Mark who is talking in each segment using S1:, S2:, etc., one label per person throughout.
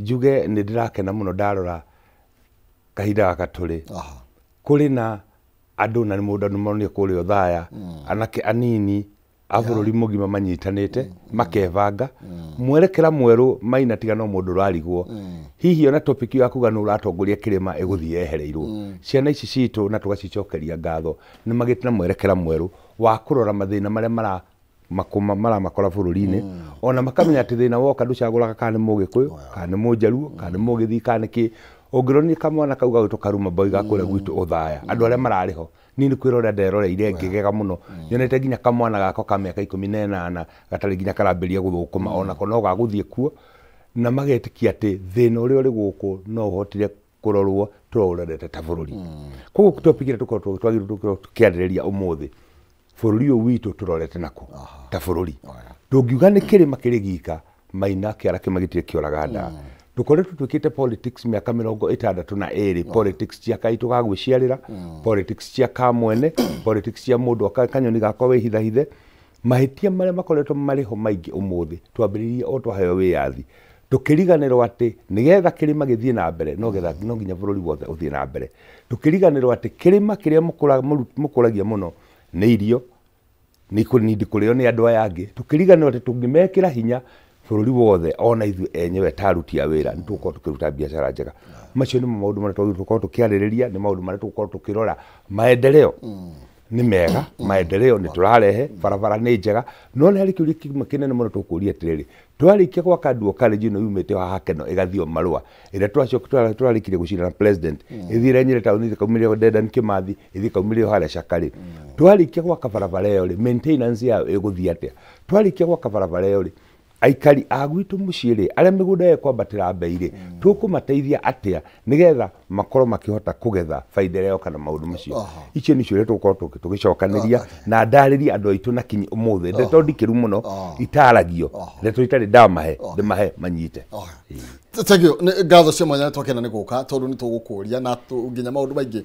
S1: Njuge nĩ ndĩrakena mũno ndarora kahinda gaka tũrĩ. Kũrĩ na andũ na nĩ mũndũ andũ maronire kũrĩa Othaya, anake anini a bũrũri mũgima manyitanĩte makebanga mwerekera mwerũ Maina, tiga no mũndũ ũrarigwo hihi ona topic ya kuga nũ ũratongoria kĩrĩma ĩgũthiĩ yehereirwo. Ciana ici citũ na tũgacicokeria ngatho nĩ magĩte na mwerekera mwerũ wa kũrora mathĩna marĩa maramakora bũrũri-inĩ, ona makamenya atĩ thĩna woka ndũcagũraga kana nĩ Mũgĩkũyũ, kana nĩ Mũjaruo, kana nĩ Mũgĩthii, kana nĩ kĩ. Ũngĩronire kamwana kau gagwĩtwo Karuma Boy ga kũrĩa gwitũ Othaya, andũ arĩa mararĩ ho niĩ nĩ kwĩrorera nderoreire ngĩgega mũno, nyonete nginya kamwana gakwa ka mĩaka 18 gatarĩ nginya karambĩrĩria gũthũkũma, onako no gagũthiĩ kuo, na magetĩkia atĩ thĩna ũrĩa ũrĩ gũkũ no ũhotire kũrorwo tũrorete ta bũrũri. Koguo topic ĩrĩa tũkoragwo twagĩrĩirwo tũkorwo tũkĩarĩrĩria ũmũthĩ, bũrũri ũyũ witũ tũrorete nako ta bũrũri. Ndũngiuga nĩ kĩrĩma kĩrĩ gika, Maina kĩara kĩmwe gĩtirĩ kĩoraga nda. Tũkoretwo twĩkĩte politics mĩaka 62, politics cia kaitũ ga gwĩciarĩra, politics cia kamwene, politics cia mũndũ kanyoni gakwa wĩhithahithe. Mahĩtia marĩa makoretwo marĩ ho maingĩ ũmũthĩ twambĩrĩirie o twaheo wĩyathi, tũkĩriganĩrwo atĩ nĩgetha kĩrĩma gĩthiĩ na mbere no nginya bũrũri wothe ũthiĩ na mbere. Tũkĩriganĩrwo atĩ kĩrĩma kĩrĩa mũkũragia mũno nĩ irio, nĩ kũnindi kũrĩo nĩ andũ aya angĩ. Tũkĩriganĩrwo atĩ tũngĩmekĩra hinya bũrũri wothe ona ithuĩ enyewe ta aruti a wĩra nĩ tũgũkorwo tũkĩruta biacara njega. Macio nĩmo maũndũ marĩa twagĩrĩirwo tũkorwo tũkĩarĩrĩria, nĩ maũndũ marĩa tũgũkorwo tũkĩrora. Maendeleo nĩ mega, maendeleo nĩ tũrarehe, barabara nĩ njega, no nĩ harĩ kĩũria kĩmwe kĩnene mũno tũkũria atĩrĩrĩ, twarĩkia gwaka dual carriage ĩno yumĩte haha Keno ĩgathiĩ o Marũa, ĩrĩa twarĩkirie gũcira na president, ĩthiĩre Nyĩrĩ taũni, ĩkaumĩre Dedan Kimathi, ĩthiĩ ĩkaumĩre harĩa Cakarĩ. Twarĩkia gwaka barabara ĩyo rĩ, maintenance yayo ĩgũthiĩ atĩa? Twarĩkia gwaka barabara ĩyo rĩ, aikari a gwitũ mũciĩ rĩ, arĩa mĩgũnda ĩkwambatĩra mbei rĩ, tũkũmateithia atĩa nĩgetha makorwo makĩhota kũgetha baida ĩrĩa yoka na maũndũ macio? Icio nĩcio iria tũgũkorwo tũgĩcokanĩria na ndarĩrie andũ aitũ na kinyi ũmũthĩ. Ndeto ndikĩru mũno itaragio, ndeto itarĩ ndamahe, ndĩmahe manyite.
S2: Thank you. Ngatho cia mwanya twakena nĩ gũka tondũ nĩ tũgũkũria na nginya maũndũ maingĩ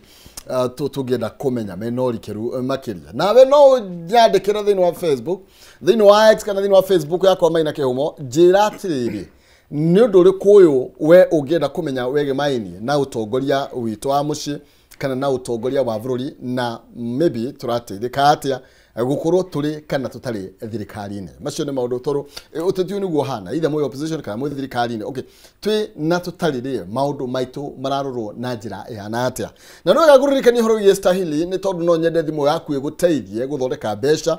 S2: tũngĩenda kũmenya mena ũrikĩru makĩria. Nawe no nyandĩkĩre thĩinĩ wa Facebook, thĩinĩ wa X kana thĩinĩ wa Facebook yakwa Maina Kĩhumo, njĩra atĩrĩrĩ, nĩ ũndũ ũrĩkũ ũyũ we ũngĩenda kũmenya wĩgiĩ Maini na ũtongoria witũ wa mũciĩ kana na ũtongoria wa bũrũri, na maybe tũrateithĩka atĩa gũkorwo tũrĩ kana tũtarĩ thirikari-inĩ. Macio nĩ maũndũ tondũ ũteti ũyũ nĩguo ũhana, either mwĩ opposition kana mwĩ thirikari-inĩ. Okay, twĩ na tũtarĩ rĩ, maũndũ maitũ mararorwo na njĩra ĩhana atĩa? Na nĩ wega ngũririkanie ũhoro wĩgiĩ Stahili, nĩ tondũ no nyende thimũ yaku ĩgũteithie gũthondeka mbeca.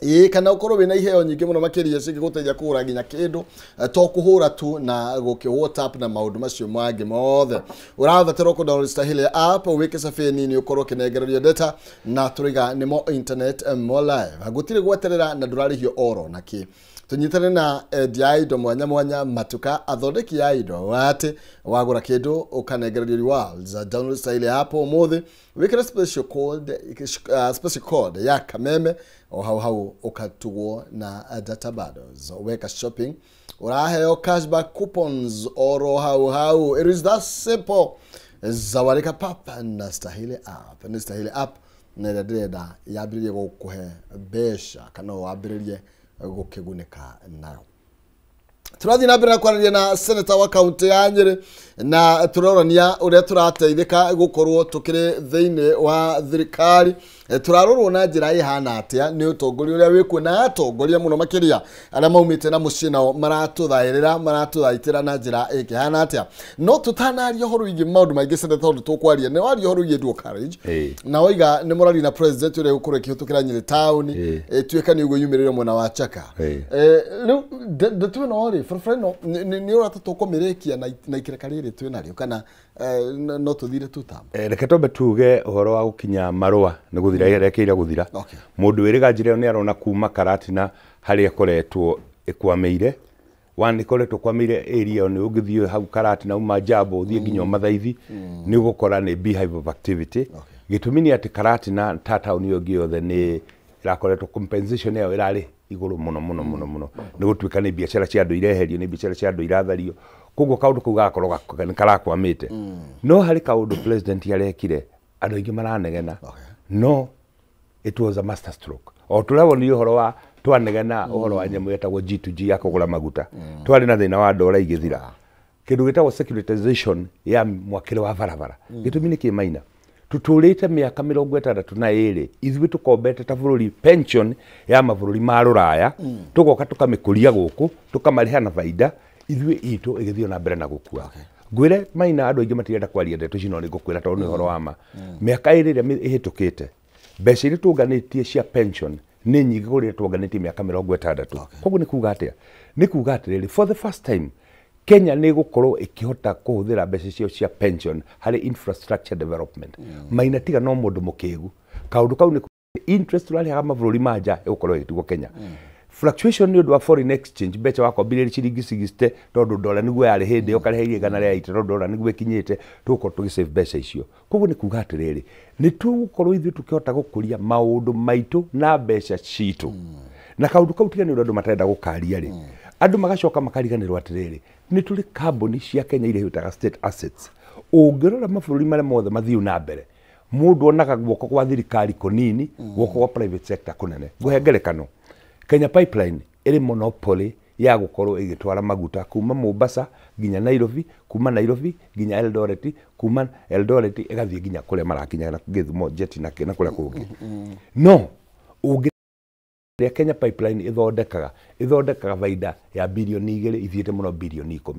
S2: Ĩĩ, kana ũkorwo wĩna iheo nyingĩ mũno makĩria cingĩgũteithia kũgũra nginya kĩndũ, to kũhũra tu na gũkĩ WhatsApp na maũndũ macio mangĩ mothe. Ũrabatara kũ download Stahili app, wĩke cafe nini ũkorwo ũkĩnengererio data, na tũraiga nĩ mo internet mo live. Gũtirĩ gweterera na ndũrarĩhio oro na kĩ. Tũnyitane na endia a indo mwanya mwanya, matuka, athondeki a indo, atĩ wagũra kĩndũ ũkanengererio rewards. Download Stahili app ũmũthĩ, wĩkĩre special code ya Kameme, o hau hau ũkatugwo na data bundles. Weka shopping ũraheo cashback coupons oro hau hau. It is that simple. Zawarika papa na Stahili app. Nĩ Stahili app na ĩrĩa ndĩrenda yambĩrĩrie gũkũhe mbeca kana wambĩrĩrie gũkĩgunĩka nayo. Tũrathiĩ na mbere na kwaranĩria na senator wa kaunti ya Nyĩrĩ, na tũrorania ũrĩa tũrateithĩka gũkorwo tũkĩrĩ thĩinĩ wa thirikari. Tũrarorwo na njĩra ĩhana atĩa nĩ ũtongoria ũrĩa wĩkuo, na atongoria mũno makĩria arĩa maumĩte na mũciĩ nao maratũthaĩrĩra, maratũthaitĩra na njĩra ĩkĩhana atĩa. No tũtanaria ũhoro wĩgiĩ maũndũ maingĩ senator, tondũ tũkwaria nĩ waria ũhoro wĩgiĩ dual carriage, na waiga nĩ mũraria na president ũrĩa ũgũkorwo ĩkĩhĩtũkĩra Nyĩrĩ town, ĩtuĩka nĩ ũguo yumĩrĩre mwena wa Chaka. Rĩu ndeto ĩno rĩ, barabara ĩno nĩ ũrata tũkũmĩrĩkia na ikereka rĩrĩ twĩ narĩo, kana no tũthire tu tamu?
S1: Reke twambe tuge ũhoro wa gũkinya Marũa nĩ gũthira, ĩrekeire gũthira. Mũndũ wĩrĩga njĩra ĩyo nĩ arona kuma Karatina harĩa ĩkoretwo ĩkwamĩire. One, ĩkoretwo ĩkwamĩire area ĩyo, nĩ ũngĩthiĩ hau Karatina uma Njambo ũthiĩ nginya Mathaithi, nĩ ũgũkora nĩ beehive of activity. Gĩtũmi nĩ atĩ Karatina ta taũni ĩyo ĩngĩ yothe nĩ ĩrakoretwo compensation ĩyo ĩrarĩ igũrũ mũno mũno mũno mũno, nĩ gũtuĩka nĩ biacara cia andũ ireherio, nĩ biacara cia andũ irathario, koguo kaũndũ kau gagakorwo nĩ karakwamĩte. No harĩ kaũndũ president arekire, andũ aingĩ maranegena, no it was a master stroke. O tũrawonire ũhoro wa twanegena ũhoro wa nyamũ yetagwo G2G ya kũgũra maguta, twarĩ na thĩna wa ndora igĩthira. Kĩndũ gĩtagwo securitization ya mwakĩre wa barabara. Gĩtũmi nĩ kĩ Maina? Tutũrĩte mĩaka 62 ithuĩ tũkombete ta bũrũri pension ya mabũrũri ma rũraya, tũgoka tũkamĩkũria gũkũ, tũkamarĩha na baida, ithuĩ itũ ĩgĩthiĩ na mbere na gũkua. Ngwĩre Maina, andũ aingĩ matirenda kwaria ndeto ici no nĩ ngũkwĩra tondũ nĩ ũhoro wa ma. Mĩaka 2 ĩrĩa ĩhĩtũkĩte, mbeca iria tũnganĩtie cia pension nĩ nyingĩ kũrĩ iria tũnganĩtie mĩaka 60. Koguo nĩ kuga atĩa? Nĩ kuga atĩrĩrĩ, for the first time Kenya nĩ ĩgũkorwo ĩkĩhota kũhũthĩra mbeca ciao cia pension harĩ infrastructure development. Maina tiga no mũndũ mũkĩgu. Kaũndũ kau nĩ interest ũrarĩhaga mabũrũri ma nja ĩgũkorwo ĩgĩtigwo Kenya. Fluctuation nĩ ũndũ wa foreign exchange, mbeca wakombire ciringi 60 tondũ dola nĩguo yarĩ hĩndĩ ĩyo, ũkarĩha 180 tondũ dola nĩguo ĩkinyĩte, tũgũkorwo tũgĩsave mbeca icio. Koguo nĩ kuga atĩrĩrĩ, nĩ tũgũkorwo ithuĩ tũkĩhota gũkũria maũndũ maitũ na mbeca citũ. Na kaũndũ kau tiga nĩ ũndũ andũ matarenda gũkaria rĩ, andũ magacoka makariganĩrwo atĩrĩrĩ, nĩ tũrĩ kambuni cia Kenya iria ihutaga state assets. Ũngĩrora mabũrũri marĩa mothe mathiu na mbere, mũndũ onaga guoko kwa thirikari kũnini, guoko kwa private sector kũnene. Ngũhe ngerekano, Kenya Pipeline ĩrĩ monopoly ya gũkorwo ĩgĩtwara maguta kuma Mombasa nginya Nairobi, kuma Nairobi nginya Eldoret, kuma Eldoret ĩgathiĩ nginya kũrĩa marakinya na Gĩthumo jet na kũrĩa kũngĩ. No ũngĩ Kenya Pipeline ĩthondekaga baida ya bilioni 2 ithiĩte mũno bilioni 10.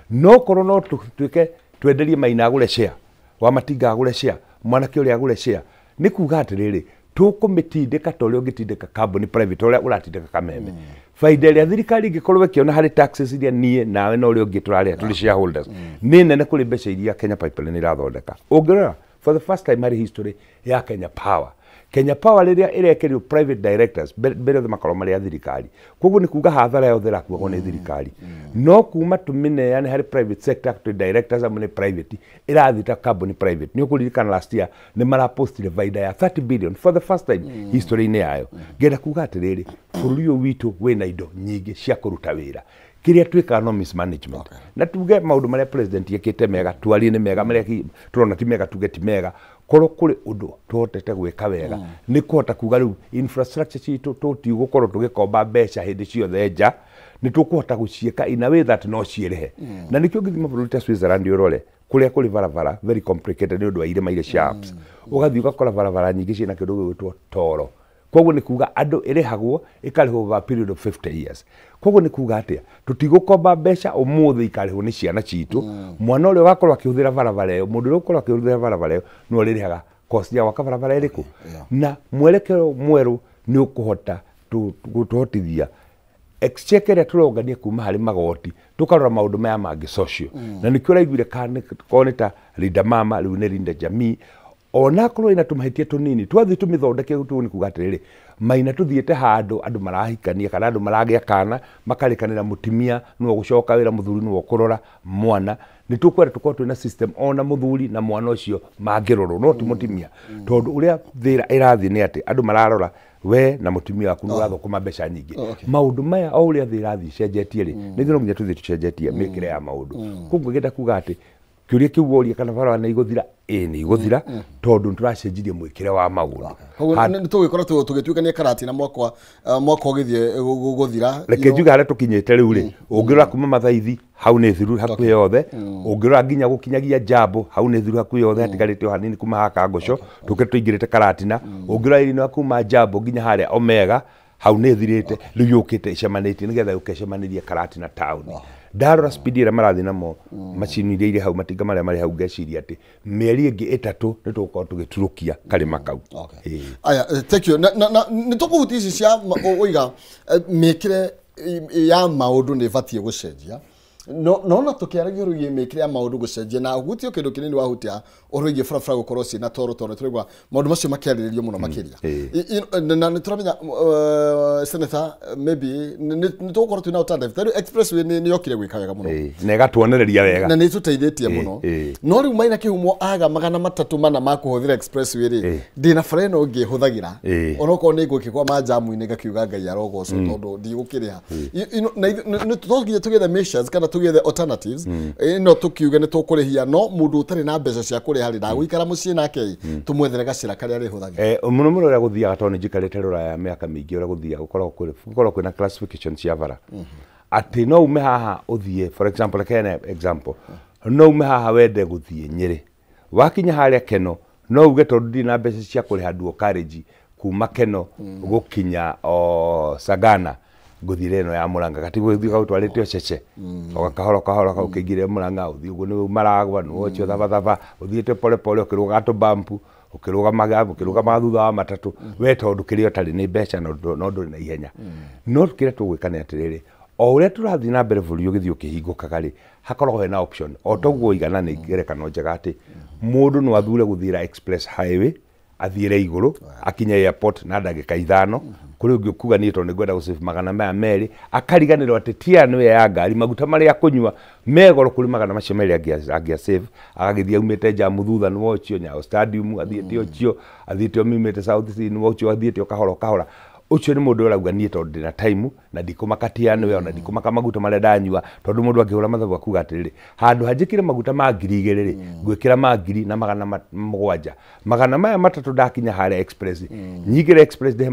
S1: No korwo no tuĩke twenderie Maina agũre share, wa Matinga agũre share, mwanake ũrĩa agũre share, nĩ kuga atĩrĩrĩ, tũkũmĩtindĩka ta ũrĩa ũngĩtindĩka kambuni private ũrĩa ũratindĩka kameme. Baida ĩrĩa thirikari ĩngĩkorwo ĩkĩona harĩ taxes iria niĩ nawe na ũrĩa ũngĩ tũrarĩha tũrĩ shareholders nĩ nene kũrĩ mbeca iria Kenya Pipeline ĩrathondeka. Ũngĩrora for the first time harĩ history ya Kenya Power, Kenya Power rĩrĩa ĩrekerio private directors mbere othe makorwo marĩ a thirikari. Koguo nĩ kuga hathara yothe ĩrakuagwo nĩ thirikari. No kuma tũmĩneane harĩ private sector tũ directors amwe nĩ private, ĩrathiĩ ta kambuni private. Nĩ ũkũririkana last year nĩ marapostire baida ya 30 billion for the first time history-inĩ yayo. Ngenda kuga atĩrĩrĩ, bũrũri ũyũ witũ wĩna indo nyingĩ cia kũruta wĩra. Kĩrĩa twĩkaga no mismanagement. Na tuge maũndũ marĩa president ekĩte mega, twarie nĩ mega, marĩa tũrona ti mega tuge ti mega. Korwo kũrĩ ũndũ tũhotete gwĩka wega, nĩ kũhota kuga rĩu infrastructure citũ tũtigũkorwo tũgĩkomba mbeca hĩndĩ ciothe nja, nĩ tũkũhota gũciĩka in a way that no ciĩrĩhe. Na nĩkĩo ũngĩthiĩ mabũrũri ta Switzerland ũrore, kũrĩa kũrĩ barabara very complicated nĩ ũndũ wa irĩma iria cia Alps. Ũgathiĩ ũgakora barabara nyingĩ ciĩna kĩndũ gĩgwĩtwo toro. Koguo nĩ kuga andũ ĩrĩhagwo ĩkarĩhwo over a period of 50 years. Koguo nĩ kuga atĩa, tũtigũkomba mbeca ũmũthĩ ikarĩhwo nĩ ciana citũ. Mwana ũrĩa ũgakorwo akĩhũthĩra barabara ĩyo, mũndũ ũrĩa ũgakorwo akĩhũthĩra barabara ĩyo nĩwe ũrĩrĩhaga cost ya gwaka barabara ĩrĩkũ. Na mwerekero mwerũ nĩ ũkũhota gũtũhotithia exchequer ĩrĩa tũrongania kuma harĩ magoti, tũkarora maũndũ maya mangĩ social. Na nĩkĩo ũraiguire korwo nĩ ta Linda Mama, rĩu nĩ Linda Jamii, onakorwo ĩna tũmahĩtia tũnini twathiĩ tũmĩthondeke tũũ nĩ kuga atĩrĩrĩ, Maina tũthiĩte handũ andũ marahikania kana andũ maragĩa kana makarĩkanĩra mũtumia nĩwe ũgũcoka wĩra, mũthuri nĩwe ũkũrora mwana. Nĩ tũkwenda tũkorwo twĩna system ona mũthuri na mwana ũcio mangĩrorwo no ti mũtumia, tondũ ũrĩa thĩra ĩrathiĩ nĩ atĩ andũ mararora we na mũtumia waku nĩ ũrathũkũma mbeca nyingĩ. Maũndũ maya o ũrĩa thĩ ĩrathiĩ ĩcenjetie rĩ, nĩ ithuĩ no nginya tũthiĩ tũcenjetie mĩkĩre ya maũndũ. Koguo ngĩenda kuga atĩ kĩũria kĩu woria kana barabara nĩ igũthira, ĩĩ nĩ igũthira, tondũ nĩ tũracenjirie mwĩkĩre wa maũndũ.
S2: Koguo nĩ tũgũgĩkorwo tũgĩtuĩkania Karatina mwaka ũgĩthiĩ gũthira.
S1: Reke njuge harĩa tũkinyĩte rĩu rĩ, ũngĩrora kuma Mathaithi hau nĩ thiru hakuhĩ yothe, ũngĩrora nginya gũkinyagia Jambo hau nĩ thiru hakuhĩ yothe, hatigarĩte o hanini kuma haha Kangũco tũke tũingĩrĩte Karatina. Ũngĩrora ĩno kuma Jambo nginya harĩa Omega hau nĩ thirĩte, rĩu yũkĩte ĩcemanĩtie nĩgetha yũke ĩcemanĩrie Karatina town. Ndarora speed ĩrĩa marathiĩ namo macini iria irĩ hau, matinga marĩa marĩ hau, ngeciria atĩ mĩeri ĩngĩ 3 nĩ tũgũkorwo tũgĩturũkia karĩma kau.
S2: Aya, thank you. Nĩ tũkũhutia ici cia ũiga mĩkĩre ya maũndũ nĩ ĩbatiĩ gũcenjia. No na tũkĩaragia ũhoro wĩgiĩ mĩkĩre ya maũndũ gũcenjia na ũhutie kĩndũ kĩnini wahutia ũhoro wĩgiĩ barabara gũkorwo ciĩna toro tondũ nĩtũraigua maũndũ macio makĩarĩrĩrio mũno makĩria. Na nĩtũramenya Senator, maybe nĩ tũgũkorwo twĩna alternative. Ta rĩu expressway nĩ yokire gwĩka wega mũno
S1: na ĩgatuonereria wega
S2: na nĩ ĩtũteithĩtie mũno. No rĩu Maina Kĩhumo aga 304 ma kũhũthĩra expressway rĩ, ndĩna bara ĩno ĩngĩ hũthagĩra onokorwo nĩ ngũkĩgwa manjamu-inĩ ngakiuga Ngai arogocwo tondũ ndigũkĩrĩha. Na to nginya tũgĩethe measures kana tũgĩethe alternatives ĩno tũkiuge nĩ tũkũrĩhia, no mũndũ ũtarĩ na mbeca cia kũrĩha rĩ ndagũikara mũciĩ nake tũmwethere gacĩra karĩa arĩhũthagĩra.
S1: Mũno mũno ũrĩa gũthiaga, tondũ nĩ njikarĩte rũraya mĩaka mĩingĩ, ũrĩa gũthiaga gũkoragwo kwĩna classification cia bara. Atĩ no ume haha ũthiĩ, for example, reke example, no ume haha wende gũthiĩ Nyĩrĩ, wakinya harĩa Keno no uge tondũ ndirĩ na mbeca cia kũrĩha dual carriage kuma Keno gũkinya o Sagana, ngũthiĩre ĩno ya Mũrang'a, gatigwo gũthiĩ gagũtwarĩte o cece o kahora kahora ũkĩingĩre Mũrang'a, ũthiĩ ũguo nĩ maragwa nĩ wocio thabathaba, ũthiĩte pole pole ũkĩrũgaga tũbampu, ũkĩrũgamaga thutha wa matatũ, we tondũ kĩrĩa ũtarĩ nĩ mbeca no ndũrĩ na ihenya. No kĩrĩa tũgwĩka nĩ atĩrĩrĩ, o ũrĩa tũrathiĩ na mbere bũrũri ũgĩthiĩ ũkĩhingũkaga rĩ, hakoragwo hena option. O toguo igana nĩ ngerekano njega atĩ mũndũ no athure gũthiĩra express highway, athiĩre igũrũ akinye airport na ndagĩka 5, kũrĩ ũngĩ ũkuga niĩ tondũ nĩngwenda gũsave 200, akariganĩrwo atĩ tia nĩwe ya ngari, maguta marĩa akũnyua me goro kũrĩ 200 angĩa save, agagĩthiĩ aumĩte njamu thutha nĩ wocio Nyayo Stadium, athiĩte ũcio, athiĩte aumĩte South C nĩ wocio, athiĩte o kahora kahora. Ũcio nĩ mũndũ ũrauga niĩ tondũ ndĩna time na ndikũmaka tia nĩwe ona ndikũmaka maguta marĩa ndanyua, tondũ mũndũ angĩhũra mathabu akuga atĩrĩrĩ, handũ hanjĩkĩre maguta ma 2000 rĩ, ngwĩkĩra ma 2700, 300 ndakinya harĩa express, nyingĩre express ndĩhe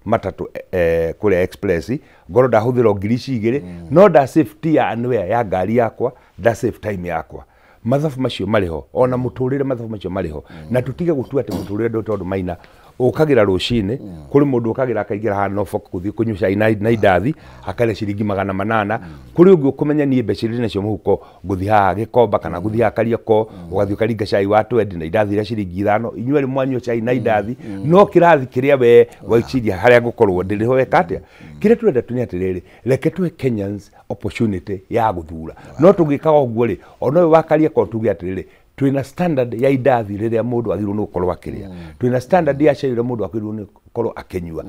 S1: 300 kũrĩa express, ngorwo ndahũthĩra 2000, no nda save tia nĩwe ya ngari yakwa, nda save time yakwa. Mathabu macio marĩ ho, ona mũtũrĩre mathabu macio marĩ ho, na tũtige gũtua atĩ mũtũrĩre ndũ tondũ maina ũkagĩra rũcinĩ, kũrĩ mũndũ ũkagĩra akaingĩra haha Norfolk gũthiĩ kũnyua cai na indathi, akarĩa ciringi 800, kũrĩ ũngĩ ũkũmenya niĩ mbeca iria ndĩnacio mũhuko ngũthiĩ haha Gĩkomba kana ngũthiĩ haha Kariokor, ũgathiĩ ũkaringa cai wa 20 na indathi rĩa ciringi 5, inyuĩ erĩ mwanyua cai na indathi, no kĩrathi kĩrĩa we waiciria harĩa ngũkorwo ndĩrĩ ho weka atĩa. Kĩrĩa tũrenda tu nĩ atĩrĩrĩ, reke tũhe Kenyans opportunity ya gũthura. No tũngĩkaga ũguo rĩ, ona ũyũ wa Kariokor tuge atĩrĩrĩ, twina standard ya indathi rĩrĩa mũndũ agĩrĩirwo nĩ gũkorwo akĩrĩa, twina standard ya cai rĩrĩa mũndũ agĩrĩirwo nĩ gũkorwo akĩnyua.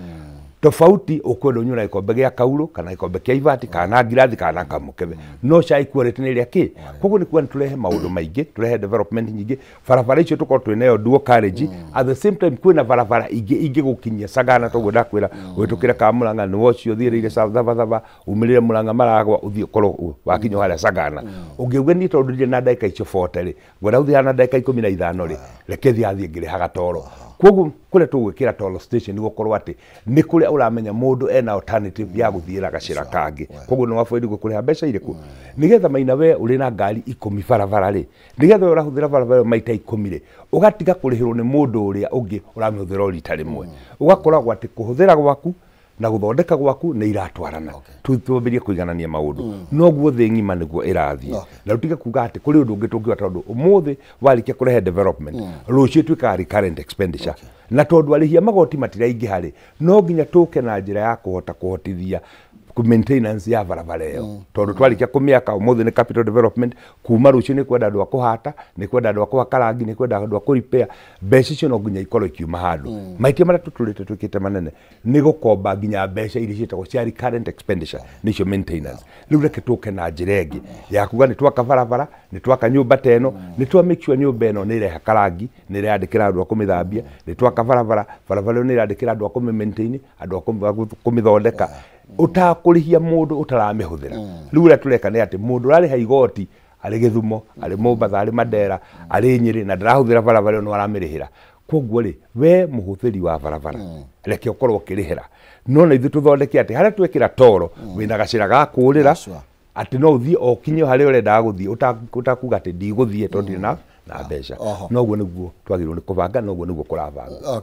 S1: Tofauti ũkwenda ũnyue na gĩkombe gĩa kaurũ kana gĩkombe kĩa ibati kana ngirathi kana kamũkebe, no cai quality nĩ ĩrĩa kĩ. Koguo nĩ kuga nĩ tũrehe maũndũ maingĩ, tũrehe development nyingĩ, barabara icio tũkorwo twĩnayo dual carriage, at the same time kwĩna barabara ingĩ ingĩgũkinyia Sagana, toguo ndakwĩra, ũhĩtũkĩre Kamũrang'a nĩ wocio ũthiĩrĩire Thabathaba, umĩrĩre Mũrang'a Maragwa, ũthiĩ ũkorwo wakinya harĩa Sagana. Ũngĩuga niĩ tondũ ndirĩ na ndagĩka icio 40 rĩ, ngwenda gũthiĩ na ndagĩka 15 rĩ, reke thiĩ athiĩ ngĩrĩhaga toro. Koguo kũrĩa tũgwĩkĩra toll station nĩ gũkorwo atĩ nĩ kũrĩa ũramenya mũndũ ena alternative ya gũthiĩra gacĩra kangĩ. Koguo nĩ waboidi kũrĩha mbeca irĩkũ, nĩgetha maina we ũrĩ na ngari 10 barabara rĩ, nĩgetha we ũrahũthĩra barabara maita 10 rĩ, ũgatiga kũrĩhĩrwo nĩ mũndũ ũrĩa ũngĩ ũramĩhũthĩra o rita rĩmwe. Ũgakoragwo atĩ kũhũthĩra gwaku na gũthondeka gwaku nĩ iratwarana. Twambĩrĩrie kũiganania maũndũ, noguo thĩ ng'ima nĩguo ĩrathiĩ. Na tũtige kuga atĩ kũrĩ ũndũ ũngĩ tũngiuga tondũ ũmũthĩ warĩkia kũrehe development, rũciũ ĩtuĩkaga recurrent expenditure. Na tondũ arĩhi a magoti matiraingĩha rĩ, no nginya tũke na njĩra ya kũhota kũhotithia maintenance ya barabara ĩyo, tondũ twarĩkia kũmĩaka ũmũthĩ nĩ capital development, kuma rũciũ nĩ kwenda andũ a kũhata, nĩ kwenda andũ a kũhaka rangi, nĩ kwenda andũ a kũrepair, mbeca icio no nginya ikorwo ikiuma handũ. Mahĩtia marĩa tũtũrĩte twĩkĩte manene nĩ gũkomba nginya mbeca iria ciĩtagwo cia recurrent expenditure, nĩcio maintenance. Rĩu reke tũke na njĩra ĩngĩ ya kuga nĩ twaka barabara, nĩ twaka nyũmba ta ĩno, nĩ twa make sure nyũmba ĩno nĩ ĩrehaka rangi, nĩ ĩrandĩkĩra andũ a kũmĩthambia, nĩ twaka barabara, barabara ĩyo nĩ ĩrandĩkĩra andũ a kũmĩ maintain, andũ a kũmĩthondeka, ũtakũrĩhia mũndũ ũtaramĩhũthĩra. Rĩu ũrĩa tũreka nĩ atĩ mũndũ ũrarĩha igoti arĩ Gĩthumo, arĩ Mombatha, arĩ Mandera, arĩ Nyĩrĩ na ndarahũthĩra barabara ĩyo no aramĩrĩhĩra. Koguo rĩ, we mũhũthĩri wa barabara, reke ũkorwo ũkĩrĩhĩra, no na ithuĩ tũthondeke atĩ harĩa twekĩra toro wĩna gacĩra ga kũũrĩra, atĩ no ũthiĩ o ũkinye harĩa ũrendaga gũthiĩ, ũtakuga atĩ ndigũthiĩ tondũ ndirĩ na mbeca. Noguo nĩguo twagĩrĩirwo nĩ kũbanga, noguo nĩguo kũrabangwo.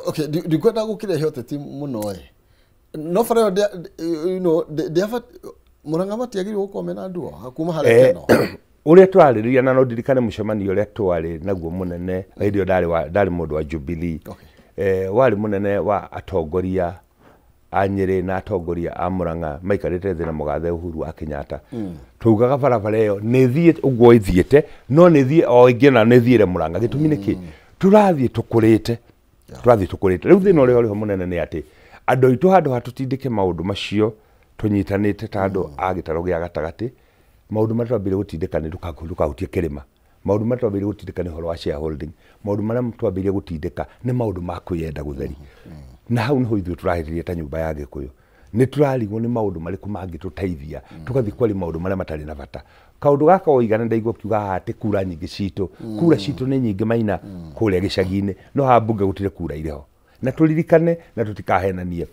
S2: Okay, ndikwenda gũkĩrehe ũteti mũno ĩ, no bara ĩyo Mũrang'a matiagĩrĩirwo gũkorwo mena ndua kuma harĩa Keno.
S1: Ũrĩa tũrarĩrĩria, na no ndirikane mũcemanio ũrĩa twarĩ naguo mũnene hĩndĩ ĩyo ndarĩ mũndũ wa Jubilee, warĩ mũnene wa atongoria a Nyĩrĩ na atongoria a Mũrang'a maikarĩte thĩ na mũgathe Uhuru wa Kenyatta. Tugaga barabara ĩyo nĩ ĩthiĩ ũguo ĩthiĩte, no nĩ ĩthiĩ o ĩngĩ na nĩ ĩthiĩre Mũrang'a. Gĩtũmi nĩ kĩ? Tũrathiĩ tũkũrĩte, tũrathiĩ tũkũrĩte. Rĩu thĩna ũrĩa ũrĩho mũnene nĩ atĩ andũ aitũ handũ ha tũtindĩke maũndũ macio tũnyitanĩte ta andũ a gĩtarũ gĩa gatagatĩ, maũndũ marĩa twambĩrĩirie gũtindĩka nĩ ndũkahutie kĩrĩma, maũndũ marĩa twambĩrĩirie gũtindĩka nĩ ũhoro wa shareholding, maũndũ marĩa twambĩrĩirie gũtindĩka nĩ maũndũ ma kwĩyenda gũtheri. Na hau nĩho ithuĩ tũrahĩtĩria ta nyũmba ya Gĩkũyũ. Nĩ tũrarigwo nĩ maũndũ marĩkũ mangĩtũteithia, tũgathiĩ kwaria maũndũ marĩa matarĩ na bata. Kaũndũ gaka woigana ndaigua ũkiuga haha atĩ kura nyingĩ citũ, kura citũ nĩ nyingĩ maina kũrĩa gĩcagi-inĩ, no haha mbunge gũtirĩ kura irĩ ho. Na tũririkane na tũtikahenanie,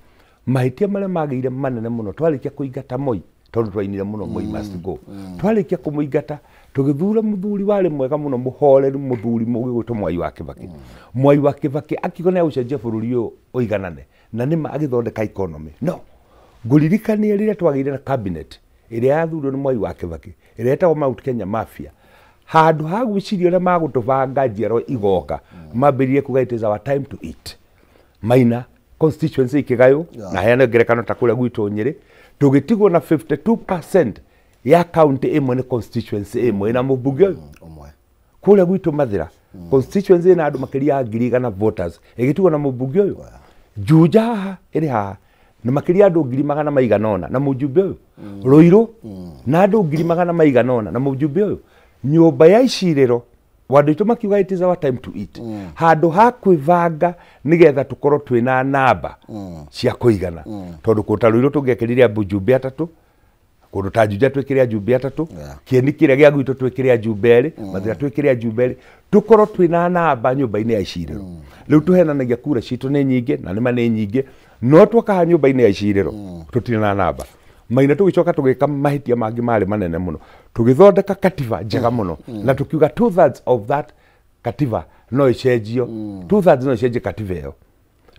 S1: Mahĩtia marĩa magĩire manene mũno twarĩkia kũingata Moi, tondũ twainire mũno Moi must go. Twarĩkia kũmũingata tũgĩthura mũthuri warĩ mwega mũno, mũhoreru, mũthuri mũgĩ gwĩtwo Mwai wa Kĩbakĩ. Mwai wa Kĩbakĩ akiuga nĩ agũcenjia bũrũri ũyũ ũiganane, na nĩma agĩthondeka economy. No ngũririkanie rĩrĩa twagĩire na cabinet ĩrĩa yathurirwo nĩ Mwai wa Kĩbakĩ, ĩrĩa ĩtagwo Mount Kenya Mafia, handũ ha gwĩciria ũrĩa magũtũbanga njiarwa igoka, mambĩrĩrie kuga it is our time to eat. Maina constituency ikĩgaywo, na heane ngerekano ta kũrĩa gwitũ Nyĩrĩ, tũgĩtigwo na 52% ya county ĩmwe nĩ constituency ĩmwe ĩna mũmbunge ũyũ
S2: Ũmwe.
S1: Kũrĩa gwitũ Mathĩra, constituency ĩna andũ makĩria ya 100,000 voters ĩgĩtigwo na mũmbunge ũyũ. Juja haha ĩrĩ haha na makĩria andũ ngiri magana maigana ũna na mũjumbe ũyũ. Rũirũ na andũ ngiri magana maigana ũna na mũjumbe ũyũ. Nyũmba ya icirĩro wandũ aitũ makiuga it is our time to eat. Handũ ha kwĩbanga nĩgetha tũkorwo twĩna namba cia kũigana, tondũ kũndũ ta Rũirũ tũngĩekĩrire ajumbe atatũ, kũndũ ta Juja twĩkĩre ajumbe atatũ, Kĩeni kĩrĩa gĩa gwitũ twĩkĩre ajumbe erĩ, Mathĩra twĩkĩre ajumbe erĩ, tũkorwo twĩna namba nyũmba-inĩ ya icirĩro. Rĩu tũhenanagia kura citũ nĩ nyingĩ na nĩma nĩ nyingĩ, no twokaha nyũmba-inĩ ya icirĩro tũtirĩ na namba. Maina tũgĩcoka tũgĩka mahĩtia mangĩ marĩ manene mũno, tũgĩthondeka katiba njega mũno na tũkiuga 2/3 of that katiba no ĩcenjio, 2/3 no ĩcenjie katiba ĩyo.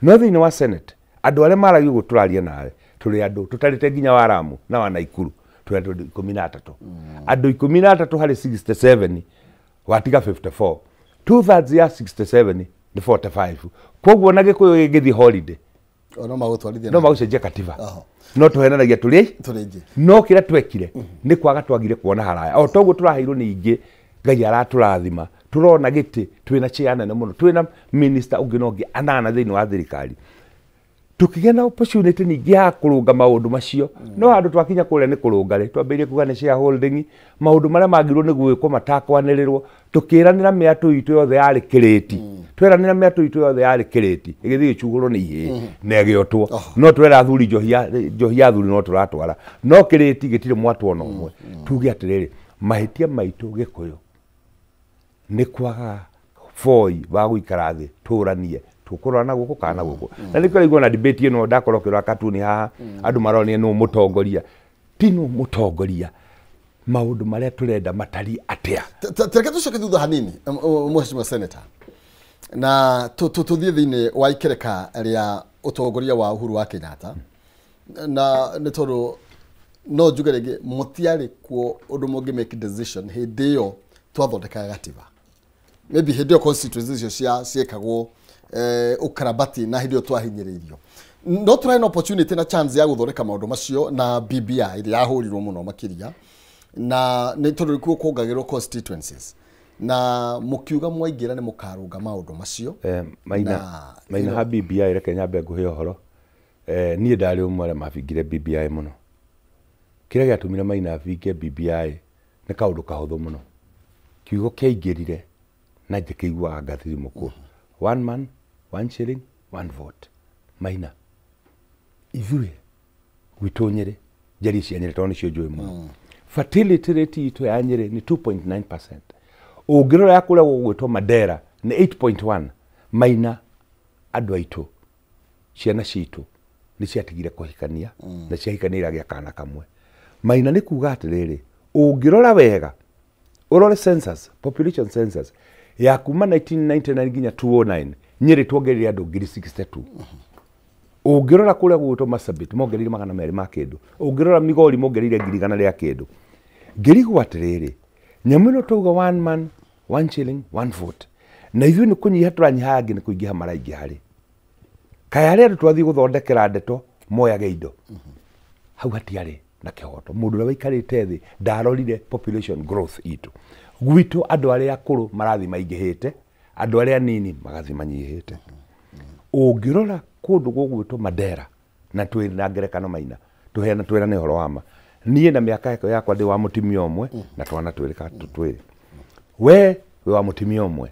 S1: No thĩinĩ wa Senate andũ arĩa maragia ũguo tũraria nawe tũrĩ andũ tũtarĩte nginya wa Lamu na wa Naikuru, tũrĩ andũ 13. Andũ 13 harĩ 67 watiga 54. 2/3 ya 67 nĩ 45. Koguo na Gĩkũyũ gĩgĩthiĩ holiday
S2: No magũtwarithia
S1: no magũcenjia katiba.
S2: Oho.
S1: No tũhenanagia tũrĩ
S2: Tũrĩ aingĩ.
S1: No kĩrĩa twekire nĩ kwaga twagire kuona haraya. O toguo tũraheirwo nĩ ingĩ, Ngai aratũrathima, tũrona gĩtĩ twĩna chair nene mũno, twĩna minister ũngĩ na ũngĩ anana thĩinĩ wa thirikari. Tũkĩgĩa na opportunity ningĩ ya kũrũnga maũndũ macio. No handũ twakinya kũrĩa nĩ kũrũnga rĩ, twambĩrĩrie kuga nĩ shareholding, maũndũ marĩa magĩrĩirwo nĩ gwĩkwo matakwanĩrĩrwo, tũkĩranĩra mĩatũ itũ yothe yarĩ kĩrĩti. Tweranĩra mĩatũ itũ yothe yarĩ kĩrĩti, ĩgĩthiĩ ĩgĩcugũrwo nĩ ihĩĩ na ĩgĩotwo. No twera athuri njohi ya athuri no tũratwara, no kĩrĩti gĩtirĩ mwatũ ona ũmwe. Tuge atĩrĩrĩ, mahĩtia maitũ Gĩkũyũ nĩ kwaga boi wa gũikara thĩ tũranie tũkũrora na gũkũ kana na gũkũ. Na nĩkĩo ũraigua na debate ĩno ndakorwo ngĩrora katuni haha, andũ maronania nũ mũtongoria. Ti nũ mũtongoria, maũndũ marĩa tũrenda matariĩ atĩa.
S2: Tareke tũcoke thutha hanini, Mheshimiwa Senator, na tũthiĩ thĩinĩ wa ikereka rĩa ũtongoria wa Uhuru wa Kenyatta, na nĩ tondũ no njuge rĩngĩ mũtiarĩ kuo ũndũ mũngĩ make decision hĩndĩ ĩyo twathondekaga gatiba. Maybe hĩndĩ ĩyo constituency icio ciekagwo ũkarabati na hĩndĩ ĩyo twahinyĩrĩirio. No tũrarĩ na opportunity na chance ya gũthondeka maũndũ macio na BBI ĩrĩa yahũrirwo mũno makĩria, na nĩ tondũ nĩkuo kuongagĩrwo constituencies, na mũkiuga mwaingĩra nĩ mũkarũnga maũndũ macio.
S1: Maina, Maina ha BBI reke nyambe ngũhe ũhoro. Niĩ ndarĩ ũmwe arĩa mabingire BBI mũno. Kĩrĩa gĩatũmire Maina abinge BBI nĩ kaũndũ kahũthũ mũno. Kiugo kĩaingĩrire na njĩkĩiguaga ngathithimũkwo. One man, one shilling, one vote. Maina, ithuĩ gwitũ Nyĩrĩ, njarie cia Nyĩrĩ tondũ nĩcio njũĩ mũno. Fertility rate itũ ya Nyĩrĩ nĩ 2.9%. Ũngĩrora ya kũrĩa gũgwĩtwo Mandera nĩ 8.1. Maina, andũ aitũ, ciana citũ nĩ ciatigire kũhikania na ciahikania iragĩa kana kamwe. Maina nĩ kuga atĩrĩrĩ, ũngĩrora wega, ũrore census, population census ya kuma 1999 nginya 2009, Nyĩrĩ tuongereire andũ ngiri 62. Ũngĩrora kũrĩa gũgwĩtwo Marsabit mongereire magana merĩ ma kĩndũ. Ũngĩrora Migori mongereire ngiri igana rĩa kĩndũ. Ngĩrigwo atĩrĩrĩ, nyamũ ĩno twauga one man, one shilling, one vote. Na ithuĩ nĩ kũnyiha tũranyiha angĩ nĩ kũingĩha maraingĩha rĩ. Kaĩ arĩa andũ twathiĩ gũthondekera ndeto moyage indo. Hau hatiarĩ na kĩhoto. Mũndũ ũrĩa waikarĩte thĩ ndarorire population growth itũ. Gwitũ andũ arĩa akũrũ marathiĩ maingĩhĩte, andũ arĩa anini magathiĩ manyihĩte. Ũngĩrora kũndũ gũgwĩtwo Mandera, na twĩ na ngerekano Maina, tũheana twĩrane ũhoro wa ma. Niĩ na mĩaka yakwa ndĩ wa mũtumia ũmwe na twana twĩrĩ ka twĩrĩ. We wĩ wa mũtumia ũmwe.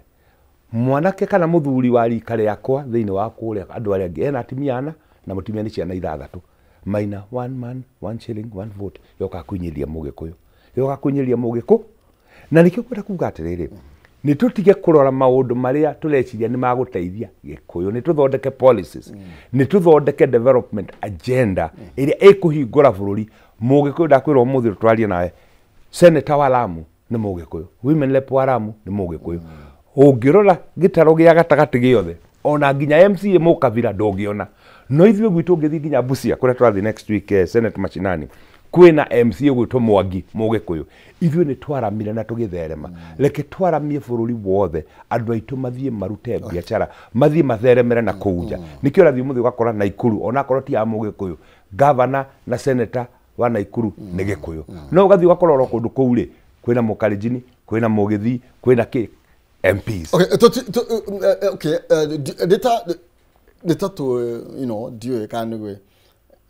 S1: Mwanake kana mũthuri wa rika rĩakwa thĩinĩ wa kũrĩa andũ arĩa angĩ ena atumia ana na mũtumia nĩ ciana ithathatũ. Maina, one man, one shilling, one vote yoka kũinyĩria mũgĩkũyũ. Yoka kũinyĩria mũgĩkũ. Na nĩkĩo ngwenda kuga atĩrĩrĩ, Nĩ tũtige kũrora maũndũ marĩa tũreciria nĩ magũteithia Gĩkũyũ, nĩ tũthondeke policies, nĩ tũthondeke development agenda ĩrĩa ĩkũhingũra bũrũri. Mũgĩkũyũ ndakwĩra ũmũthĩ twarie nawe, senator wa Lamu nĩ Mũgĩkũyũ, women rep wa Lamu nĩ Mũgĩkũyũ. Ũngĩrora gĩtaro gĩa gatagatĩ gĩothe ona nginya MCA Mũkabira ndũngĩona. No ithuĩ gwitũ ũngĩthiĩ nginya Busia kũrĩa tũrathiĩ next week, Senate mashinani, kwĩna MCA gwĩtwo Mwangi Mũgĩkũyũ. Ithuĩ nĩ twaramire na tũgĩtherema. Reke twaramie bũrũri wothe, andũ aitũ mathiĩ marute biacara, mathiĩ matheremere na kũu nja. Nĩkĩo ũrathiĩ ũmũthĩ ũgakora Naikuru onakorwo ti ya Mũgĩkũyũ, governor na senator wa Naikuru nĩ Gĩkũyũ. No ũgathiĩ ũgakora oro kũndũ kũu rĩ, kwĩna Mũkalenjini, kwĩna Mũgĩthii, kwĩna kĩ MPs.
S2: Okay, okay, nĩ ta tũ you know ndiũĩ kana nĩguo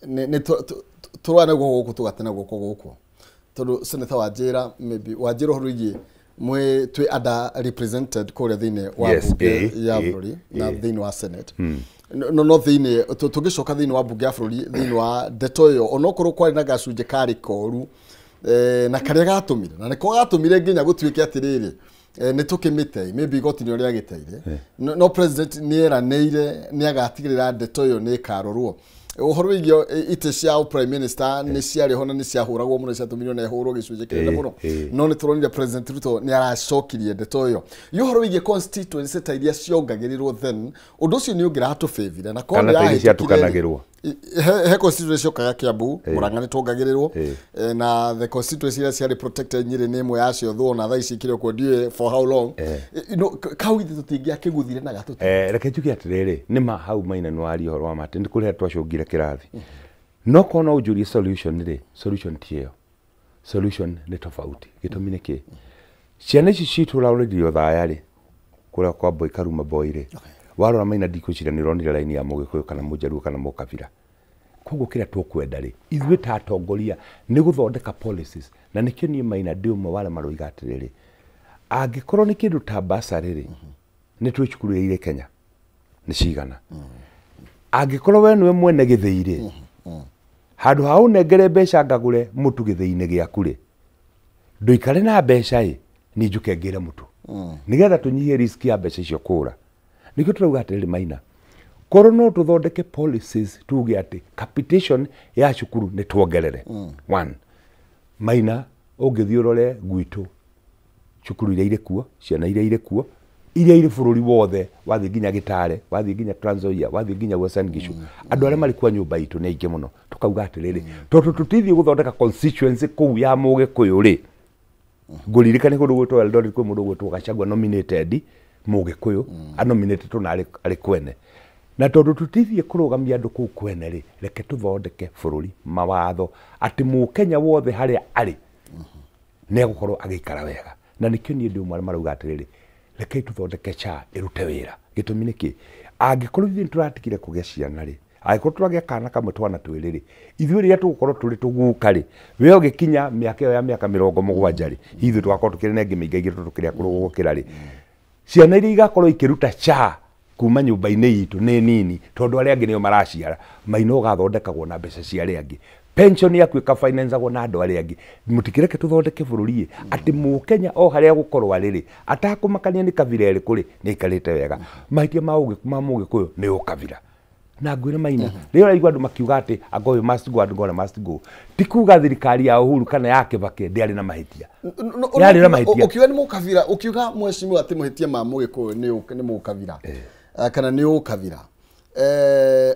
S2: nĩ tũrwane guoko gũkũ tũgatena guoko gũkũ, tondũ senator Wanjĩra, maybe Wanjĩra ũhoro wĩgiĩ mwĩ twĩ under represented kũrĩa thĩinĩ wa bunge ya bũrũri na thĩinĩ wa Senate. No thĩinĩ tũngĩcoka thĩinĩ wa bunge ya bũrũri, thĩinĩ wa ndeto ĩyo, onokorwo kwarĩ na gacunjĩ karĩ koru, na karĩa gatũmire na nĩko gatũmire nginya gũtuĩke atĩrĩrĩ, nĩ tũkĩmĩte, maybe igoti nĩrĩo rĩagĩteire, no president nĩ eranĩire nĩ agatigĩrĩra ndeto ĩyo nĩ ĩkarorwo. Ũhoro wĩgiĩ itĩ cia prime minister nĩ ciarĩ ho na nĩ ciahũragwo mũno, ciatũmirwo na ĩhũrwo gĩcunjĩ kĩnene mũno, no nĩ tũronire President Ruto nĩ aracokirie ndeto ĩyo. Ĩ ũhoro wĩgiĩ constituency ta iria ciongagĩrĩrwo, then ũndũ ũcio nĩ ũngĩratũbĩvire na
S1: Kana ta iria ciatukanagĩrwo.
S2: He constituency ciokaga Kiambu, Murang'a nĩ tuongagĩrĩrwo, na the constituency iria ciarĩ protected, Nyĩrĩ nĩ ĩmwe yacio, though ona thaa ici ikĩrĩ o kuo, ndiũĩ for how long. Kau ithe tũtingĩakĩguthire na gatũtũ.
S1: Reke njuge atĩrĩrĩ, nĩ ma hau Maina nĩ waria ũhoro wa ma atĩ nĩ kũrĩa twacũngire kĩrathi. No korwo no ũnjũrie solution rĩ, solution ti ĩyo, solution nĩ tofauti. Gĩtũmi nĩ kĩ? Ciana ici citũ ũraũrĩrio Othaya rĩ, kũrĩa kwa Boy Karuma Boy rĩ, warora Maina ndikwĩciria nĩ ũronire raini ya Mũgĩkũyũ kana Mũjaruo kana Mũkabira. Koguo kĩrĩa tũkwenda rĩ, ithuĩ ta atongoria, nĩ gũthondeka policies. Na nĩkĩo niĩ Maina ndĩ ũmwe wa arĩa maroiga atĩrĩrĩ, angĩkorwo nĩ kĩndũ ta bursary rĩ, nĩ twĩ cukuru iria irĩ Kenya nĩ cigana? Angĩkorwo we nĩwe mwene gĩthĩi rĩ, handũ ha ũnengere mbeca ngagũre mũtu gĩthĩi-inĩ gĩaku rĩ, ndũikare na mbeca ĩ, niĩ njũke ngĩre mũtu, nĩgetha tũnyihie risk ya mbeca icio kũra. Nĩkĩo tũrauga atĩrĩrĩ Maina, korwo no tũthondeke policies tuge atĩ capitation ya cukuru nĩ tuongerere. One, Maina, ũngĩthiĩ ũrore gwitũ cukuru iria irĩ kuo, ciana iria irĩ kuo, iria irĩ bũrũri wothe, wathiĩ nginya Gĩtare, wathiĩ nginya Trans Nzoia, wathiĩ nginya Uasin Gishu, andũ arĩa marĩ kwa nyũmba itũ nĩ aingĩ mũno. Tũkauga atĩrĩrĩ, tondũ tũtithiĩ gũthondeka constituency kũu ya Mũgĩkũyũ rĩ, ngũririkane kũndũ gwĩtwo Eldoret kwĩ mũndũ gwĩtwo Gachagua nominated Mũgĩkũyũ, anominated na arĩ kwene. Na tondũ tũtithiĩ kũrũgamia andũ kũu kwene rĩ, reke tũthondeke bũrũri mawatho atĩ Mũkenya wothe harĩa arĩ nĩ egũkorwo agĩikara wega. Na nĩkĩo niĩ ndĩ ũmwe arĩa marauga atĩrĩrĩ, rekei tũthondeke SHA ĩrute wĩra. Gĩtũmi nĩ kĩ? Angĩkorwo ithuĩ nĩtũratigire kũgĩa ciana rĩ, angĩkorwo tũragĩa kana kamwe twana twĩrĩ rĩ, ithuĩ rĩrĩa tũgũkorwo tũrĩ tũguka rĩ, we ũgĩkinya mĩaka ĩyo ya mĩaka 70 rĩ, ithuĩ tũgakorwo tũkĩrĩ na ĩngĩ mĩingĩ tũkĩrĩ akũrũ gũkĩra rĩ, ciana iria igakorwo ikĩruta SHA kuma nyũmba-inĩ itũ nĩ nini, tondũ arĩa angĩ nĩo maraciara. Maina ũgathondekagwo na mbeca cia arĩa angĩ, pension yaku ĩkafinanceagwo na andũ arĩa angĩ. Mũtikĩreke tũthondeke bũrũri ĩ atĩ Mũkenya o harĩa gũkorwo arĩ rĩ, atakũmakania nĩ kabira ĩrĩkũ rĩ, nĩ aikarĩte wega. Mahĩtia ma Mũgĩkũyũ nĩ ũkabira. Na ngwĩre Maina, rĩrĩa ũraigua andũ makiuga atĩ anga ũyũ must go and Ngora must go, ti kuga thirikari ya Uhuru kana ya Kibaki ndĩarĩ na mahĩtia. Yarĩ na mahĩtia.
S2: Ũkiuga nĩ mũkabira, ũkiuga mheshimiwa atĩ mahĩtia ma Mũgĩkũyũ nĩ mũkabira kana nĩ ũkabira,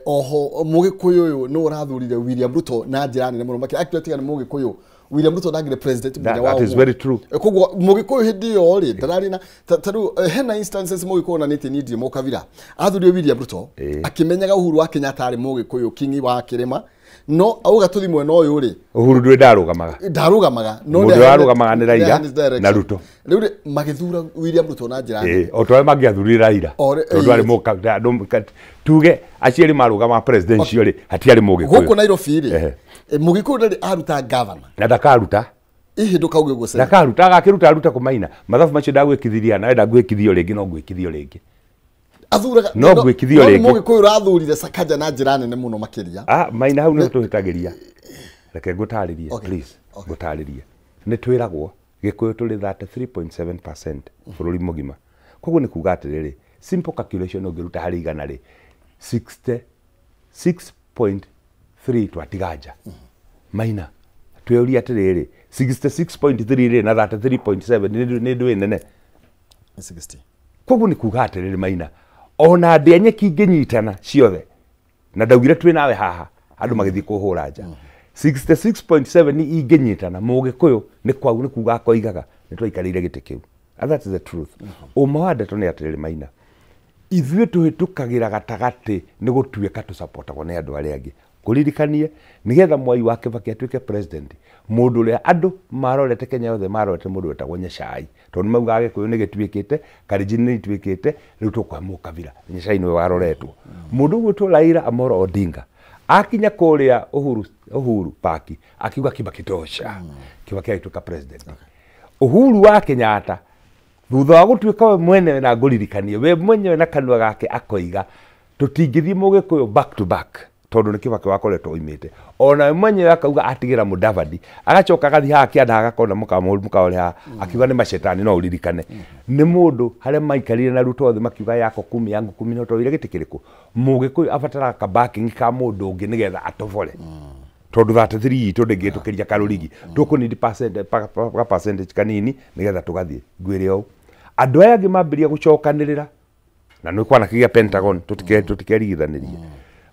S2: oho Mũgĩkũyũ ũyũ nĩ ũrathurire William Ruto na njĩra nene mũno makĩria. Actually, tiga nĩ Mũgĩkũyũ, William Ruto ndangĩrĩ president mũthenya wa
S1: That is
S2: ũmũthĩ.
S1: very true.
S2: Koguo Mũgĩkũyũ hĩndĩ ĩyo rĩ ndararĩ na ta rĩu, hena instances Mũgĩkũyũ onanĩtie niĩ ndirĩ mũkabira, athurire William Ruto akĩmenyaga Uhuru wa Kenyatta arĩ Mũgĩkũyũ kingi wa kĩrĩma, no auga tũthi mwena ũyũ rĩ.
S1: Uhuru ndũrĩ ndarũgamaga.
S2: Ndarũgamaga, no
S1: Mũndũ ũrarũgamaga nĩ Raila
S2: nĩaheanĩte direction.
S1: na Ruto.
S2: Rĩu rĩ magĩthura William Ruto na njĩra nene.
S1: O ta ũrĩa mangĩathurire Raila, tondũ arĩ tuge aciari marũgama presidential rĩ, hatiarĩ Mũgĩkũyũ.
S2: Gũkũ Nairobi rĩ, Mũgĩkũyũ ndarĩ aruta governor.
S1: Na ndakaruta.
S2: Ĩhĩ ndũkauge ũguo Senator.
S1: Ndakaruta, agakĩruta aruta kũmaina mathabu macio ndagwĩkithiria nawe, ndagwĩkithio rĩngĩ, no ngwĩkithio rĩngĩ.
S2: Athuraga
S1: No ngwĩkithio
S2: no
S1: rĩngĩ.
S2: Mũgĩkũyũ ũrathurire Sakaja na njĩra nene mũno makĩria.
S1: Ah, Maina, hau nĩho tũhĩtagĩria. Reke ngũtarĩrie.
S2: Okay.
S1: Please, ngũtarĩrie. Nĩ twĩragwo Gĩkũyũ tũrĩ 33.7% bũrũri mũgima. Koguo nĩ kuga atĩrĩrĩ, simple calculation ũngĩruta harĩ igana rĩ, 66.3 twatiga nja. Maina twĩũrie atĩrĩrĩ, 66.3 rĩ na 33.7 nĩ ndũĩ nene
S2: 60.
S1: Koguo nĩ kuga atĩrĩrĩ Maina, ona ndĩa nyeki ingĩnyitana ciothe na ndaugire twĩ nawe haha andũ magĩthiĩ kũhũra nja, 66.7 ingĩnyitana mũgĩkũyũ nĩ kwau nĩ kuga akoigaga nĩ twaikarĩire gĩtĩ kĩu. And that is the truth. Ũma wa ndeto nĩ atĩrĩrĩ Maina, ithuĩ tũhĩtũkagĩra gatagatĩ nĩ gũtuĩka tũcapotagwo nĩ andũ arĩa angĩ. Kũririkanie nĩgetha Mwai wa Kibaki atuĩke president, mũndũ ũrĩa andũ marorete Kenya yothe marorete mũndũ wetagwo Nyachai, tondũ nĩmaugaga Gĩkũyũ nĩ gĩtuĩkĩte, Kalenjin nĩ ituĩkĩte, rĩu tũkũhe mũkabira. Nyachai nĩwe waroretwo. Mũndũ ũgwĩtwo Raila Amolo Odinga akinya kũrĩa Uhuru Park akiuga Kibaki tosha. Kibaki agĩtuĩka president. Uhuru wa Kenyatta thutha wa gũtuĩka we mwenyewe na ngũririkanie we mwenyewe na kanua gake akoiga tũtingĩthiĩ mũgĩkũyũ back to back tondũ nĩ Kibaki wakoretwo oimĩte. Ona we mwenyewe akauga atigĩra Mudavadi, agacoka agathiĩ haha kĩanda agakona mũkaũrĩ haha akiuga nĩ macetani. No ũririkane nĩ mũndũ harĩa maikarire na Ruto othe makiuga yako kumi yangu kumi, no twaire gĩtĩ kĩrĩkũ. Mũgĩkũyũ abataraga kabacking ka mũndũ ũngĩ nĩgetha atobore, tondũ 33 itũ ndĩngĩtũkĩria karũrigi, tũkũnidi percentage kanini nĩgetha tũgathiĩ. Ngwĩre ũũ, andũ aya angĩ mambĩrĩria gũcokanĩrĩra na nĩ kwanakĩgĩa Pentagon, tũtikerigithanĩrie,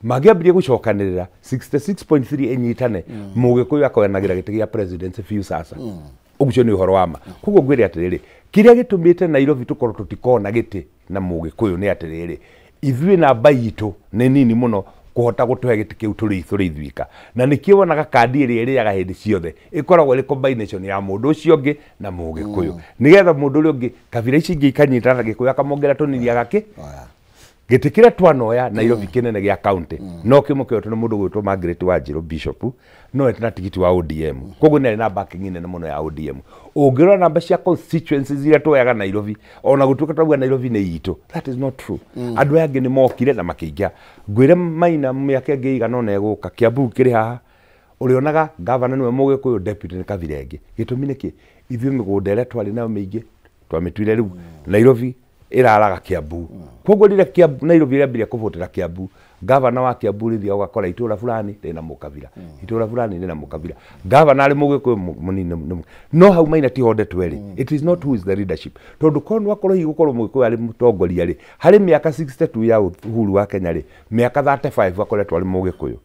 S1: mangĩambĩrĩria gũcokanĩrĩra 66.3 ĩnyitane, mũgĩkũyũ akoyanagĩra gĩtĩ gĩa presidency biũ sasa. Ũguo nĩ ũhoro wa ma. Koguo ngwĩre atĩrĩrĩ, kĩrĩa gĩtũmĩte Nairobi tũkorwo tũtikona gĩtĩ na mũgĩkũyũ nĩ atĩrĩrĩ, ithuĩ namba itũ nĩ nini mũno kũhota gũtũhe gĩtĩ kĩu tũrĩ ithuika. Na nĩkĩo wonaga kandi ĩrĩa ĩrĩaga hĩndĩ ciothe ĩkoragwo ĩrĩ combination ya mũndũ ũcio ũngĩ na mũgĩkũyũ, nĩgetha mũndũ ũrĩa ũngĩ kabira ici ingĩ ikanyitana na Gĩkũyũ akamongerera tũnini agakĩ gĩtĩ kĩrĩa twanoya Nairobi kĩnene gĩa county no kĩmwe kĩoetwo nĩ mũndũ ũgwĩtwo Margaret Wanjirũ Bishop, no ete na tigiti wa ODM. Koguo nĩ arĩ na backing nene mũno ya ODM. Ũngĩrora namba cia constituencies iria twoyaga Nairobi, ona gũtuĩka twauga Nairobi nĩ itũ, that is not true. Andũ aya angĩ nĩ mokire na makĩingĩha. Ngwĩre Maina, mĩaka ĩngĩ ĩigana ũna ĩgũka, Kiambu kĩrĩ haha ũrĩonaga gavana nĩwe mũgĩkũyũ, deputy nĩ kabira ĩngĩ. Gĩtũmi nĩkĩ? Ithuĩ mĩgũnda ĩrĩa twarĩ nayo mĩingĩ twamĩtuire rĩu Nairobi ĩraraga Kiambu. Koguo rĩrĩa Nairobi ĩrambĩrĩria kũvotera Kiambu, gavana wa Kiambu rĩthiaga ũgakora itũra fulani rĩna mũkabira, itũra fulani rĩna mũkabira, gavana arĩ mũgĩkũyũ mũnini. No hau Maina tiho ndeto ĩrĩ. It is not who is the leadership, tondũ korwo nĩwakorwo hihi gũkorwo mũgĩkũyũ arĩ mũtongoria rĩ, harĩ mĩaka 62 ya uhuru wa Kenya rĩ, mĩaka 35 akoretwo arĩ mũgĩkũyũ.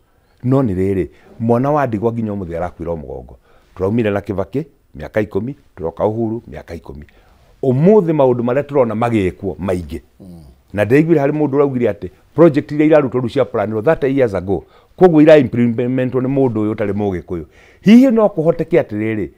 S1: No nĩ rĩrĩ, mwana wa ndigwa nginya ũmũthĩ arakuĩra mũgongo. Tũraumire na Kibaki mĩaka 10, tũroka Uhuru mĩaka 10. Ũmũthĩ maũndũ marĩa tũrona magĩkwo maingĩ, na ndĩraiguire harĩ mũndũ ũraugire atĩ project iria irarutwo rĩu cia planirwo 30 years ago, koguo ira implementwo nĩ mũndũ ũyũ ũtarĩ mũgĩkũyũ. Hihi no kũhoteke atĩrĩrĩ,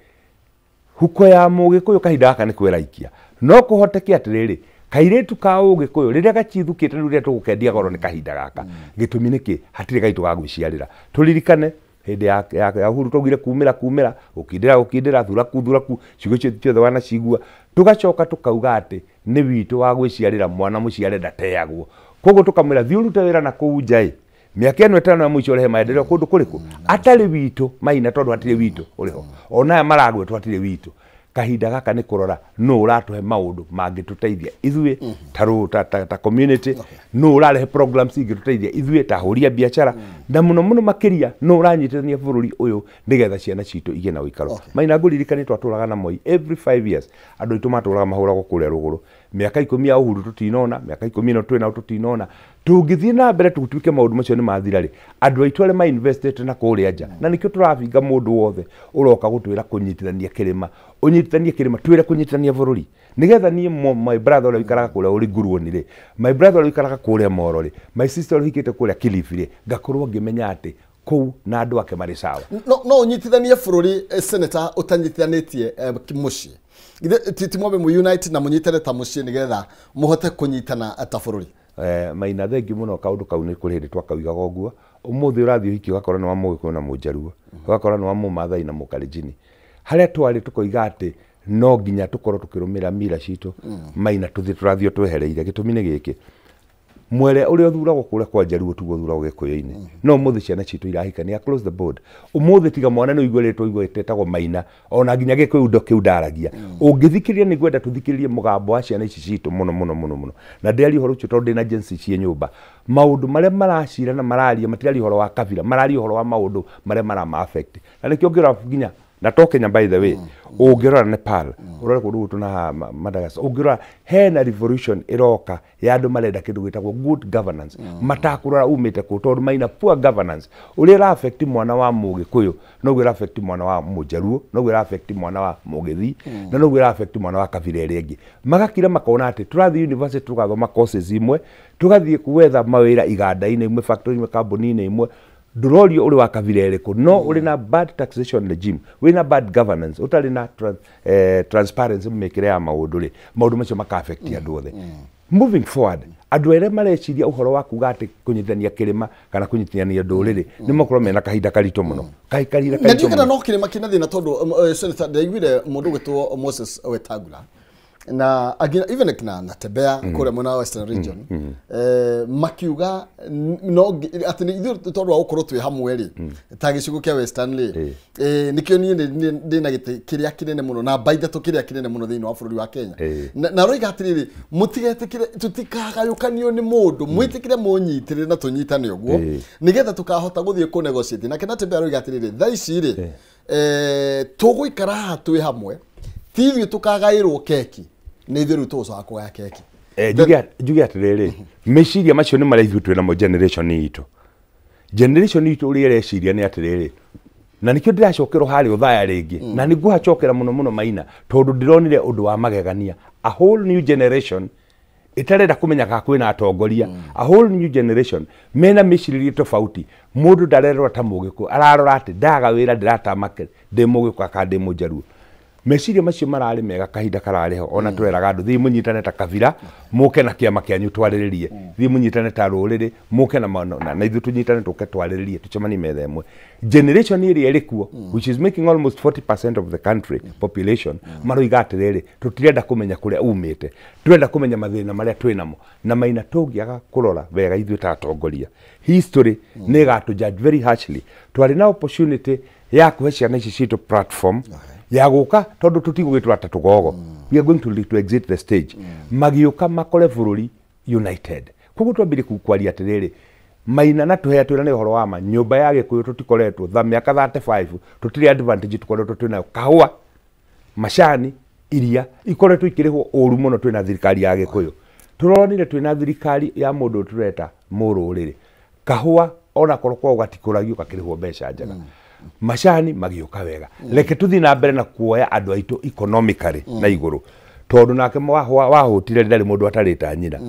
S1: huko ya mũgĩkũyũ kahinda gaka nĩ kwĩraikia, no kũhoteke atĩrĩrĩ, kairĩtu ka ũgĩkũyũ rĩrĩa gachithukĩte rĩu rĩrĩa tũgũkendia goro nĩ kahinda gaka. Gĩtũmi nĩkĩ? Hatirĩ gaitũ ga gwĩciarĩra. Tũririkane hĩndĩ ya Uhuru twaugire kumĩra kumĩra, gũkindĩra gũkindĩra, thuraku thuraku, ciugo icio ciothe wanacigua. Tũgacoka tũkauga atĩ nĩ witũ wa gwĩciarĩra, mwana mũciare ndateagwo. Koguo tũkamwĩra thiĩ ũrute wĩra na kũu nja ĩ, mĩaka ĩno ĩtano ya mũico ũrehe maendeleo kũndũ kũrĩkũ atarĩ witũ Maina, tondũ hatirĩ witũ ũrĩho. Ona aya maragwetwo hatirĩ witũ. Kahinda gaka nĩ kũrora nũ ũratũhe maũndũ mangĩtũteithia ithuĩ ta community, nũ ũrarehe programs ingĩtũteithia ithuĩ ta ahũri a biacara, na mũno mũno makĩria nũ ũranyitithania bũrũri ũyũ nĩgetha ciana citũ igĩe na ũikaro. Maina ngũririkane twatũraga na Moi every 5 years, andũ aitũ matũraga mahũragwo kũrĩa rũgũrũ. Mĩaka 10 ya Uhuru tũtinona, mĩaka 10 ĩno twĩ nayo tũtinona. Tũngĩthiĩ na mbere tũtuĩke maũndũ macio nĩ mathira rĩ, andũ aitũ arĩa ma-investĩte na kũrĩa nja, na nĩkĩo tũrabinga mũndũ wothe ũroka gũtwĩra kũnyitithania kĩrĩma, ũnyitithanie kĩrĩma, twĩre kũnyitithania bũrũri, nĩgetha niĩ my brother ũrĩa ũikaraga kũrĩa ũrĩ Nguruoni rĩ, my brother ũrĩa ũikaraga kũrĩa Moro rĩ, my sister ũrĩa ũhikĩte kũrĩa Kilifi rĩ, ngakorwo ngĩmenya atĩ kũu na andũ ake marĩ sawa.
S2: No ũnyitithanie bũrũri, senator, ũtanyitithanĩtie mũciĩ. Ti mwambe mu unite na mũnyitane ta mũciĩ nĩgetha mũhote kũnyitana ta bũrũri.
S1: Maina thengi mũno kaũndũ kau nĩ kũrĩ hĩndĩ twakaugaga ũguo. Ũmũthĩ ũrathiĩ ũhiki ũgakora nĩ wa mũgĩkũyũ na mũnjaruo, ũgakora nĩ wa mũmathai na mũkalenjini. Harĩa twarĩ tũkoiga atĩ no nginya tũkorwo tũkĩrũmĩrĩra mira citũ, Maina tũthiĩ tũrathiĩ twehereire. Gĩtũmi nĩ gĩkĩ, Mwere ũrĩa ũthuragwo kũrĩa kwa Njaruo tiguo ũthuragwo Gĩkũyũ-inĩ. No ũmũthĩ ciana citũ irahikania across the board. Ũmũthĩ tiga mwana nĩ ũigue rĩtwa ũigue ĩtetagwo Maina, ona nginya Gĩkũyũ ndo kĩu ndaragia. Ũngĩthikĩrĩria nĩ ngwenda tũthikĩrĩrie mũgambo wa ciana ici citũ mũno mũno mũno mũno. Na ndĩaria ũhoro ũcio tondũ ndĩna Gen Z ciĩ nyũmba. Maũndũ marĩa maracira na mararia matiraria ũhoro wa kabira, mararia ũhoro wa maũndũ marĩa marama affect. Na nĩkĩo ũngĩrora nginya na to Kenya by the way, ũngĩrora Nepal, ũrore kũndũ gũtũ na Madagascar, ũngĩrora hena revolution ĩroka ya andũ marenda kĩndũ gĩtagwo good governance, matakũrora umĩte kũ tondũ maina poor governance ũrĩa ĩra affect mwana wa Mũgĩkũyũ noguo ĩra affect mwana wa Mũjaruo, noguo ĩra affect mwana wa Mũgĩthii, na noguo ĩra affect mwana wa kabira ĩrĩa ĩngĩ. Magakira makona atĩ tũrathiĩ university tũgathoma courses imwe, tũgathiĩ gwetha mawĩra iganda-inĩ imwe, factory imwe, kambuni-inĩ imwe, ndũrorio ũrĩ wa kabira ĩrĩkũ, no ũrĩ na bad taxation regime, wĩna bad governance, ũtarĩ na transparency mĩkĩre ya maũndũ rĩ, maũndũ macio maka affect andũ othe. Moving forward, andũ arĩa mareciria ũhoro wa kuga atĩ kũnyitithania kĩrĩma kana kũnyitithania ndũrĩrĩ nĩ makorwo mena kahinda karitũ mũno. Kahinda
S2: Na
S1: karitũ
S2: ndiũĩ kana
S1: mũno.
S2: no kĩrĩma kĩna thĩna tondũ Senator, ndaiguire mũndũ ũgwĩtwo Moses Wetangula na angĩ even na Natembeya kũrĩa mwena wa Western Region, makiuga no atĩ nĩ ithuĩ tondũ wa gũkorwo twĩ hamwe rĩ, ta gĩcigo kĩa Western rĩ, nĩkĩo niĩ ndĩ na gĩtĩ kĩrĩa kĩnene mũno, namba ithatũ kĩrĩa kĩnene mũno thĩinĩ wa bũrũri wa Kenya. Na roiga atĩrĩrĩ, mũtigetĩkĩre tũtikagayũkanio nĩ mũndũ, mwĩtĩkĩre mũnyitĩrĩre na tũnyitane ũguo nĩgetha tũkahota gũthiĩ kũ negotiate. Nake Natembeya aroiga atĩrĩrĩ, thaa ici rĩ, tũgũikara haha twĩ hamwe, ti ithuĩ tũkagaĩrwo keki, nĩ ithuĩ rĩu tũgũcoka kũgaya keki.
S1: Njuge atĩrĩrĩ, meciria macio nĩ marĩa ithuĩ twĩ namo generation itũ. Generation itũ ũrĩa ĩreciria nĩ atĩrĩrĩ, na nĩkĩo ndĩracokerwo harĩa ũthaya rĩngĩ, na nĩngũhacokera mũno mũno Maina, tondũ ndĩronire ũndũ wa magegania. A whole new generation ĩtarenda kũmenya kana kwĩna atongoria, a whole new generation mena mĩcirĩrie tofauti. Mũndũ ndarerora ta Mũgĩkũyũ, ararora atĩ ndaga wĩra ndĩratamake ndĩ Mũgĩkũyũ kana ndĩ Mũjaruo. Meciria macio mararĩ mega kahinda kararĩ ho, ona tweraga andũ thiĩ mũnyitane ta kabira, mũke na kĩama kĩanyu twarĩrĩrie, thiĩ mũnyitane ta rũrĩrĩ, mũke na ithuĩ tũnyitane tũke twarĩrĩrie, tũcemanie metha ĩmwe. Generation ĩrĩa ĩrĩ kuo, which is making almost 40% of the country population, maroiga atĩrĩrĩ, tũtirenda kũmenya kũrĩa umĩte, tũrenda kũmenya mathĩna marĩa twĩ namo. Na Maina, tũngĩaga kũrora wega ithuĩ ta atongoria, history nĩ ĩgatũ judge very harshly. Twarĩ na opportunity ya kũhe ciana ici citũ platform ya gũka, tondũ tũtigũgĩtũra ta tũgogo, we are going to exit the stage, magĩũka makore bũrũri united. Koguo twambire kwaria atĩrĩrĩ, Maina, na tũhea twĩrane ũhoro wa ma, nyũmba ya Gĩkũyũ tũtikoretwo tha mĩaka 35 tũtirĩ advantage tũkoretwo twĩnayo. Kahũa, macani, iria ikoretwo ikĩrĩhwo ũru mũno twĩna thirikari ya Gĩkũyũ. Tũronire twĩna thirikari ya mũndũ tũreta mũrũrĩrĩ, kahũa onakorwo kwao gatikũragio gakĩrĩhwo mbeca njega, macani magĩũka wega. Reke tũthiĩ na mbere na kuoya andũ aitũ economically na igũrũ, tondũ nake wahũtire ndarĩ mũndũ atarĩta nyina.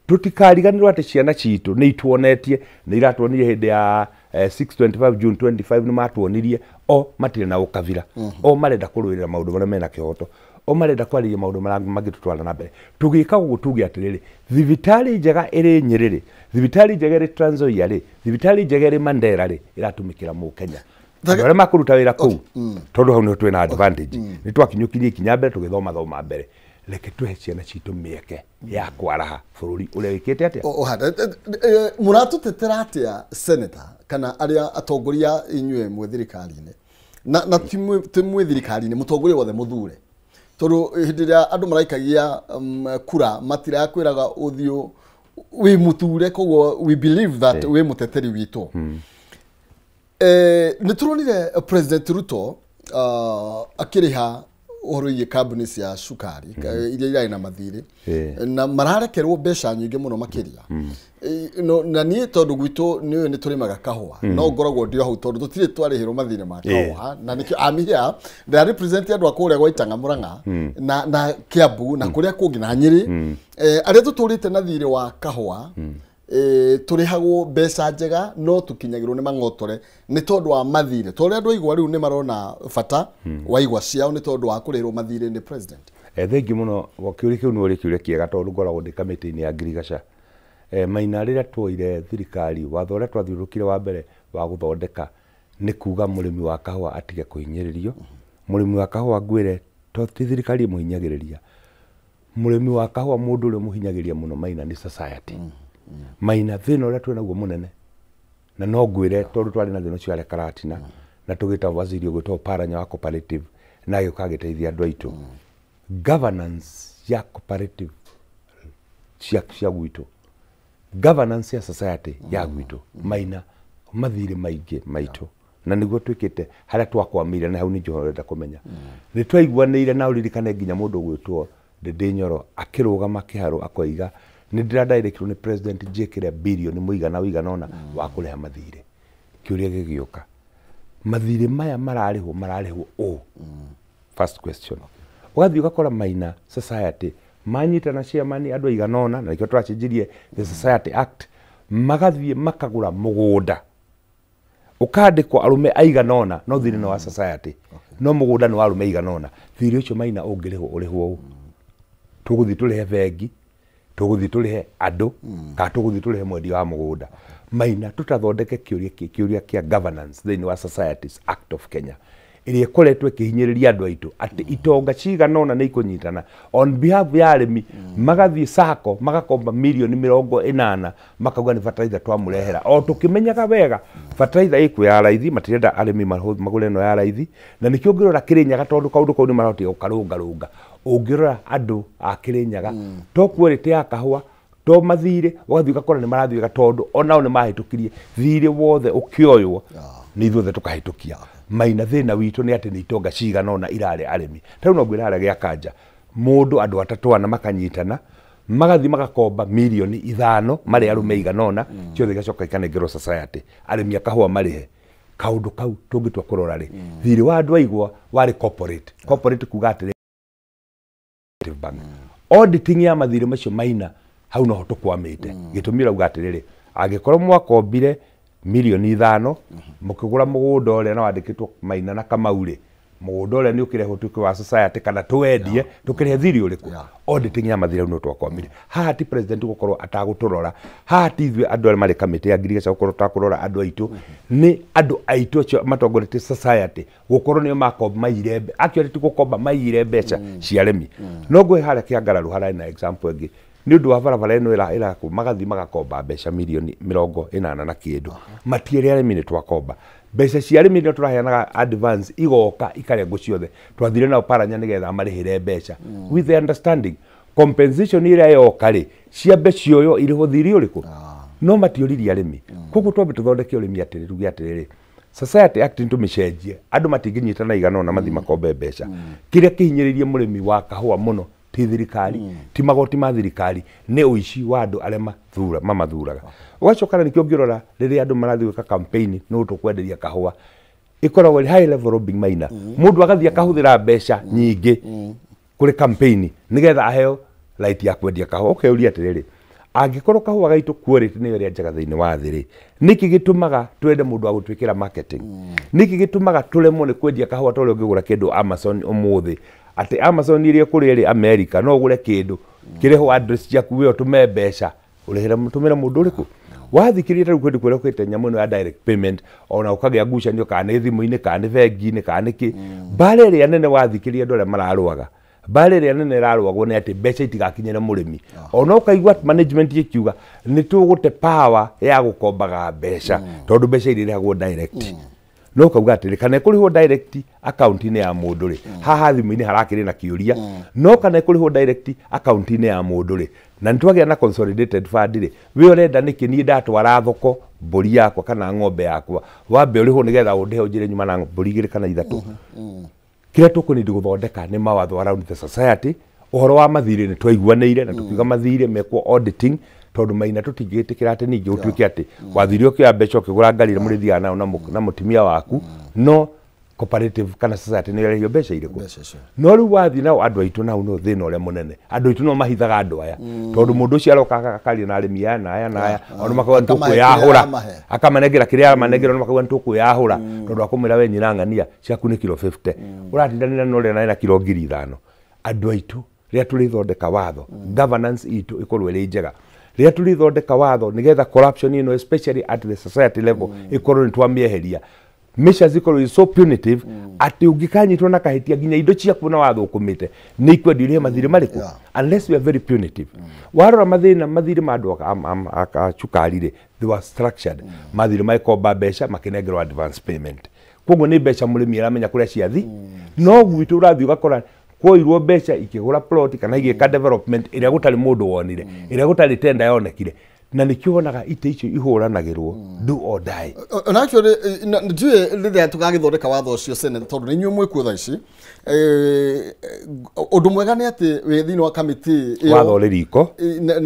S1: Tũtikariganĩrwo atĩ ciana citũ nĩ ituonetie, nĩ iratuonirie hĩndĩ ya 625 June 25, nĩ matuonirie o matirĩ na ũkabira, o marenda kũrũĩrĩra maũndũ marĩa mena kĩhoto, o marenda kwarĩria maũndũ marĩa mangĩtũtwara na mbere. Tũgĩka ũguo tuge atĩrĩrĩ, thibitarĩ njega ĩrĩ Nyĩrĩ rĩ, thibitarĩ njega ĩrĩ Trans Nzoia rĩ, thibitarĩ njega ĩrĩ Mandera rĩ, ĩratũmĩkĩra Mũkenya, andũ arĩa makũruta wĩra kũu, tondũ hau nĩho twĩna advantage, nĩ twakinyũkirie ikinya mbere tũgĩthoma thoma mbere. Reke tũhe ciana citũ mĩeke ya kwaraha bũrũri ũrĩa wĩkĩte atĩa.
S2: Mũratũtetera atĩa, senator, kana arĩa atongoria inyuĩ mwĩ thirikari-inĩ, na ti mwĩ thirikari-inĩ, mũtongoria wothe mũthure, tondũ hĩndĩ ĩrĩa andũ maraikagia kura matirakwĩraga ũthiũ wĩ mũthure, koguo we believe that wĩ mũteteri witũ. Nĩ tũronire President Ruto akĩrĩha ũhoro wĩgiĩ kambuni cia cukari iria irarĩ na mathirĩ, na mararekerwo mbeca nyingĩ mũno makĩria. Na niĩ tondũ gwitũ nĩ nĩ tũrĩmaga kahũa, no ngoragwo ndĩ o hau tondũ tũtirĩ twarĩhĩrwo mathirĩ ma kahũa, na nĩkĩo I'm here ndĩra represent andũ a kũrĩa gwa Itang'a, Mũrang'a na Kiambu na kũrĩa kũngĩ na Nyĩrĩ, arĩa tũtũrĩte na thirĩ wa kahũa. Tũrĩhagwo mbeca njega no tũkinyagĩrwo nĩ mang'otore nĩ tondũ wa mathirĩ, tondũ andũ aigua rĩu nĩ marona bata wa igwa ciao nĩ tondũ wa kũrĩhĩrwo mathirĩ nĩ president.
S1: Thengi mũno. Kĩũria kĩu nĩ ũrĩ kĩũria kĩega, tondũ ngoragwo ndĩ kamĩtĩ-inĩ ya ngirigaca. Maina, rĩrĩa tuoire thirikari, watho ũrĩa twathiũrũrũkire wa mbere wa gũthondeka nĩ kuga mũrĩmi wa kahũa atige kũhinyĩrĩrio. Mũrĩmi wa kahũa, ngwĩre, to ti thirikari ĩmũhinyagĩrĩria mũrĩmi wa kahũa, mũndũ ũrĩa ũmũhinyagĩrĩria mũno, Maina, nĩ society. Maina thĩna ũrĩa twĩ naguo mũnene na no ngwĩre tondũ twarĩ na thĩna ũcio harĩa Karatina na tũgĩta waziri ũgwĩtwo Paranya wa cooperative na agĩũka agĩteithia andũ aitũ. Governance ya cooperative cia gwitũ, governance ya society ya gwitũ, Maina mathirĩ maingĩ maitũ na nĩguo twĩkĩte harĩa twakwamĩire na hau nĩ njohero ũrenda kũmenya. Nĩ twaiguanĩire na ũririkane nginya mũndũ ũgwĩtwo Ndĩndĩ Nyoro akĩrũgama kĩharo akoiga nĩ ndĩradirectwo nĩ president njĩkĩre birioni mũigana ũigana ũna wa kũrĩha mathirĩ. Kĩũria gĩgĩũka, mathirĩ maya mararĩhwo ũ? First question. Ũgathiĩ ũgakora Maina society manyitana chairman andũ aigana ũna, na nĩkĩo tũracenjirie the Society Act, magathiĩ makagũra mũgũnda ũkandĩkwo arũme aigana ũna, no thirĩ nĩ wa society, no mũgũnda nĩ wa arũme aigana ũna. Thirĩ ũcio Maina ũngĩrĩhwo ũrĩhwo ũ? Tũgũthiĩ tũrĩhe bengi, tũgũthiĩ tũrĩhe andũ, kana tũgũthiĩ tũrĩhe mwendia wa mũgũnda? Maina tũtathondeke kĩũria kĩa governance thĩinĩ wa Societies Act of Kenya ĩrĩa ĩkoretwo ĩkĩhinyĩrĩria andũ aitũ atĩ itonga cigana ũna nĩ ikũnyitana on behalf ya arĩmi, magathiĩ sacco magakomba mirioni 80 makauga nĩ bataraitha twamũrehera, o tũkĩmenyaga wega bataraitha ĩkuo ya raithi, matirenda arĩmi magũre ĩno ya raithi. Na nĩkĩo ũngĩrora Kĩrĩnyaga, tondũ kaũndũ kau nĩ marahotire gũkarũngarũnga, ũngĩrora andũ a Kĩrĩnyaga to quality ya kahũa to mathirĩ, ũgathiĩ ũgakora nĩ marathiĩ wega tondũ onao nĩ mahĩtũkirie thirĩ wothe ũkĩoywo nĩ ithuothe tũkahĩtũkia. Maina thĩna witũ nĩ atĩ nĩ itonga cigana ũna irarĩ arĩmi. Ta rĩu no ngwĩre harĩa gĩa Kanja, mũndũ andũ atatũ ana makanyitana magathiĩ magakomba mirioni 5 marĩ arũme aigana ũna, ciothe igacoka ikanengerwo society, arĩmi a kahũa marĩhe. Kaũndũ kau tũngĩtua kũrora rĩ, thirĩ wa andũ aigwa warĩ corporate. Corporate kuga atĩrĩ bank. Auditing ya mathirĩ macio Maina hau noho tũkwamĩte. Gĩtũmi ũrauga atĩrĩrĩ, angĩkorwo mwakombire mirioni 5 mũkĩgũra mũgũnda ũrĩa na wandĩkĩtwo Maina na Kamau rĩ, mũgũnda ũrĩa nĩ ũkĩrehwo ũtuĩke wa society kana tũwendie tũkĩrĩhe thirĩ ũrĩkũ? Auditing ya mathirĩ hau no twakwamire. Haha ti president gũkorwo atagũtũrora, haha ti ithuĩ andũ arĩa marĩ kamĩtĩ ya ngirigaca gũkorwo tũtakũrora andũ aitũ, nĩ andũ aitũ acio matongoretie society gũkorwo nĩo makomba maiyire, actually ti gũkomba maiyire mbeca cia arĩmi. No ngwĩhe harĩa Kĩangararũ hararĩ na example ĩngĩ nĩ ũndũ wa barabara ĩno ĩrakwo, magathiĩ magakomba mbeca mirioni 80 na kĩndũ, matiĩre arĩmi nĩ twakomba mbeca cia arĩmi, nĩ tũraheanaga advance igoka ikarengwo ciothe. Twathire nao Paranya nĩgetha marĩhĩre mbeca with the understanding compensation ĩrĩa yoka rĩ, ciambe cioywo irĩhwo thirĩ ũrĩkũ, no matiũririe arĩmi. Koguo twambe tũthondeke ũrĩmi atĩrĩ, tuge atĩrĩrĩ, Society Act nĩ tũmĩcenjie, andũ matingĩnyitana igana ũna mathiĩ makombe mbeca. Kĩrĩa kĩhinyĩrĩirie mũrĩmi wa kahũa mũno ti thirikari, ti magoti ma thirikari, nĩ ũici wa andũ arĩa mamathuraga. Ũgacoka na nĩkĩo ũngĩrora rĩrĩa andũ marathiĩ gwĩka campaign nĩ tũkwenderia kahũa, ĩkoragwo ĩrĩ high level lobbying Maina. Mũndũ agathiĩ akahũthĩra mbeca nyingĩ kũrĩ campaign nĩgetha aheo right ya kwendia kahũa. Ũkeyũria atĩrĩrĩ, angĩkorwo kahũa gaitũ quality nĩyo ĩrĩa njega thĩinĩ wa thĩ rĩ, nĩkĩ gĩtũmaga twende mũndũ wa gũtwĩkĩra marketing? Nĩkĩ gĩtũmaga tũremwo nĩ kwendia kahũa ta ũrĩa ũngĩgũra kĩndũ Amazon ũmũthĩ? Atĩ Amazon iria kũrĩa ĩrĩ America no ũgũre kĩndũ kĩrĩhwo address ciaku we ũtũme mbeca ũrĩhĩre mũtũmĩre mũndũ ũrĩkũ? Wathikĩrĩria ta rĩu kũndũ kũrĩa ũkĩte nyamũ ĩno ya direct payment, ona ũkagĩa ngucanio kana nĩ thimũ-inĩ kana nĩ bengi-inĩ kana nĩ kĩ. Mbara ĩrĩa nene wathikĩrĩria andũ arĩa mararũaga, mbara ĩrĩa nene ĩrarũagwo nĩ atĩ mbeca itigakinyĩre mũrĩmi. Ona ũkaigua management ĩkiuga nĩ tũgũte power ya gũkombaga mbeca tondũ mbeca iria irĩhagwo direct. No ũkauga atĩrĩ, kana ĩkũrĩhwo direct account-inĩ ya mũndũ rĩ, haha thimũ-inĩ harakĩrĩ na kĩũria, no kana ĩkũrĩhwo direct account-inĩ ya mũndũ rĩ, na nĩ twagĩa na consolidated fund rĩ, we ũrenda nĩkĩ niĩ ndatwara thoko mbũri yakwa kana ng'ombe yakwa wambe ũrĩhwo nĩgetha ũndĩhe ũnjĩre nyuma na mbũri 2 kana 3? Kĩrĩa tũkũnidi gũthondeka nĩ mawatho around the society. Ũhoro wa mathirĩ nĩ twaiguanĩire na tũkiuga mathirĩ mekwo auditing, tondũ Maina tũtingĩtĩkĩra atĩ ningĩ ũtuĩke atĩ wathire ũkĩoya mbeca ũkĩgũra ngari ĩrĩa mũrĩthiaga nayo na mũtumia waku, no cooperative kana society nĩ ĩrarĩhio mbeca irĩkũ? No rĩu wathiĩ nao andũ aitũ nao no thĩna ũrĩa mũnene, andũ aitũ no mahithaga andũ aya, tondũ mũndũ ũcio aroka akaria na arĩmi aya na aya na aya, ona makauga nĩ tũkwĩyahũra, akamanengera kĩrĩa aramanengera, ona makauga nĩ tũkwĩyahũra, tondũ akũmwĩra we nyina ng'ania ciaku nĩ kiro 50, ũratindanĩra na ũrĩa na kiro 5,000. Andũ aitũ rĩrĩa tũrĩthondeka watho, governance itũ ĩkorwo ĩrĩ njega, rĩrĩa tũrĩthondeka watho nĩgetha corruption ĩno especially at the society level ĩkorwo nĩ twamĩeheria, Measures ikorwo so punitive atĩ ũngĩkanyitwo na kahĩtia nginya indo ciaku na wathũkũmĩte nĩ ikwendio irĩhe mathirĩ marĩkũ, unless we are very punitive. Warora mathĩna mathirĩ ma andũ a cukari rĩ, they were structured. Mathirĩ magĩkomba mbeca makĩnengerwo advance payment, koguo nĩ mbeca mũrĩmi aramenya kũrĩa ciathi. No gwitũ ũrathiĩ ũgakora kwoirwo mbeca ikĩgũra plot kana igĩka development ĩrĩa gũtarĩ mũndũ wonire, ĩrĩa gũtarĩ tenda yonekire, na nĩkĩo wonaga itĩ icio ihũranagĩrwo do or die.
S2: Na actually ndiũĩ rĩrĩa tũgagĩthondeka watho ũcio Senate, tondũ nĩ inyuĩ mwĩkuo thaa ici, ũndũ mwega nĩ atĩ wĩ thĩinĩ wa kamĩtĩ ĩyo,
S1: watho ũrĩ riko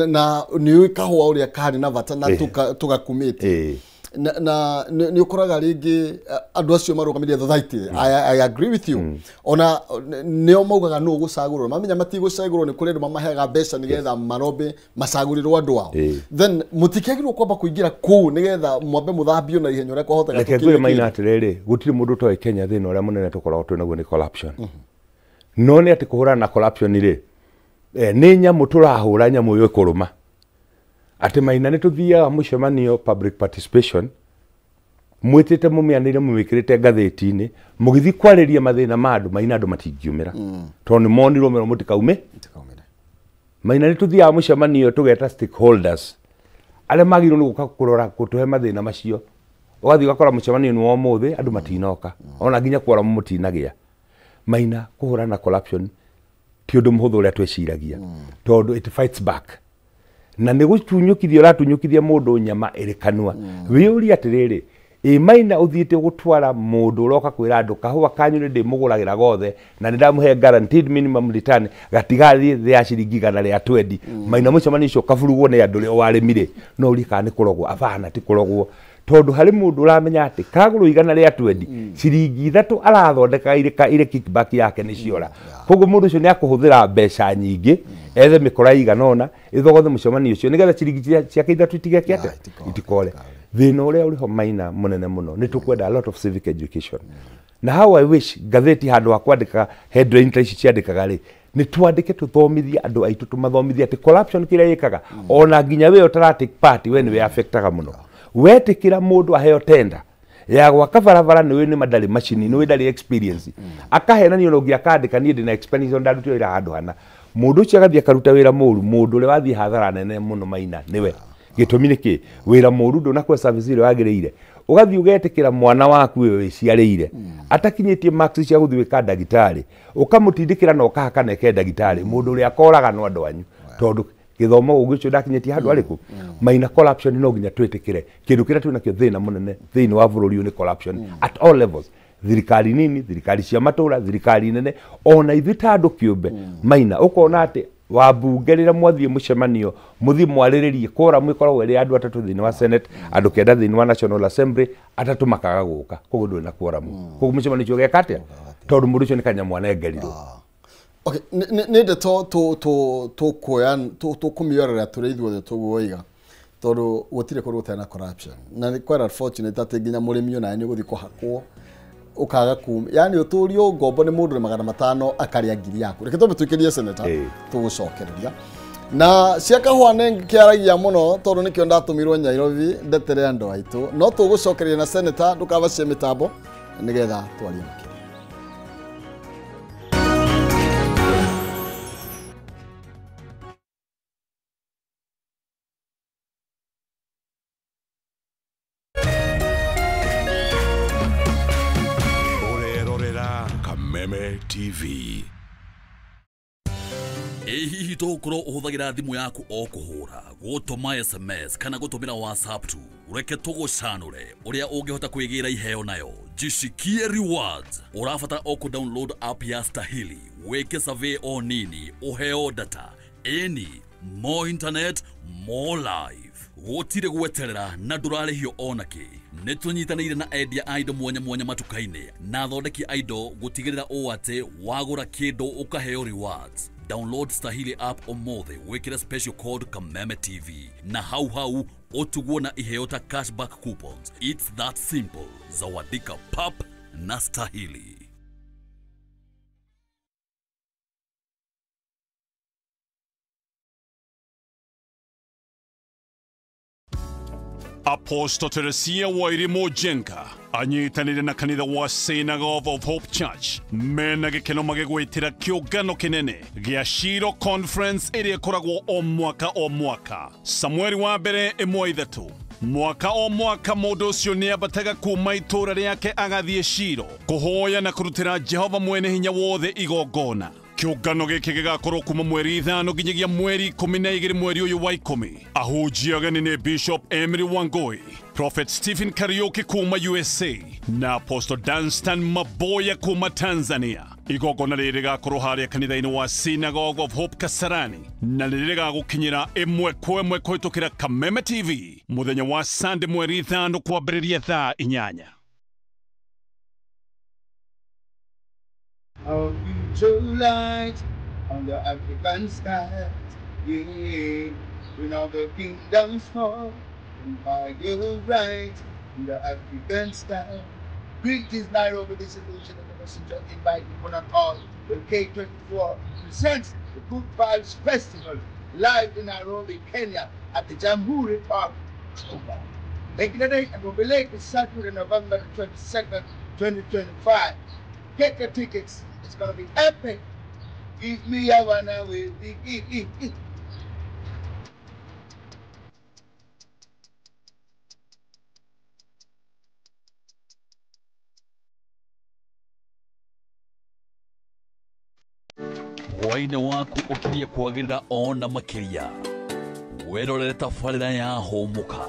S2: na nĩ ũĩ kahũa ũrĩa karĩ na bata na tũgakumĩte na nĩ ũkoraga rĩngĩ andũ acio marũgamĩrĩire society. I agree with you. Ona nĩo maugaga nũ gũcagũrwo, mamenya matigũcagũrwo nĩ kũrĩ andũ mamaheaga mbeca nĩgetha marombe macagũrĩrwo andũ ao. Then mũtikĩagĩrĩirwo kwamba kũingĩra kũu nĩgetha mwambe mũthambio na ihenya ũrĩa kwahoteka.
S1: Reke ngwĩre Maina atĩrĩrĩ, gũtirĩ mũndũ ũtoĩ Kenya thĩna ũrĩa mũnene tũkoragwo twĩ naguo nĩ corruption. No nĩ atĩ kũhũrana na corruption rĩ, nĩ nyamũ tũrahũra nyamũ ĩyo ĩkũrũma. Atĩ Maina nĩ tũthiaga mũcemanio public participation mwĩtĩte mũmĩanĩre mũmĩkĩrĩte ngathĩti-inĩ mũgĩthiĩ kwarĩria mathĩna ma andũ, Maina andũ matingiumĩra tondũ nĩ monirwo merwo mũtikaume. Maina nĩ tũthiaga mũcemanio tũgeta stakeholders arĩa magĩrĩirwo nĩ gũka kũrora gũtũhe mathĩna macio, ũgathiĩ ũgakora mũcemanio nĩ wa ũmũthĩ andũ matinoka ona nginya quorum mũtinagĩa. Maina kũhũrana na corruption ti ũndũ mũhũthũ ũrĩa twĩciragia tondũ it fights back, na nĩ gũtunyũkithia ũratunyũkithia mũndũ nyama ĩrĩ kanua. Wĩyũrie atĩrĩrĩ, ĩ Maina ũthiĩte gũtwara mũndũ ũroka kwĩra andũ kahũa kanyu nĩ ndĩmũgũragĩra gothe na nĩ ndamũhe guaranteed minimum return gatigathiĩ thĩ ya ciringi 120. Maina mũcemanio ũcio ũkaburugwo nĩ andũ ũrĩa warĩmire, no ũrie kana nĩ kũrogwo. Abana ti kũrogwo, tondũ harĩ mũndũ ũramenya atĩ kagũrũ 120 ciringi 3 arathondeka irĩ kickback yake nĩ ciora. Koguo mũndũ ũcio nĩ akũhũthĩra mbeca nyingĩ ethe mĩkora igana ũna ĩthogothe mũcemanio ũcio nĩgetha ciringi ciake 3 itigeke atĩa itikore. Thĩna ũrĩa ũrĩho Maina mũnene mũno nĩ tũkwenda a lot of civic education. Na how I wish ngathĩti handũ ha kwandĩka headline ta ici ciandĩkaga rĩ, nĩ twandĩke tũthomithie andũ aitũ, tũmathomithie atĩ corruption kĩrĩa ĩkaga ona nginya we ũtara take part we nĩwe affectaga mũno. Wetĩkĩra mũndũ aheo tenda ya gwaka barabara nĩwe nĩ ndarĩ macini nĩwe ndarĩ experience, akahenanio na ũngĩ akandĩka niĩ ndĩna experience ndarutire wĩra handũ hana, mũndũ ũcio agathiĩ akaruta wĩra mũru, mũndũ ũrĩa wathiĩ hathara nene mũno Maina nĩwe. Gĩtũmi nĩ kĩ? Wĩra mũru ndũnakũhe service ĩrĩa wagĩrĩire, ũgathiĩ ũgetĩkĩra mwana waku ũyũ wĩciarĩire atakinyĩtie marks cia gũthiĩ gwĩka ndagĩtarĩ, ũkamũtindĩkĩra na ũkahaka eke ndagĩtarĩ, mũndũ ũrĩa akoraga no andũ anyu tondũ gĩthomo ũgĩ ũcio ndakinyĩtie handũ arĩkũ. Maina corruption no nginya twĩtĩkĩre kĩndũ kĩrĩa twĩ nakĩo thĩna mũnene thĩinĩ wa bũrũri ũyũ nĩ corruption at all levels, thirikari nini, thirikari cia matũra, thirikari nene, ona ithuĩ ta andũ kĩũmbe. Maina ũkona atĩ wambunge rĩrĩa mwathiĩ mũcemanio mũthiĩ mwarĩrĩrie quorum ĩkoragwo ĩrĩ andũ 3 thĩinĩ wa Senate, andũ 9 thĩinĩ wa National Assembly, 3 makaga gũka, koguo ndũrĩ na quorum. Koguo mũcemanio ũcio ũgeka atĩa? Tondũ mũndũ ũcio nĩ kanyamũ anengerirwo.
S2: Okay, nĩ ndeto tũkũmĩorera tũrĩ ithuothe tũguoiga tondũ gũtirĩ kũndũ gũtarĩ na corruption, na nĩ quite unfortunate atĩ nginya mũrĩmi onawe nĩ ũgũthiĩ kũhakwo ũkaga kuma, yani ũtũrio ngombo nĩ mũndũ na 500 akarĩa ngiri yaku. Reke twambe tũikĩrie Senator tũgũcokereria na cia kahũa nĩ kĩaragia mũno tondũ nĩkĩo ndatũmirwo Nairobi ndetere andũ aitũ, no tũgũcokereria na Senator ndũkabacie mĩtambo nĩgetha twarie makĩria.
S3: TV. Hihi tũgũkorwo ũhũthagĩra thimũ yaku o kũhũra, gũtũma SMS kana gũtũmĩra WhatsApp tu, reke tũgũcanũre ũrĩa ũngĩhota kwĩgĩra iheo nayo. Jishikie rewards. Ũrabatara o kũ download app ya Stahili, wĩke survey o nini, ũheo data, ĩni more internet, more life. Gũtirĩ gweterera na ndũrarĩhio ona kĩ. Nĩ tũnyitanĩire na endia a indo mwanya mwanya matuka-inĩ na athondeki a indo gũtigĩrĩra ũũ atĩ wagũra kĩndũ ũkaheo rewards. Download Stahili app ũmũthĩ, wĩkĩre special code Kameme TV na hau hau ũtugwo na iheo ta cashback coupons. It's that simple. Zawadika pap na Stahili.
S4: Apostle Teresia Wairimu Njenga anyitanire na kanitha wa Synagogue of Hope Church mena gikeno magigwitira kiungano kinene gia Shiro Conference iria ikoragwo o mwaka o mwaka. Samueli wa mbere 1:3. Mwaka o mwaka mundu ucio niambataga kuma itura riake agathie Shiro kuhoya na kurutira Jehova mwene hinya wothe igongona. Kiungano giki gigakorwo kuma mweri 5 nginyagia mweri 12 mweri uyu wa 10. Ahunjia ageni ni Bishop Emery Wangoi, Prophet Stephen Kariuki kuma USA na Apostle Danstan Maboya kuma Tanzania. Igongona rĩrĩ rĩgakorwo harĩa kanitha-inĩ wa Synagogue of Hope Kasarani na rĩrĩ rĩgagũkinyĩra ĩmwe kwa ĩmwe kũhĩtũkĩra Kameme TV mũthenya wa Sunday mweri 5 kwambĩrĩria thaa 8.
S5: Our future light on the African sky, yeah. When all the kingdoms fall, and by your right in the African style. Greetings, Nairobi, this is Lucian and the Messenger inviting one and all. The K24 presents the Good Vibes Festival live in Nairobi, Kenya at the Jamhuri Park. Making the date and will be late this Saturday, November 22nd, 2025. Get your tickets. It's gonna be epic. Give me a one away.
S3: Hwaĩ-inĩ waku ũkirie kwagĩrĩra ona makĩria. Wĩrorere tabarĩra ya Hũmũka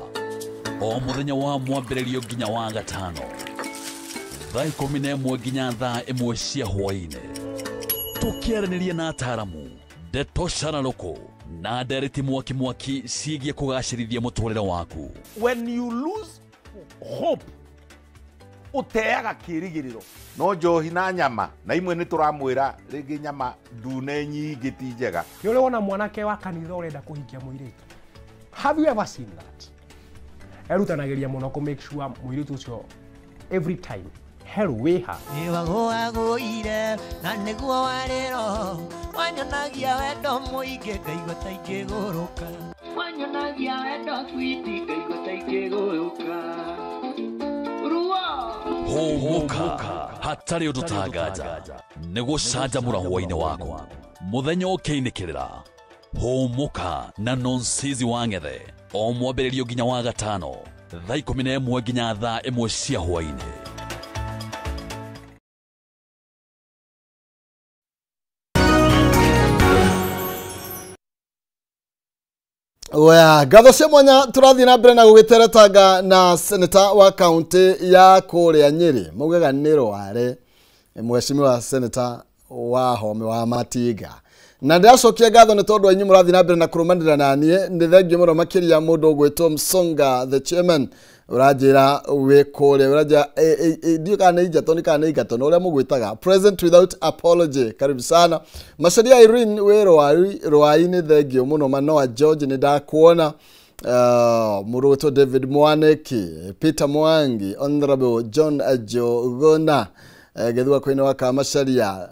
S3: o mũthenya wa mwambĩrĩrio nginya wa gatano thaa 11 nginya thaa 1 cia hwaĩ-inĩ, tũkĩaranĩria na ataaramu ndeto cararũkũ na ndereti mwaki mwaki ciĩgiĩ kũgacĩrithia mũtũrĩre waku.
S6: When you lose hope, uteaga kĩĩrĩgĩrĩro.
S1: No njohi na nyama na imwe nĩ tũramwĩra rĩngĩ nyama ndune nyingĩ ti njega.
S7: Nĩ ũrĩ wona mwanake wa kanitha ũrenda kũhikia mũirĩtu? Have you ever seen that? Erutanagĩria mũno kũ make sure mũirĩtu ũcio every time hello wĩha.
S8: Nĩwagũagũire na nĩguo warĩro wanyonagia wendo mũingĩ ngaigua ta ingĩgũrũka. Wanyonagia wendo switi ngaigua ta ingĩgũrũka.
S3: Hũmũka hatarĩ ũndũ tanganja nĩ gũcanjamũra hwaĩ-inĩ waku mũthenya ũkĩinĩkĩrĩra. Hũmũka na Nonsizi wa Ng'ethe o mwambĩrĩrio nginya wa gatano thaa 11 nginya thaa 1 cia hwaĩ-inĩ.
S2: Oya, ngatho cia mwanya tũrathiĩ na mbere na gũgĩteretanga na seneta wa kaunti ya kũrĩa Nyĩrĩ, maugaga nĩ Rware, mheshimiwa seneta wa Home wa Matinga. Na ndĩracokia ngatho nĩ tondũ inyuĩ mũrathiĩ na mbere na kũrũmanĩrĩra na niĩ. Nĩ thengio mũno makĩria mũndũ ũgwĩtwo Msonga the chairman ũranjĩra wĩ kũrĩa, ũranjĩra ndiũĩ kana nĩ Injato nĩ kana nĩ Ingato, na ũrĩa mũgwĩtaga present without apology. Karibu sana Macharia Irene wĩ Rwai-inĩ, thengio mũno. Manoa George nĩ ndakuona. Mũndũ ũgwĩtwo David Mwaneki, Peter Mwangi, Honorable John Jogona gethua kwina wa Kamacharia,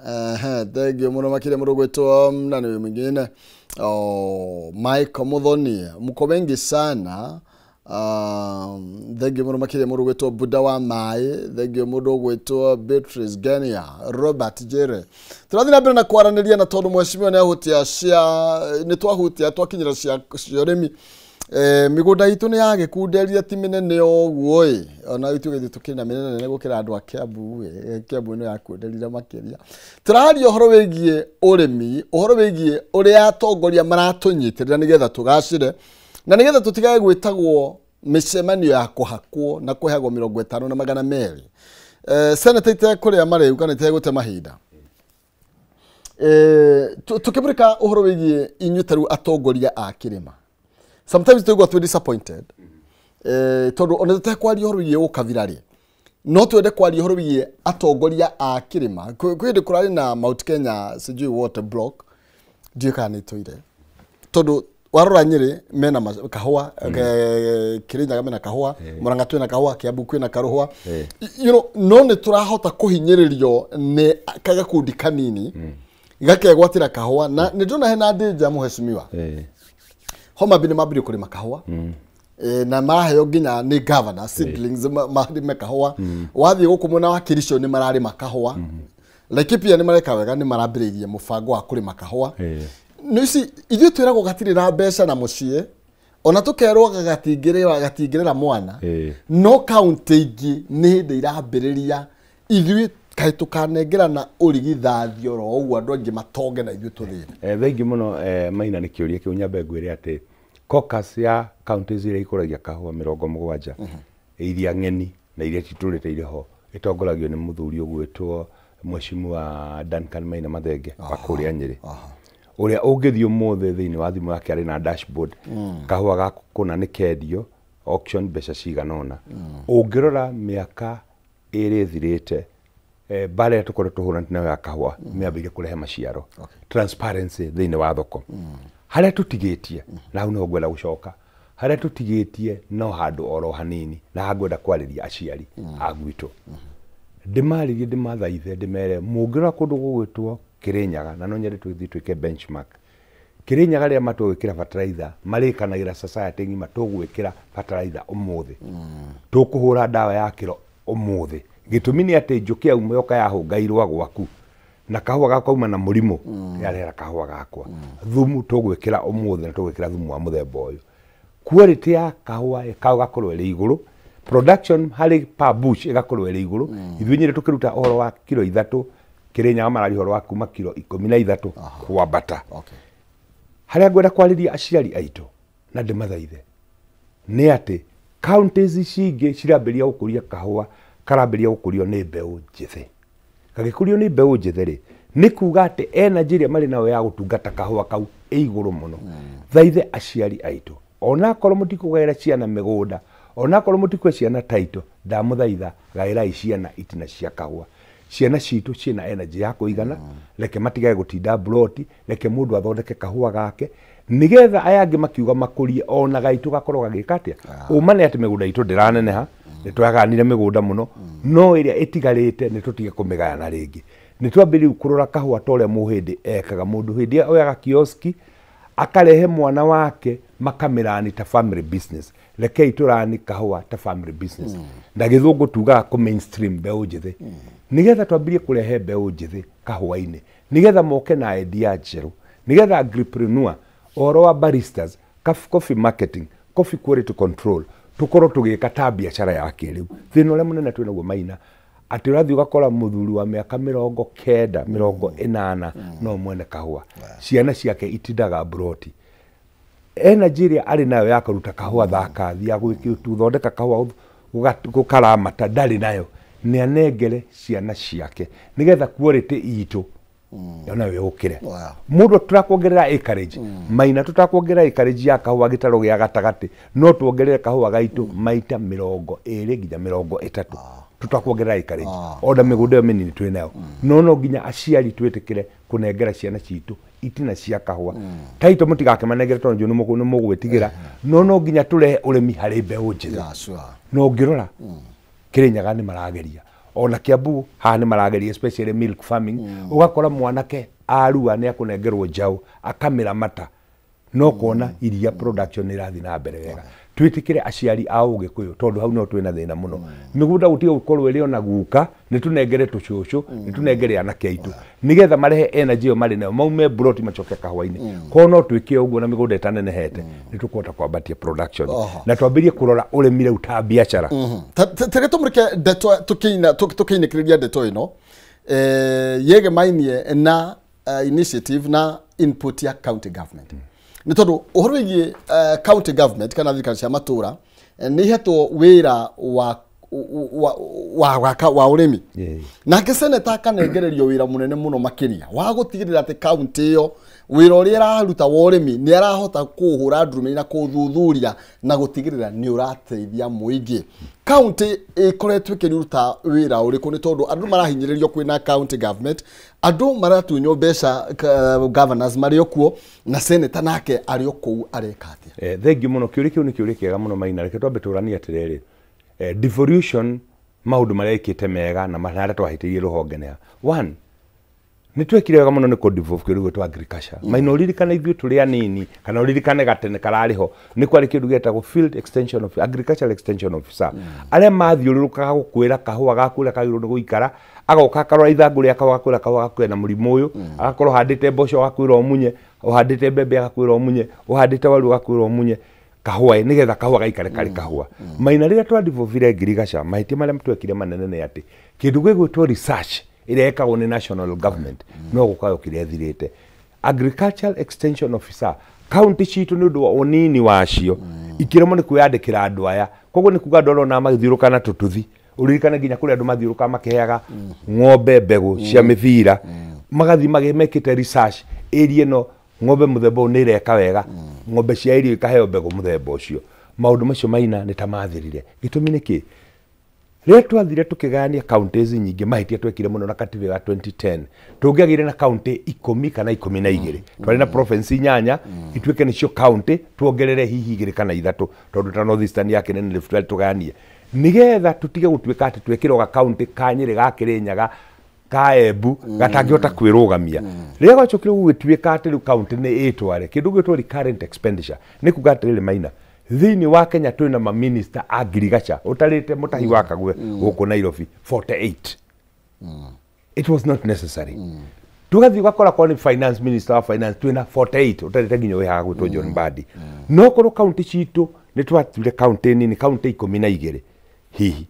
S2: thengio mũno makĩria mũndũ ũgwĩtwo nani ũyũ mwingine, Michael Muthoni, mko wengi sana. Thengio mũno makĩria mũndũ ũgwĩtwo Buda wa Maĩ, thengio mũndũ ũgwĩtwo Beatrice Genia, Robert Jere. Tũrathiĩ na mbere na kwaranĩria na tondũ mheshimiwa nĩ ahutia cia nĩ twahutia twakinyĩra cia ũrĩmi. Mĩgũnda itũ nĩ yagĩkunderia ti mĩnene ũguo ĩ, ona ithuĩ githĩ tũkĩrĩ na mĩnene nene gũkĩra andũ a Kiambu ĩ, Kiambu ĩno yakunderire makĩria. Tũraria ũhoro wĩgiĩ ũrĩmi, ũhoro wĩgiĩ ũrĩa atongoria maratũnyitĩrĩra nĩgetha tũgacĩre na nĩgetha tũtigage gwĩtagwo mĩcemanio ya kũhakwo na kũheagwo 50 na 200. Seneta itekũrĩa marĩu kana itegũte mahinda. Tũkĩmũrĩka ũhoro wĩgiĩ inyuĩ ta rĩu atongoria a kĩrĩma, sometimes tũigua twĩ disappointed tondũ ona tũtekwaria ũhoro wĩgiĩ ũkabira rĩ, no twende kwaria ũhoro wĩgiĩ atongoria a kĩrĩma. Kwĩ hĩndĩ kũrarĩ na Mount Kenya sijui water block, ndiũĩ kana nĩ ĩtũire, tondũ warora Nyĩrĩ mena kahũa, Kĩrĩnyaga mena kahũa, Murang'a twĩna kahũa, Kiambu kwĩna karũhũa. You know, no nĩ tũrahota kũhinyĩrĩrio nĩ gakundi kanini gakegwatĩra kahũa. Na nĩ ndĩrona hena ndĩnja mheshimiwa, Homa Bay nĩ mambirie kũrĩma kahũa. Na maraheo nginya nĩ governor seedlings marĩme kahũa. Wathiĩ gũkũ mwena wa Kericho nĩ mararĩma kahũa. Laikipia nĩ mareka wega, nĩ marambĩrĩirie mũbango wa kũrĩma kahũa. Nĩ ithuĩ twĩragwo gatirĩ na mbeca na mũciĩ, ona tũkerwo gatingĩrĩra mwana, no kaunti ingĩ nĩ hĩndĩ irambĩrĩria. Ithuĩ kaĩ tũkanengerana ũrigithathi oro ũguo andũ angĩ matonge na ithuĩ tũthĩne?
S1: Thengi mũno Maina nĩ kĩũria kĩu. Nyambe ngwĩre atĩ caucus ya counties iria ikũragia kahũa 70 iria ng'eni na iria citũrĩte irĩ ho, ĩtongoragio nĩ mũthuri ũgwĩtwo Mheshimiwa Duncan Maina Mathenge wa kũrĩa Nyĩrĩ, ũrĩa ũngĩthiĩ ũmũthĩ thĩinĩ wa thimũ yake arĩ na dashboard, kahũa gaku kũna nĩ kendio auction mbeca cigana ũna. Ũngĩrora mĩaka ĩrĩ ĩthirĩte, mbara ĩrĩa tũkoretwo tũhũranĩte nayo ya kahũa nĩyambĩrĩirie kũrehe maciaro, transparency thĩinĩ wa thoko. Harĩa tũtigĩtie, na hau nĩho ngwenda gũcoka, harĩa tũtigĩtie no handũ oro hanini, na haha ngwenda kwarĩria aciari a gwitũ, ndĩmarĩrie, ndĩmathaithe, ndĩmere mũngĩrora kũndũ gũgwĩtwo Kĩrĩnyaga, na no nyende tũthiĩ twĩke benchmark Kĩrĩnyaga, rĩrĩa matua gwĩkĩra fertilizer marĩkanagĩra society ng'ima, tũgwĩkĩra fertilizer ũmũthĩ, tũkũhũra ndawa ya kĩro ũmũthĩ. Gĩtũmi nĩ atĩ njũkĩ yauma yoka yahũnga irũa gwaku na kahũa gaku kauma na mũrimũ, yarehera kahũa gakwa thumu tũgwĩkĩra ũmũthĩ, na tũgwĩkĩra thumu wa mũthemba ũyũ. Quality ya kahũa ĩgakorwo ĩrĩ igũrũ, production harĩ per bush ĩgakorwo ĩrĩ igũrũ. Ithuĩ Nyĩrĩ tũkĩruta ũhoro wa kiro 3, Kĩrĩnyaga mararia ũhoro wa kuma kiro 13 kwambata. Harĩa ngwenda kwarĩria aciari aitũ na ndĩmathaithe nĩ atĩ counties ici ingĩ cirambĩrĩria gũkũria kahũa, karambĩrĩria gũkũrio nĩ mbeũ njĩthĩ. Gagĩkũrio nĩ mbeũ njĩthĩ rĩ, nĩ kuga atĩ energy ĩrĩa marĩ nayo ya gũtungata kahũa kau ĩ igũrũ mũno. Thaithe aciari aitũ, onakorwo mũtikũgaĩra ciana mĩgũnda, onakorwo mũtikũhe ciana title, ndamũthaitha gaĩrai ciana itina cia kahũa. Ciana citũ ciĩna energy ya kũigana, reke matigage gũtinda mburoti, reke mũndũ athondeke kahũa gake nĩgetha aya angĩ makiuga makũrie ona gaitũ gakorwo gagĩka atĩa. Ũma nĩ atĩ mĩgũnda itũ ndĩraneneha, nĩ twagayanire mĩgũnda mũno, no ĩrĩa ĩtigarĩte nĩ tũtige kũmĩgayana rĩngĩ. Nĩ twambĩrĩrie kũrora kahũa ta ũrĩa mũhĩndĩ ekaga. Mũndũ hĩndĩ oyaga kioski akarehe mwana wake makamĩrani ta family business. Rekei tũrani kahũa ta family business. Na gĩthũngũ tugaga kũ mainstream mbeũ njĩthĩ, nĩgetha twambĩrĩrie kũrehe mbeũ njĩthĩ kahũa-inĩ, nĩgetha moke na idea njerũ, nĩgetha agripreneur, ũhoro wa baristas, coffee marketing, coffee quality control, tũkorwo tũgĩka ta biacara ya kĩrĩu. Thĩna ũrĩa mũnene twĩ naguo Maina, atĩ ũrathiĩ ũgakora mũthuri wa mĩaka 90 80 no mwene kahũa, ciana ciake itindaga mburoti. Energy ĩrĩa arĩ nayo ya kũruta kahũa thaka, ya gũthondeka kahũa gũkaramata ndarĩ nayo, nĩ anengere ciana ciake nĩgetha quality itũ onayo yũkĩre. Mũndũ tũrakuongerera acreage, Maina, tũtakuongerera acreage ya kahũa gĩtarũ gĩa gatagatĩ, no tuongerere kahũa gaitũ maita 20 nginya 30 tũtakuongerera acreage, ona mĩgũnda ĩyo mĩnini twĩ nayo. No nginya aciari twĩtĩkĩre kũnengera ciana citũ itina cia kahũa. Taito mũtigakĩmanengere tondũ nĩ mũgwĩtigĩra, no nginya tũrehe ũrĩmi harĩ mbeũ njĩthĩ. No ũngĩrora Kĩrĩnyaga nĩ marageria, ona Kiambu haha nĩ marageria, especially milk farming. Ũgakora mwanake arua nĩ akũnengerwo njaũ akamĩramata, no kuona iria production ĩrathiĩ na mbere wega. Twĩtĩkĩre aciari a Ũgĩkũyũ, tondũ hau no twĩna thĩna mũno. Mĩgũnda gũtige gũkorwo ĩrĩ ona guka, nĩ tũnengere tũcũcũ, nĩ tũnengere anake aitũ, nĩgetha marehe energy ĩyo marĩ nayo, maume mburoti macoke kahũa-inĩ. Korwo no twĩke ũguo na mĩgũnda ĩtanenehete, nĩ tũkũhota kwambatia production na twambĩrĩrie kũrora ũrĩmi rĩu ta biacara.
S2: Tere tũmũrĩke ndeto tũkĩinĩkĩrĩria ndeto ĩno yegemainie na initiative na input ya county government. Nĩ tondũ ũhoro wĩgiĩ county government kana thirikari cia matũra nĩ ihetwo wĩra wa ũrĩmi, nake seneta akanengererio wĩra mũnene mũno makĩria wa gũtigĩrĩra atĩ county ĩyo wĩra ũrĩa ĩraruta wa ũrĩmi nĩ arahota kũũhũra ndurumeni na kũũthuthuria na gũtigĩrĩra nĩ ũrateithia mũingĩ. County ĩkoretwo ĩkĩruta wĩra ũrĩkũ? Nĩ tondũ andũ marahinyĩrĩrio kwĩna county government, andũ maratunywo mbeca, governors marĩ o kuo na senator nake arĩ o kũu areka atĩa?
S1: Thengiũ mũno, kĩũria kĩu nĩ kĩũria kĩega mũno Maina. Reke twambe tũranie atĩrĩrĩ, devolution maũndũ marĩa ĩkĩte mega na marĩa twahĩtĩirie rũhonge nĩ one Nĩ twekire wega mũno nĩ kũ-devolve kĩndũ gĩtwo agriculture. Maina ũririkane ithuĩ tũrĩ anini kana ũririkane gatene kararĩ ho nĩ kwarĩ kĩndũ gĩetagwo field extension of agricultural extension officer arĩa mathiũrũrũkaga gũkwĩra kahũa gaku ũrĩa kagĩrĩirwo nĩ gũikara, agoka akarora ithangũ rĩa kahũa agakwĩra kahũa gaku kena mũrimũ ũyũ, agakorwo ũhandĩte mboco agakwĩra ũmunye, ũhandĩte mbembe agakwĩra ũmunye, ũhandĩte waru agakwĩra ũmunye kahũa nĩgetha kahũa gaikare karĩ kahũa. Maina rĩrĩa twadevolvire ngirigaca mahĩtia marĩa twekire manene nĩ atĩ kĩndũ gĩgwĩtwo research ĩrĩa ĩkagwo nĩ national government no gũka yokire ĩthirĩte. Agricultural extension officer county citũ nĩ ũndũ wa ũnini wacio ikĩremwo nĩ kwĩyandĩkĩra andũ aya, koguo nĩ kuga andũ arĩa ona magĩthiũrũka na tũtuthi. Ũririkane nginya kũrĩ andũ mathiũrũkaga makĩheaga ng'ombe mbegũ cia mĩbira, magathiĩ mekĩte research area ĩno ng'ombe mũthemba ũyũ nĩ ĩreka wega, ng'ombe cia irio ikaheo mbegũ mũthemba ũcio. Maũndũ macio maina nĩ ta mathirire. Gĩtũmi nĩ kĩ? Rĩrĩa twathire tũkĩgayania counties nyingĩ mahĩtia twekire mũno na katiba ya 2010 tũngĩagĩire na county 10 kana 12 twarĩ na province 8 ituĩke nĩcio county tuongerere hihi 2 kana 3 tondũ ta North Eastern ya Kenya nĩ Rift Valley tũgayanie nĩgetha tũtige gũtuĩka atĩ twekĩrwo ga county ka Nyĩrĩ ga Kĩrĩnyaga ka Embu gatangĩhota kwĩrũgamia. Rĩrĩa gwacokire gũgĩtuĩka atĩ rĩu county nĩ ĩtware kĩndũ gĩtwo recurrent expenditure nĩ kuga atĩrĩrĩ maina thĩinĩ wa Kenya twĩna maminista a ngirigaca ũtarĩte mũtahi wa Kagwe gũkũ Nairobi 48. It was not necessary. Tũgathiĩ ũgakora korwo nĩ finance minister wa finance twĩna 48 ũtarĩte nginya wĩ haha gwĩtwo John Mbadi. No korwo county citũ nĩ twatuire county nini county 12 hihi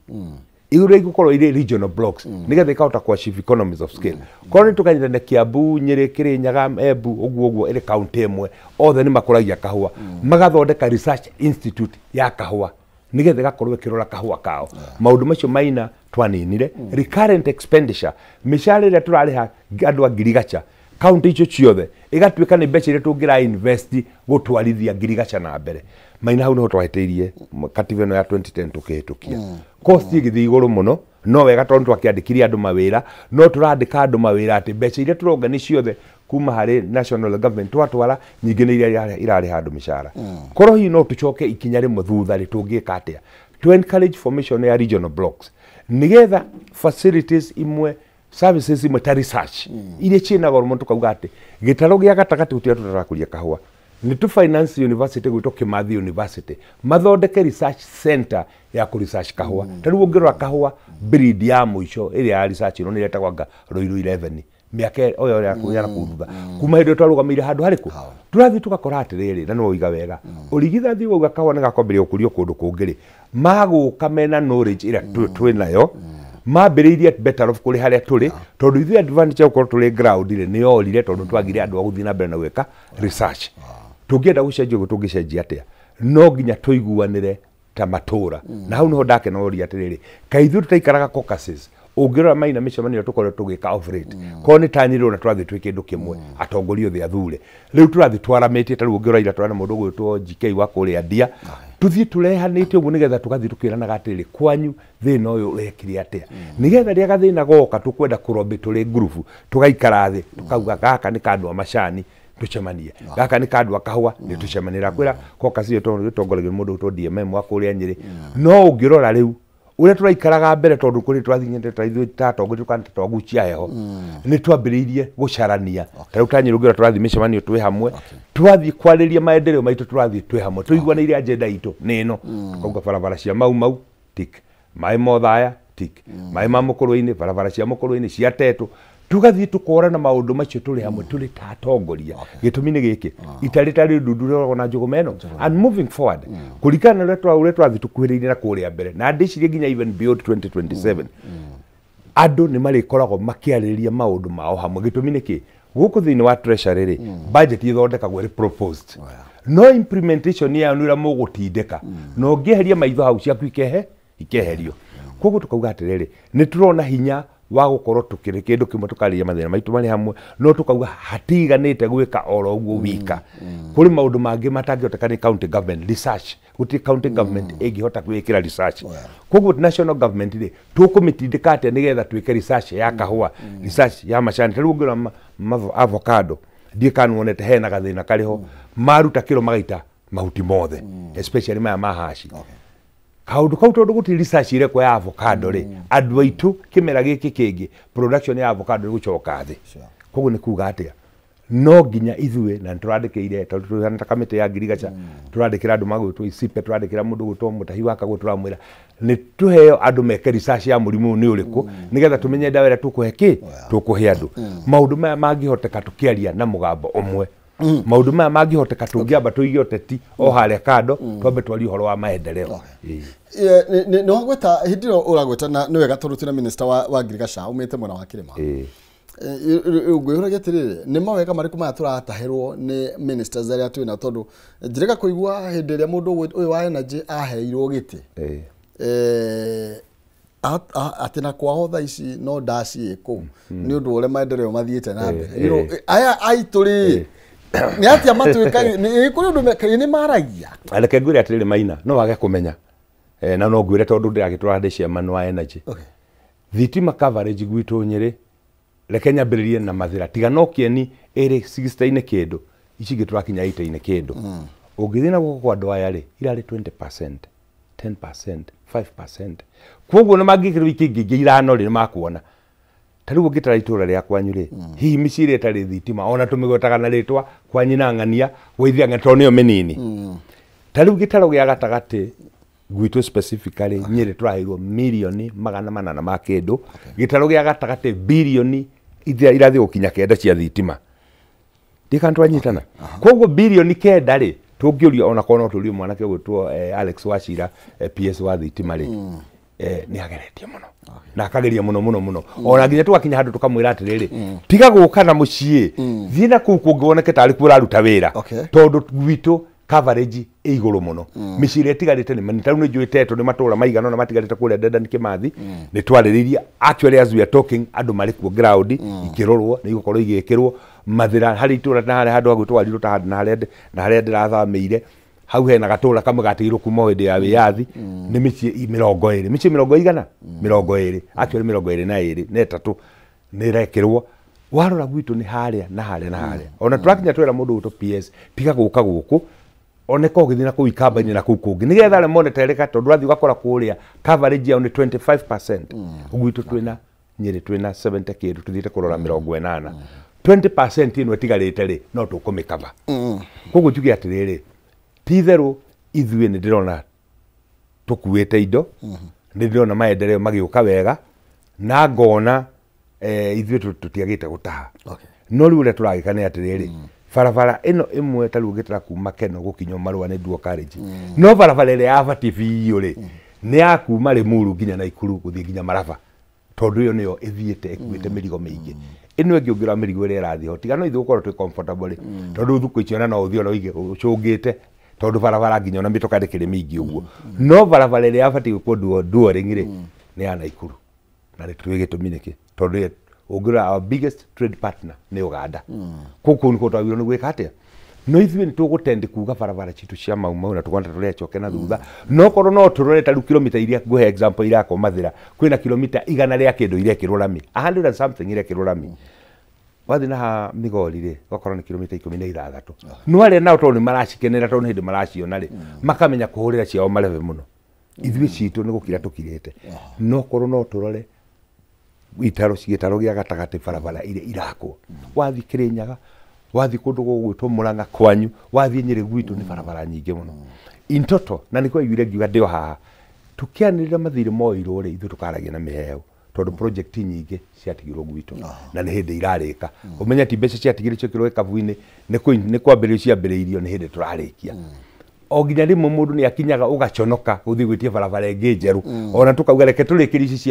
S1: igũrũ igũkorwo irĩ regional blocks nĩgetha ikahota ku achieve economies of scale. Korwo nĩ tũkanyitane Kiambu, Nyĩrĩ, Kĩrĩnyaga, Embu ũguo ũguo ĩrĩ county ĩmwe othe nĩ makũragia kahũa, magathondeka research institute ya kahũa nĩgetha ĩgakorwo ĩkĩrora kahũa kao. Maũndũ macio maina twaninire. Recurrent expenditure mĩcara ĩrĩa tũrarĩha andũ a ngirigaca county icio ciothe ĩgatuĩka nĩ mbeca iria tũngĩra invest gũtwarithia ngirigaca na mbere. Maina hau nĩho twahĩtĩirie katiba ĩno ya 2010 tũkĩhĩtũkia. Cost ĩgĩthiĩ igũrũ mũno no wega tondũ twakĩandĩkirie andũ mawĩra, no tũrandĩka andũ mawĩra atĩ mbeca iria tũrongani ciothe kuma harĩ national government twatwara nyingĩ nĩ iria irarĩha andũ mĩcara. Korwo hihi no tũcoke ikinya rĩmwe thutha rĩ tũngĩka atĩa to encourage formation ya regional blocks nĩgetha facilities imwe services imwe ta research iria ciĩna goro mũno tũkauga atĩ gĩtarũ gĩa gatagatĩ gũtirĩa tũtarakũria kahũa nĩ tũ finance university gwĩtwo Kimathi University mathondeke research center ya kũ research kahũa. Ta rĩu ũngĩrora kahũa breed ya mũico ĩrĩa ya research ĩno nĩ ĩretagwo anga Ruiru 11 mĩaka ĩyo ya kũu thutha kuma hĩndĩ ĩyo twarũgamĩire handũ harĩkũ tũrathiĩ tũgakora atĩrĩrĩ na nĩwe ũiga wega ũrigithathi wauga kahũa nĩ gakwambĩrĩria gũkũrio kũndũ kũngĩ rĩ magũka mena knowledge ĩrĩa twĩ nayo mambĩrĩirie better off kũrĩ harĩa tũrĩ tondũ ithuĩ advantage ya gũkorwo tũrĩ ground rĩ nĩ yorire tondũ twagire andũ a gũthiĩ na mbere na gwĩka research. Tũngĩenda gũcenjia ũguo tũngĩcenjia atĩa? No nginya tũiguanĩre ta matũra. Na hau nĩho ndakena ũria atĩrĩrĩ kaĩ ithuĩ tũtaikaraga caucuses ũngĩrora maina mĩcemanio tũkoretwo tũgĩka off rate korwo nĩ ta Nyĩrĩ ona tũrathiĩ twĩ kĩndũ kĩmwe atongoria othe athure rĩu tũrathiĩ twaramĩtie ta rĩu ũngĩrora ira tũrarĩ na mũndũ ũgwĩtwo GK wa kũrĩa Ndia tũthiĩ tũrehanĩte ũguo nĩgetha tũgathiĩ tũkĩranaga atĩrĩrĩ kwanyu thĩna ũyũ ũrekire atĩa nĩgetha rĩrĩa gathĩna goka tũkwenda kũrobĩ tũrĩ ngurubu tũgaikara thĩ tũkauga gaka nĩ ka andũ a macani tũcemanie gaka nĩ ka andũ a kahũa nĩ tũcemanie rakwĩra caucus ĩyo tondũ ĩtongoragio nĩ mũndũ ũgwĩtwo DMM wa kũrĩa Nyĩrĩ. No ũngĩrora rĩu ũrĩa tũraikaraga mbere tondũ kũrĩ twathiĩte ta ithuĩ ta atongoria tũkana twagucia heho nĩ twambĩrĩirie gũcarania. Ta rĩu ta Nyĩrĩ ũngĩrora tũrathiĩ mĩcemanio twĩ hamwe twathiĩ kwarĩria maendeleo maitũ tũrathiĩ twĩ hamwe tũiguanĩire agenda itũ nĩ ĩno tũkauga barabara cia Mau Mau tick, maĩ ma Othaya tick, maĩ ma Mũkũrwe-inĩ barabara cia Mũkũrwe-inĩ cia Tetũ tũgathiĩ tũkorana maũndũ macio tũrĩ hamwe tũrĩ ta atongoria. Gĩtũmi nĩ gĩkĩ itarĩ tarĩ ndundu rĩoragwo na njũgũma ĩno and moving forward kũringana na ũrĩa twathiĩ tũkuhĩrĩirie na kũrĩa mbere na ndĩcirie nginya even beyond 2027 andũ nĩ marĩkoragwo makĩarĩrĩria maũndũ mao hamwe. Gĩtũmi nĩ kĩ? Gũkũ thĩinĩ wa treasury rĩ budget ĩthondekagwo ĩrĩ proposed no implementation yayo nĩ ũrĩa mũgũtindĩka na ũngĩeheria maitho hau ciaku ikeherio. Koguo tũkauga atĩrĩrĩ nĩ tũrona hinya wa gũkorwo tũkĩrĩ kĩndũ kĩmwe tũkarĩria mathĩna maitũ marĩ hamwe no tũkauga hatiganĩte gwĩka oro ũguo wika. Kũrĩ maũndũ mangĩ matangĩhoteka nĩ county government research gũtirĩ county government ĩngĩhota gwĩkĩra research. Koguo national government rĩ tũkũmĩtindĩka atĩa nĩgetha twĩke research ya kahũa research ya macani. Ta rĩu ũngĩrora avocado ndiĩ kana nĩwonete hena gathĩna karĩ ho maruta kĩro magaita mahuti mothe especially maya ma haci. Kaũndũ kau tondũ gũtirĩ research ĩrekwo ya avocado rĩ andũ aitũ kĩmera gĩkĩ kĩngĩ production ya avocado ĩgũcoka thĩ. Koguo nĩ kuga atĩa no nginya ithuĩ na nĩtũrandĩkĩire tondũ tũhana ta kamĩtĩ ya ngirigaca tũrandĩkĩra andũ magwĩtwo ICIPE tũrandĩkĩra mũndũ gwĩtwo Mũtahi wa Kagũ tũramwĩra nĩ tũheo andũ meke research ya mũrimũ ũyũ nĩ ũrĩkũ nĩgetha tũmenye ndawa ĩrĩa tũkũhe kĩ tũkũhe andũ. Maũndũ maya mangĩhoteka tũkĩaria na mũgambo ũmwe. Maũndũ maya mangĩhoteka tũngĩamba tũige ũteti o harĩa kando twambe twarie ũhoro wa maendeleo.
S2: Nĩ wagweta hĩndĩ ĩyo ũragweta na nĩ wega tondũ twĩna minister wa ngirigaca umĩte mwena wa kĩrĩma. Ngwĩhũragia atĩrĩrĩ nĩ mawega marĩkũ maya tũratahĩrwo nĩ ministers arĩa twĩna tondũ njĩrĩga kũigua hĩndĩ ĩrĩa mũndũ ũyũ wa energy aheirwo gĩtĩ atĩ na kwao thaa ici no ndaci ĩ kũu nĩ ũndũ ũrĩa maendeleo mathiĩte na mbere. Aya aitũ rĩ nĩ atĩa matuĩka nĩ kũrĩ ũndũ nĩ maragia.
S1: Reke ngwĩre atĩrĩrĩ Maina no wage kũmenya na no ngwĩre tondũ ndĩragĩtwara ndĩ chairman wa energy. Thitima coverage gwitũ Nyĩrĩ reke nyambĩrĩrie na Mathĩra tiga no Kĩeni ĩrĩ 60-inĩ kĩndũ ici ingĩ tũrakinya 80-inĩ kĩndũ. Ũngĩthiĩ na guoko kwa andũ aya rĩ irarĩ 20%, 10%, 5%. Koguo nĩ mangĩkĩrwo ikĩngĩ ingĩ ithano rĩ nĩ makuona. Ta rĩu ũngĩtara itũra rĩa kwanyu rĩ hihi mĩciĩ ĩrĩa ĩtarĩ thitima ona tũmĩgwetaga na rĩtwa kwa nyina ng'ania gwaithia ng'ania tondũ nĩyo mĩnini. Ta rĩu gĩtaro gĩa gatagatĩ gwitũ specifically Nyĩrĩ tũraheirwo mirioni 800 ma kĩndũ. Gĩtaro gĩa gatagatĩ birioni irathiĩ gũkinya 9 cia thitima. Ndikana twanyitana. Koguo birioni 9 rĩ tũngĩũria ona korwo no tũrie mwanake ũgwĩtwo Alex Wachira PS wa thitima rĩ nĩ ageretie mũno na akageria mũno mũno mũno ona nginya tũgakinya handũ tũkamwĩra atĩrĩrĩ tiga gũka na mũciĩ thiĩ na kũu kũngĩ woneke tarĩ kuo ũraruta wĩra tondũ gwitũ coverage ĩ igũrũ mũno. Mĩciĩ ĩrĩa ĩtigarĩte nĩ tarĩu nĩ njũĩ Teto nĩ matũra maigana ũna matigarĩte kũrĩa Dedan Kĩmathi nĩ twarĩrĩirie actually as we are talking andũ marĩ kuo ground ikĩrorwo nĩ igũkorwo igĩkĩrwo Mathĩra harĩ itũra na harĩa handũ hagwĩtwo Warirũ ta handũ na harĩa ndĩrathamĩire hau hena gatũra kamwe gatigirwo kuma hĩndĩ ya wĩyathi nĩ mĩciĩ 20 mĩciĩ 20 actually 22 na 3 nĩ ĩrekĩrwo. Warora gwitũ nĩ harĩa na harĩa na harĩa ona tũrakinya twĩra mũndũ gwĩtwo PS tiga gũka gũkũ oneka ũgĩthiĩ na kũu ikamba-inĩ na kũu kũngĩ nĩgetha arĩa mone tereka tondũ ũrathiĩ ũgakora kũrĩa coverage yao nĩ 25%. Gwitũ twĩna Nyĩrĩ twĩna 70 kĩndũ tũthiĩte kũrora 80. 20% ĩno ĩtigarĩte rĩ no tũkũmĩkava. Koguo njuge atĩrĩrĩ ti itherũ ithuĩ nĩ ndĩrona tũkuĩte indo nĩ ndĩrona maendeleo magĩũka wega na ngona ithuĩ tũtiagĩte gũtaha. No rĩu ũrĩa tũragĩka nĩ atĩrĩrĩ barabara ĩno ĩmwe ta rĩu ũngĩtara kuma Keno gũkinya Marũa nĩ dual carriage no barabara ĩrĩa yabatiĩ biũ rĩ nĩ ya kuma Rĩmuru nginya Naikuru gũthiĩ nginya Maraba tondũ ĩyo nĩyo ĩthiĩte ĩkuĩte mĩrigo mĩingĩ. Ĩno ĩngĩ ũngĩrora mĩrigo ĩrĩa ĩrathiĩ ho tiga no ithuĩ gũkorwo twĩ comfortable rĩ tondũ thukũ ici ona no ũthiĩ ona ũige ũcũngĩte tondũ barabara nginya ona mĩtoka ndĩkĩrĩ mĩingĩ ũguo. No barabara ĩrĩa yabatiĩ gwĩkwo dualing rĩ nĩ ya Naikuru na nĩ tũĩ gĩtũmi nĩkĩ tondũ ũngĩrora our biggest trade partner nĩ Uganda. Kũu nĩkuo twagĩrĩirwo nĩ gwĩka atĩa no ithuĩ nĩ tũgũtend kuga barabara citũ cia Mau Mau na tũkona tũrĩa coke na thutha no korwo no tũrore ta rĩu kilomita iria ngũhe example irakwo Mathĩra kwĩna kilomita 100 rĩa kĩndũ irekĩrwo rami 100 and something irekĩrwo rami wathiĩ na ha Migori rĩ ũgakorwo nĩ kilomita 16 no arĩa nao tondũ nĩ maracikenera tondũ nĩ hĩndĩ maraciona rĩ makamenya kũhũrĩra ciao marebe mũno. Ithuĩ citũ nĩ gũkira tũkirĩte no korwo no tũrore itaro gĩtaro gĩa gatagatĩ barabara iria irakwo wathiĩ Kĩrĩnyaga wathiĩ kũndũ gũgwĩtwo Mũrang'a kwanyu wathiĩ Nyĩrĩ gwitũ nĩ barabara nyingĩ mũno in total na nĩkĩo aiguire ngiuga ndĩ o haha tũkĩanĩrĩra mathirĩ moirwo rĩ ithuĩ tũkaragia na mĩheo tondũ project nyingĩ ciatigirwo gwitũ na nĩ hĩndĩ irarĩka ũmenye ti mbeca ciatigirwo ciĩkĩrwo gĩkabu-inĩ nĩ kwambĩrĩrio ciambĩrĩirio nĩ hĩndĩ tũrarĩkia. O nginya rĩmwe mũndũ nĩ akinyaga ũgaconoka gũthiĩ gwĩtia barabara ĩngĩ njerũ ona tũkauga reke tũrĩkĩrie ici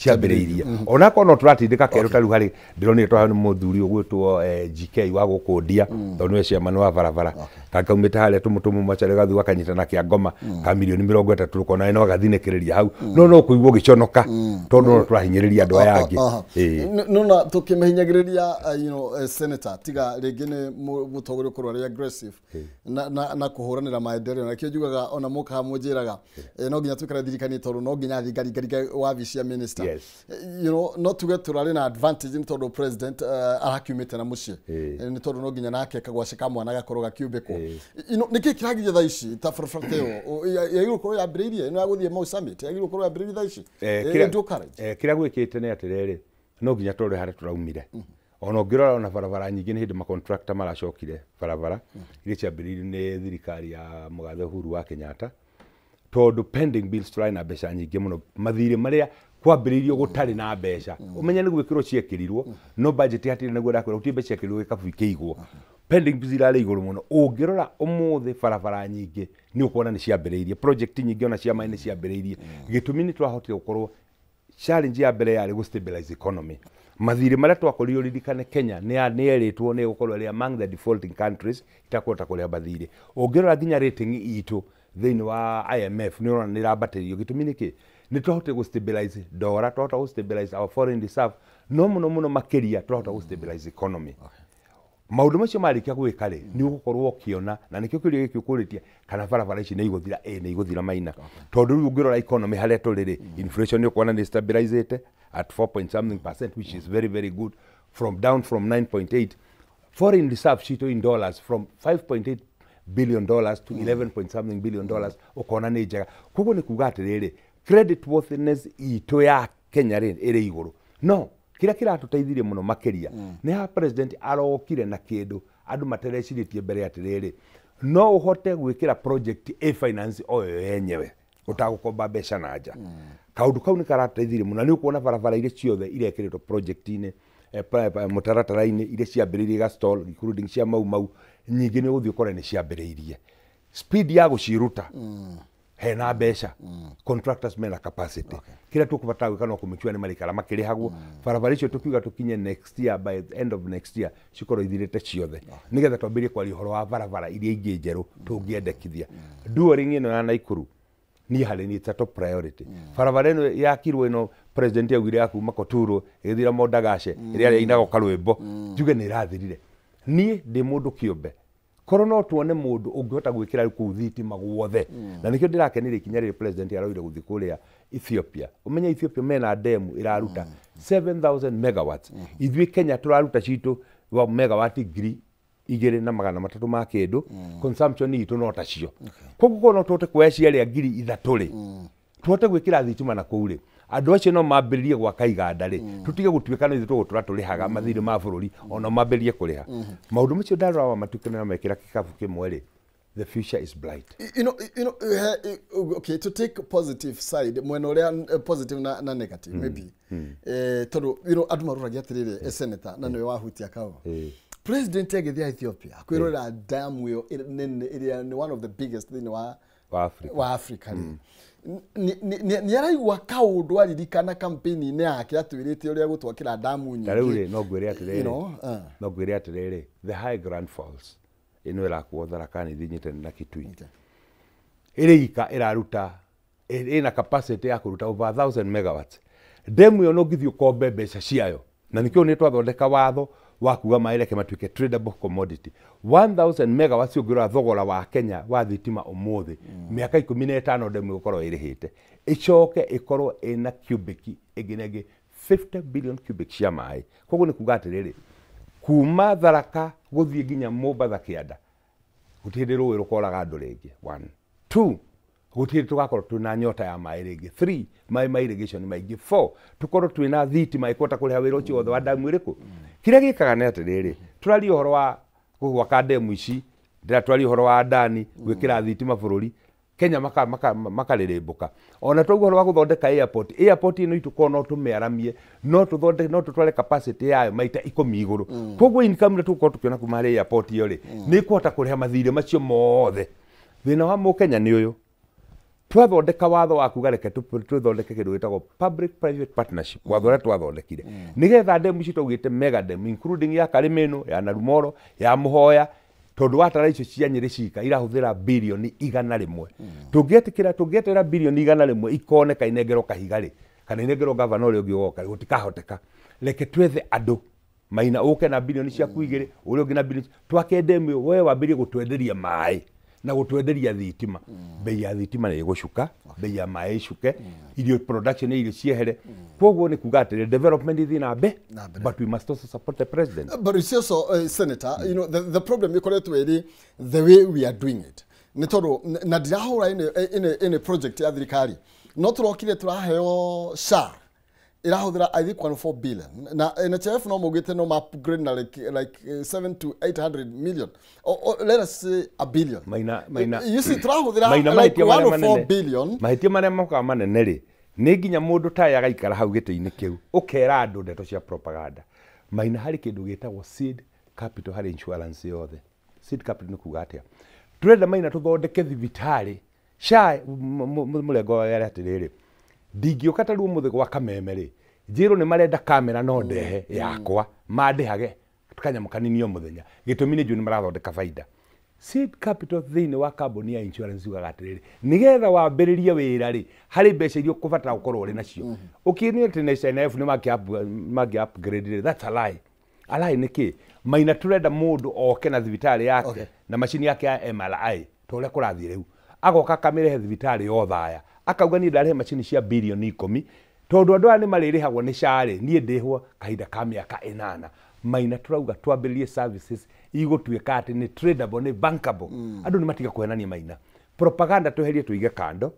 S1: ciambĩrĩirie ona korwo no tũratindĩka kerũ ta rĩu harĩ ndĩronire twaheo nĩ mũthuri ũgwĩtwo GK wa gũkũ Ndia tondũ nĩwe chairman wa barabara kakaumĩte harĩa tũmũtũmũ macare gathiĩ gakanyitana kĩa ngoma ka mirioni 30 ũkona no agathinĩkĩrĩria hau no no kũigua ũgĩconoka tondũ no tũrahinyĩrĩria andũ aya angĩ.
S2: Nona tũkĩmahinyagĩrĩria senator tiga rĩngĩ nĩ mũtongoria ũkorwo arĩ aggressive na kũhũranĩra maendeleo na kĩo njugaga ona mũka mũnjĩraga no nginya tũikare thirikari tondũ no nginya athiĩ ngaringaringe wabici ya minister. You know, no tuge turari na advantage ni tondu president arakiumite na muciĩ ni tondu no nginya nake kagwaci ka mwana gakorwo gakiumbĩkwo. You know, nĩkĩ kĩragiria thaa ici ta barabara ta ĩyo yagĩrĩirwo gũkorwo yambĩrĩirie ĩno ya gũthiĩ Mau Summit yagĩrĩirwo gũkorwo yambĩrĩirie thaa ici?
S1: Kĩrĩa gwĩkĩte nĩ atĩrĩrĩ no nginya tũrore harĩa tũraumire. Ona ũngĩrora ona barabara nyingĩ nĩ hĩndĩ macontractor maracokire barabara iria ciambĩrĩirio nĩ thirikari ya mũgathe Uhuru wa Kenyatta, tondũ pending bills tũrarĩ na mbeca nyingĩ mũno, mathirĩ marĩa kwambĩrĩirio gũtarĩ na mbeca, ũmenye nĩ gwĩkĩrwo ciekĩrirwo, no budget hatirĩ naguo ndakwĩra gũtirĩ mbeca ciekĩrirwo gĩkabu ikĩigwo. Pending bills irarĩ igũrũ mũno. Ũngĩrora ũmũthĩ barabara nyingĩ nĩ ũkuona nĩ ciambĩrĩirie, project nyingĩ ona cia maĩ nĩ ciambĩrĩirie. Gĩtũmi nĩ twahotire gũkorwo challenge ya mbere yarĩ gũ stabilize economy. Mathirĩ marĩa twakorirwo, ririkane Kenya nĩ yerĩtwo nĩ ĩgũkorwo ĩrĩ among the defaulting countries, itakũhota kũrĩha mathirĩ. Ũngĩrora nginya rating itũ thĩinĩ wa IMF nĩ ũrona nĩ ĩrambatĩrio. Gĩtũmi nĩ kĩ? Nĩ twahotire gũ stabilize dollar, twahota gũ stabilize our foreign reserve, no mũno mũno makĩria twahota gũ stabilize economy. Maũndũ macio marĩkia gwĩka rĩ, nĩ ũgũkorwo ũkĩona, na nĩkĩo kĩũria gĩkĩ ũkũrĩtie kana barabara ici nĩ igũthira. Ĩ nĩ igũthira Maina, tondũ rĩu ũngĩrora economy harĩa tũrĩ rĩ, inflation nĩ ũkuona nĩ stabilizĩte at 4 point something percent, which is very very good, from down from 9.8. Foreign reserve citũ in dollars from 5.8 billion dollars to 11 point something billion dollars, ũkona nĩ njega. Koguo nĩ kuga atĩrĩrĩ, credit worthiness itũ ya Kenya rĩ ĩrĩ igũrũ. No kĩrĩa kĩratũteithirie mũno makĩria nĩ ha president arokire na kĩndũ andũ materecirĩtie mbere, atĩrĩrĩ, no ũhote gwĩkĩra project ĩ finance o yo yenyewe ũtagũkomba mbeca na nja. Kaũndũ kau nĩ karatũteithirie mũno, na nĩ ũkuona barabara iria ciothe irekĩrĩtwo project-inĩ, mũtaratara-inĩ, iria ciambĩrĩirie ga stall, including cia Mau Mau, nyingĩ nĩ ũgũthiĩ ũkore nĩ ciambĩrĩirie speed ya gũciruta. Hena mbeca, contractors mena capacity. Kĩrĩa tũkũbatara gwĩka no kũmĩkua nĩ marĩkara makĩrĩhagwo. Barabara icio tũkiuga tũkinye next year, by the end of next year cikorwo ithirĩte ciothe, nĩgetha twambĩrĩrie kwaria ũhoro wa barabara iria ingĩ njerũ tũngĩendekithia. Duaring ĩno ya Naikuru niĩ harĩ niĩ it's a top priority. Barabara ĩno yakirwo ĩno president augire ya kuma Koturo ĩgĩthira Mondagace, ĩrĩa ĩinagwo karwĩmbo, njuge nĩ ĩrathirire. Niĩ ndĩ mũndũ kĩũmbe, korwo no tuone mũndũ ũngĩhota gwĩkĩra kũu thitima guothe, na nĩkĩo ndĩrakenire ikinya rĩrĩ president aroire gũthiĩ kũrĩa Ethiopia. Ũmenye Ethiopia mena demu ĩraruta 7000 megawatts, ithuĩ Kenya tũraruta citũ wa megawatt 2300 ma kĩndũ, consumption itũ no tacio. Koguo korwo no tũhote kuoya ciarĩa 3000 rĩ, tũhote gwĩkĩra thitima na kũu rĩ, andũ acio no mambĩrĩrie gwaka iganda rĩ, tũtige gũtuĩka no ithuĩ tũgũtũra tũrĩhaga mathirĩ ma bũrũri, ona mambĩrĩrie kũrĩha maũndũ macio. Ndarora wa matuĩke na mekĩra kĩkabu kĩmwe rĩ, the future is bright.
S2: Okay, to take positive side, mwena ũrĩa positive na negative, maybe. Tondũ, andũ marũragia atĩrĩrĩ, senator, na nĩwe wahutia kau. President agĩthiĩ Ethiopia kwĩrorera damu ĩyo nene ĩrĩa nĩ one of the biggest thĩinĩ wa
S1: wa Africa.
S2: Wa Africa rĩ, nĩ araigua kaũndũ aririkana campaign-inĩ yake atwĩrĩte ũrĩa gũtwakĩra damu
S1: Ta rĩu
S2: nyingĩ.
S1: Rĩ, no ngwĩre atĩrĩrĩ, no ngwĩre atĩrĩrĩ, the High Grand Falls ĩno ĩrakuo Tharaka Nithi nyitane na Kitui, ĩrĩ ika ĩraruta, ĩna capacity ya kũruta over 1000 megawatts. Demu ĩyo no ngĩthiĩ ũkombe mbeca ciayo, na nĩkĩo nĩ twathondeka watho wa kuga maĩ reke matuĩke tradable commodity. 1000 megawatts, ũngĩrora thogora wa Kenya wa thitima ũmũthĩ, mĩaka 15 demu ĩgũkorwo ĩrĩhĩte, ĩcoke ĩkorwo ĩna cubic ĩngĩ na ĩngĩ 50 billion cubic cia maĩ. Koguo nĩ kuga atĩrĩrĩ, kuma Tharaka gũthiĩ nginya Mombatha kĩanda gũtirĩ hĩndĩ rũĩ rũkoraga andũ rĩngĩ. One, two, gũtirĩ tũgakorwo twĩna nyota ya maĩ rĩngĩ. Three, maĩ ma irrigation maingĩ. Four, tũkorwo twĩna thitima ĩkũhota kũrĩha wĩra ũcio wothe wa damu ĩrĩkũ. Kĩrĩa gĩkaga nĩ atĩrĩrĩ, tũraria ũhoro wa gwaka demu ici, ndĩratwaria ũhoro wa Adani gwĩkĩra thitima bũrũri Kenya makarĩrĩmbũka. Ona twauga ũhoro wa gũthondeka airport, airport ĩno itũ korwo no tũmĩaramie, no tũthondeke, no tũtware capacity yayo maita 10 igũrũ. Koguo income ĩrĩa tũgũkorwo tũkĩona kuma harĩ airport ĩyo rĩ, nĩ ĩkũhota kũrĩha mathirĩ macio mothe. Thĩna wa mũkenya nĩ ũyũ: twathondeka watho wa kuga reke twĩthondeke kĩndũ gĩtagwo public private partnership, watho ũrĩa twathondekire nĩgetha ndemu ici twaugĩte mega dam, including ya Karimĩno, ya Narumoro, ya Mũhoya, tondũ watara icio cia Nyĩrĩ cika irahũthĩra birioni 100. Tũngĩetĩkĩra, tũngĩeterera birioni 100 ikoneka inengerwo kahiga rĩ, kana inengerwo gavana ũrĩa ũngĩ ũgoka rĩ, gũtikahoteka. Reke twethe andũ Maina, ũke na birioni ciaku 2, ũrĩa ũngĩ na birioni, twake ndemu ĩyo, we wambĩrĩrie gũtwenderia maĩ na gũtwenderia thitima. Bei ya thitima nĩ ĩgũcuka, bei ya maĩ ĩcuke, irio, production ya irio ciehere. Koguo nĩ kuga atĩrĩ, development ithiĩ na mbe,
S2: Na mbere.
S1: but we must also support the president.
S2: But it's also, Senator, the problem ikoretwo ĩrĩ the way we are doing it. Nĩ tondũ na ndirahũra ĩnĩ project ya thirikari, no tũrokire tũraheo SHA. Irahuthira I think 1.4 billion na NHIF no mugite no upgrade na like 7 to 800 million or let us say a billion.
S1: Maina maina
S2: you see turahuthira like 1.4 billion
S1: mahitia maria mokaga manene ri ni nginya mundu ta agaikara hau giti-ini kiu ukera andu ndeto cia propaganda. Maina hari kindu gitagwo seed capital hari insurance yothe. Seed capital ni kuga atia? Turenda Maina tuthondeke thibitari SHA murengo yare atiriri ndingĩũka ta rĩu ũmũthĩ gwa Kameme rĩ njĩrwo nĩ marenda kamera no ndehe yakwa mandĩhage kanyamũ kanini o mũthenya gĩtũmi nĩ njũĩ nĩ marathondeka baida. Seed capital thĩinĩ wa kambuni ya insurance yugaga atĩrĩrĩ nĩgetha wambĩrĩrie wĩra rĩ harĩ mbeca iria ũkũbatara gũkorwo ũrĩ nacio ũkĩnĩ atĩ NHIF nĩ mangĩ upgrade rĩ, that's a lie. A lie nĩ kĩ? Maina turenda mũndũ oke na thibitarĩ yake na macini yake ya MRI ta ũrĩa kũrathiĩ rĩu agoka akamĩrehe thibitarĩ Othaya akauga niĩ ndarehe macini cia bilioni 10 tondũ andũ aya nĩ marĩrĩhagwo nĩ SHA rĩ niĩ ndĩhwo kahinda ka mĩaka 8. Maina turauga twambĩrĩrie services igũtuĩka atĩ nĩ tradable nĩ bankable. Andũ nĩ matiga kũhenania Maina. Propaganda tweherie tũige kando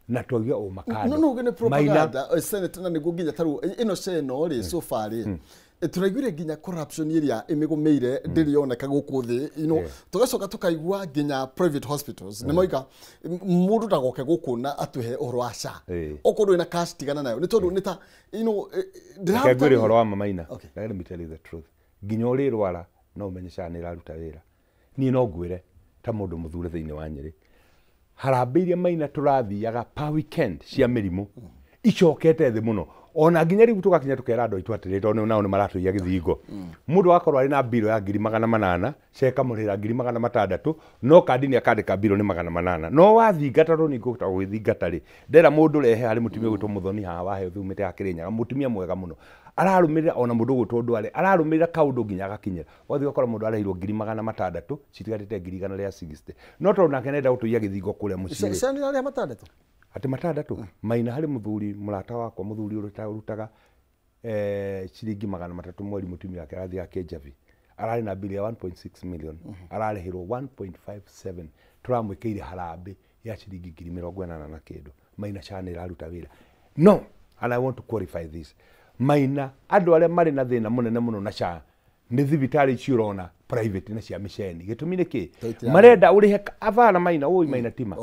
S1: na tũige ũma kando.
S2: No no nĩ propaganda Senator na nĩguo nginya tarĩu ĩno SHA ĩno rĩ so far rĩ tũraiguire nginya corruption ĩrĩa ĩmĩgũmĩire ndĩrĩ yoneka gũkũ thĩ you know tũgacoka tũkaigua nginya private hospitals nĩ moiga mũndũ ndagoke gũkũ na atũhe ũhoro wa SHA okorwo ndũrĩ na cash tigana nayo nĩ tondũ nĩ ta you know
S1: ndĩraguire ũhoro wa ma Maina. Let me tell you the truth. Nginya ũrĩrwara no ũmenye SHA nĩ ĩraruta wĩra. Niĩ no ngwĩre ta mũndũ mũthure thĩinĩ wa Nyĩrĩ harambĩ iria Maina tũrathiaga per weekend cia mĩrimũ icokete thĩ mũno ona nginya rĩu tũgakinya tũkera andũ aitũ atĩrĩ tondũ nao nĩ maratũiya gĩthingo. Mũndũ agakorwo arĩ na mbirũ ya 800,000 SHA ĩkamũrĩhĩra 600,000 no kandi nĩ akandĩka mbirũ nĩ 800 no wathingata tondũ nĩngũhota gũgĩthingata rĩ ndera mũndũ rehe harĩ mũtumia ũgwĩtwo Mũthoni haha wa health umĩte Kĩrĩnyaga mũtumia mwega mũno ararũmĩrĩra ona mũndũ ũgwĩtwo Ndware ararũmĩrĩra kaũndũ nginya agakinyĩra wathiĩ ũgakora mũndũ arĩhirwo 600,000 citigarĩte 160,000 no tondũ nake nenda gũtũiya gĩthingo kũrĩa mũciĩ.
S2: SHA nĩ arĩa matandatũ
S1: atĩ matandatũ Maina harĩ mũthuri mũrata wakwa mũthuri ũrutaga ciringi 300 mweri mũtumia wake arathiaga Kĩnjabi ararĩ na bili ya 1.6 million ararĩhĩrwo 1.57 tũramwĩkĩire harambĩ ya ciringi 80,000 na kĩndũ. Maina SHA nĩ ĩraruta wĩra. No and I want to qualify this. Maina andũ arĩa marĩ na thĩna mũnene mũno na SHA nĩ thibitarĩ icio ũrona private na cia mĩceni gĩtũmi nĩ kĩ marenda ũrĩhe abana Maina ũi Maina tima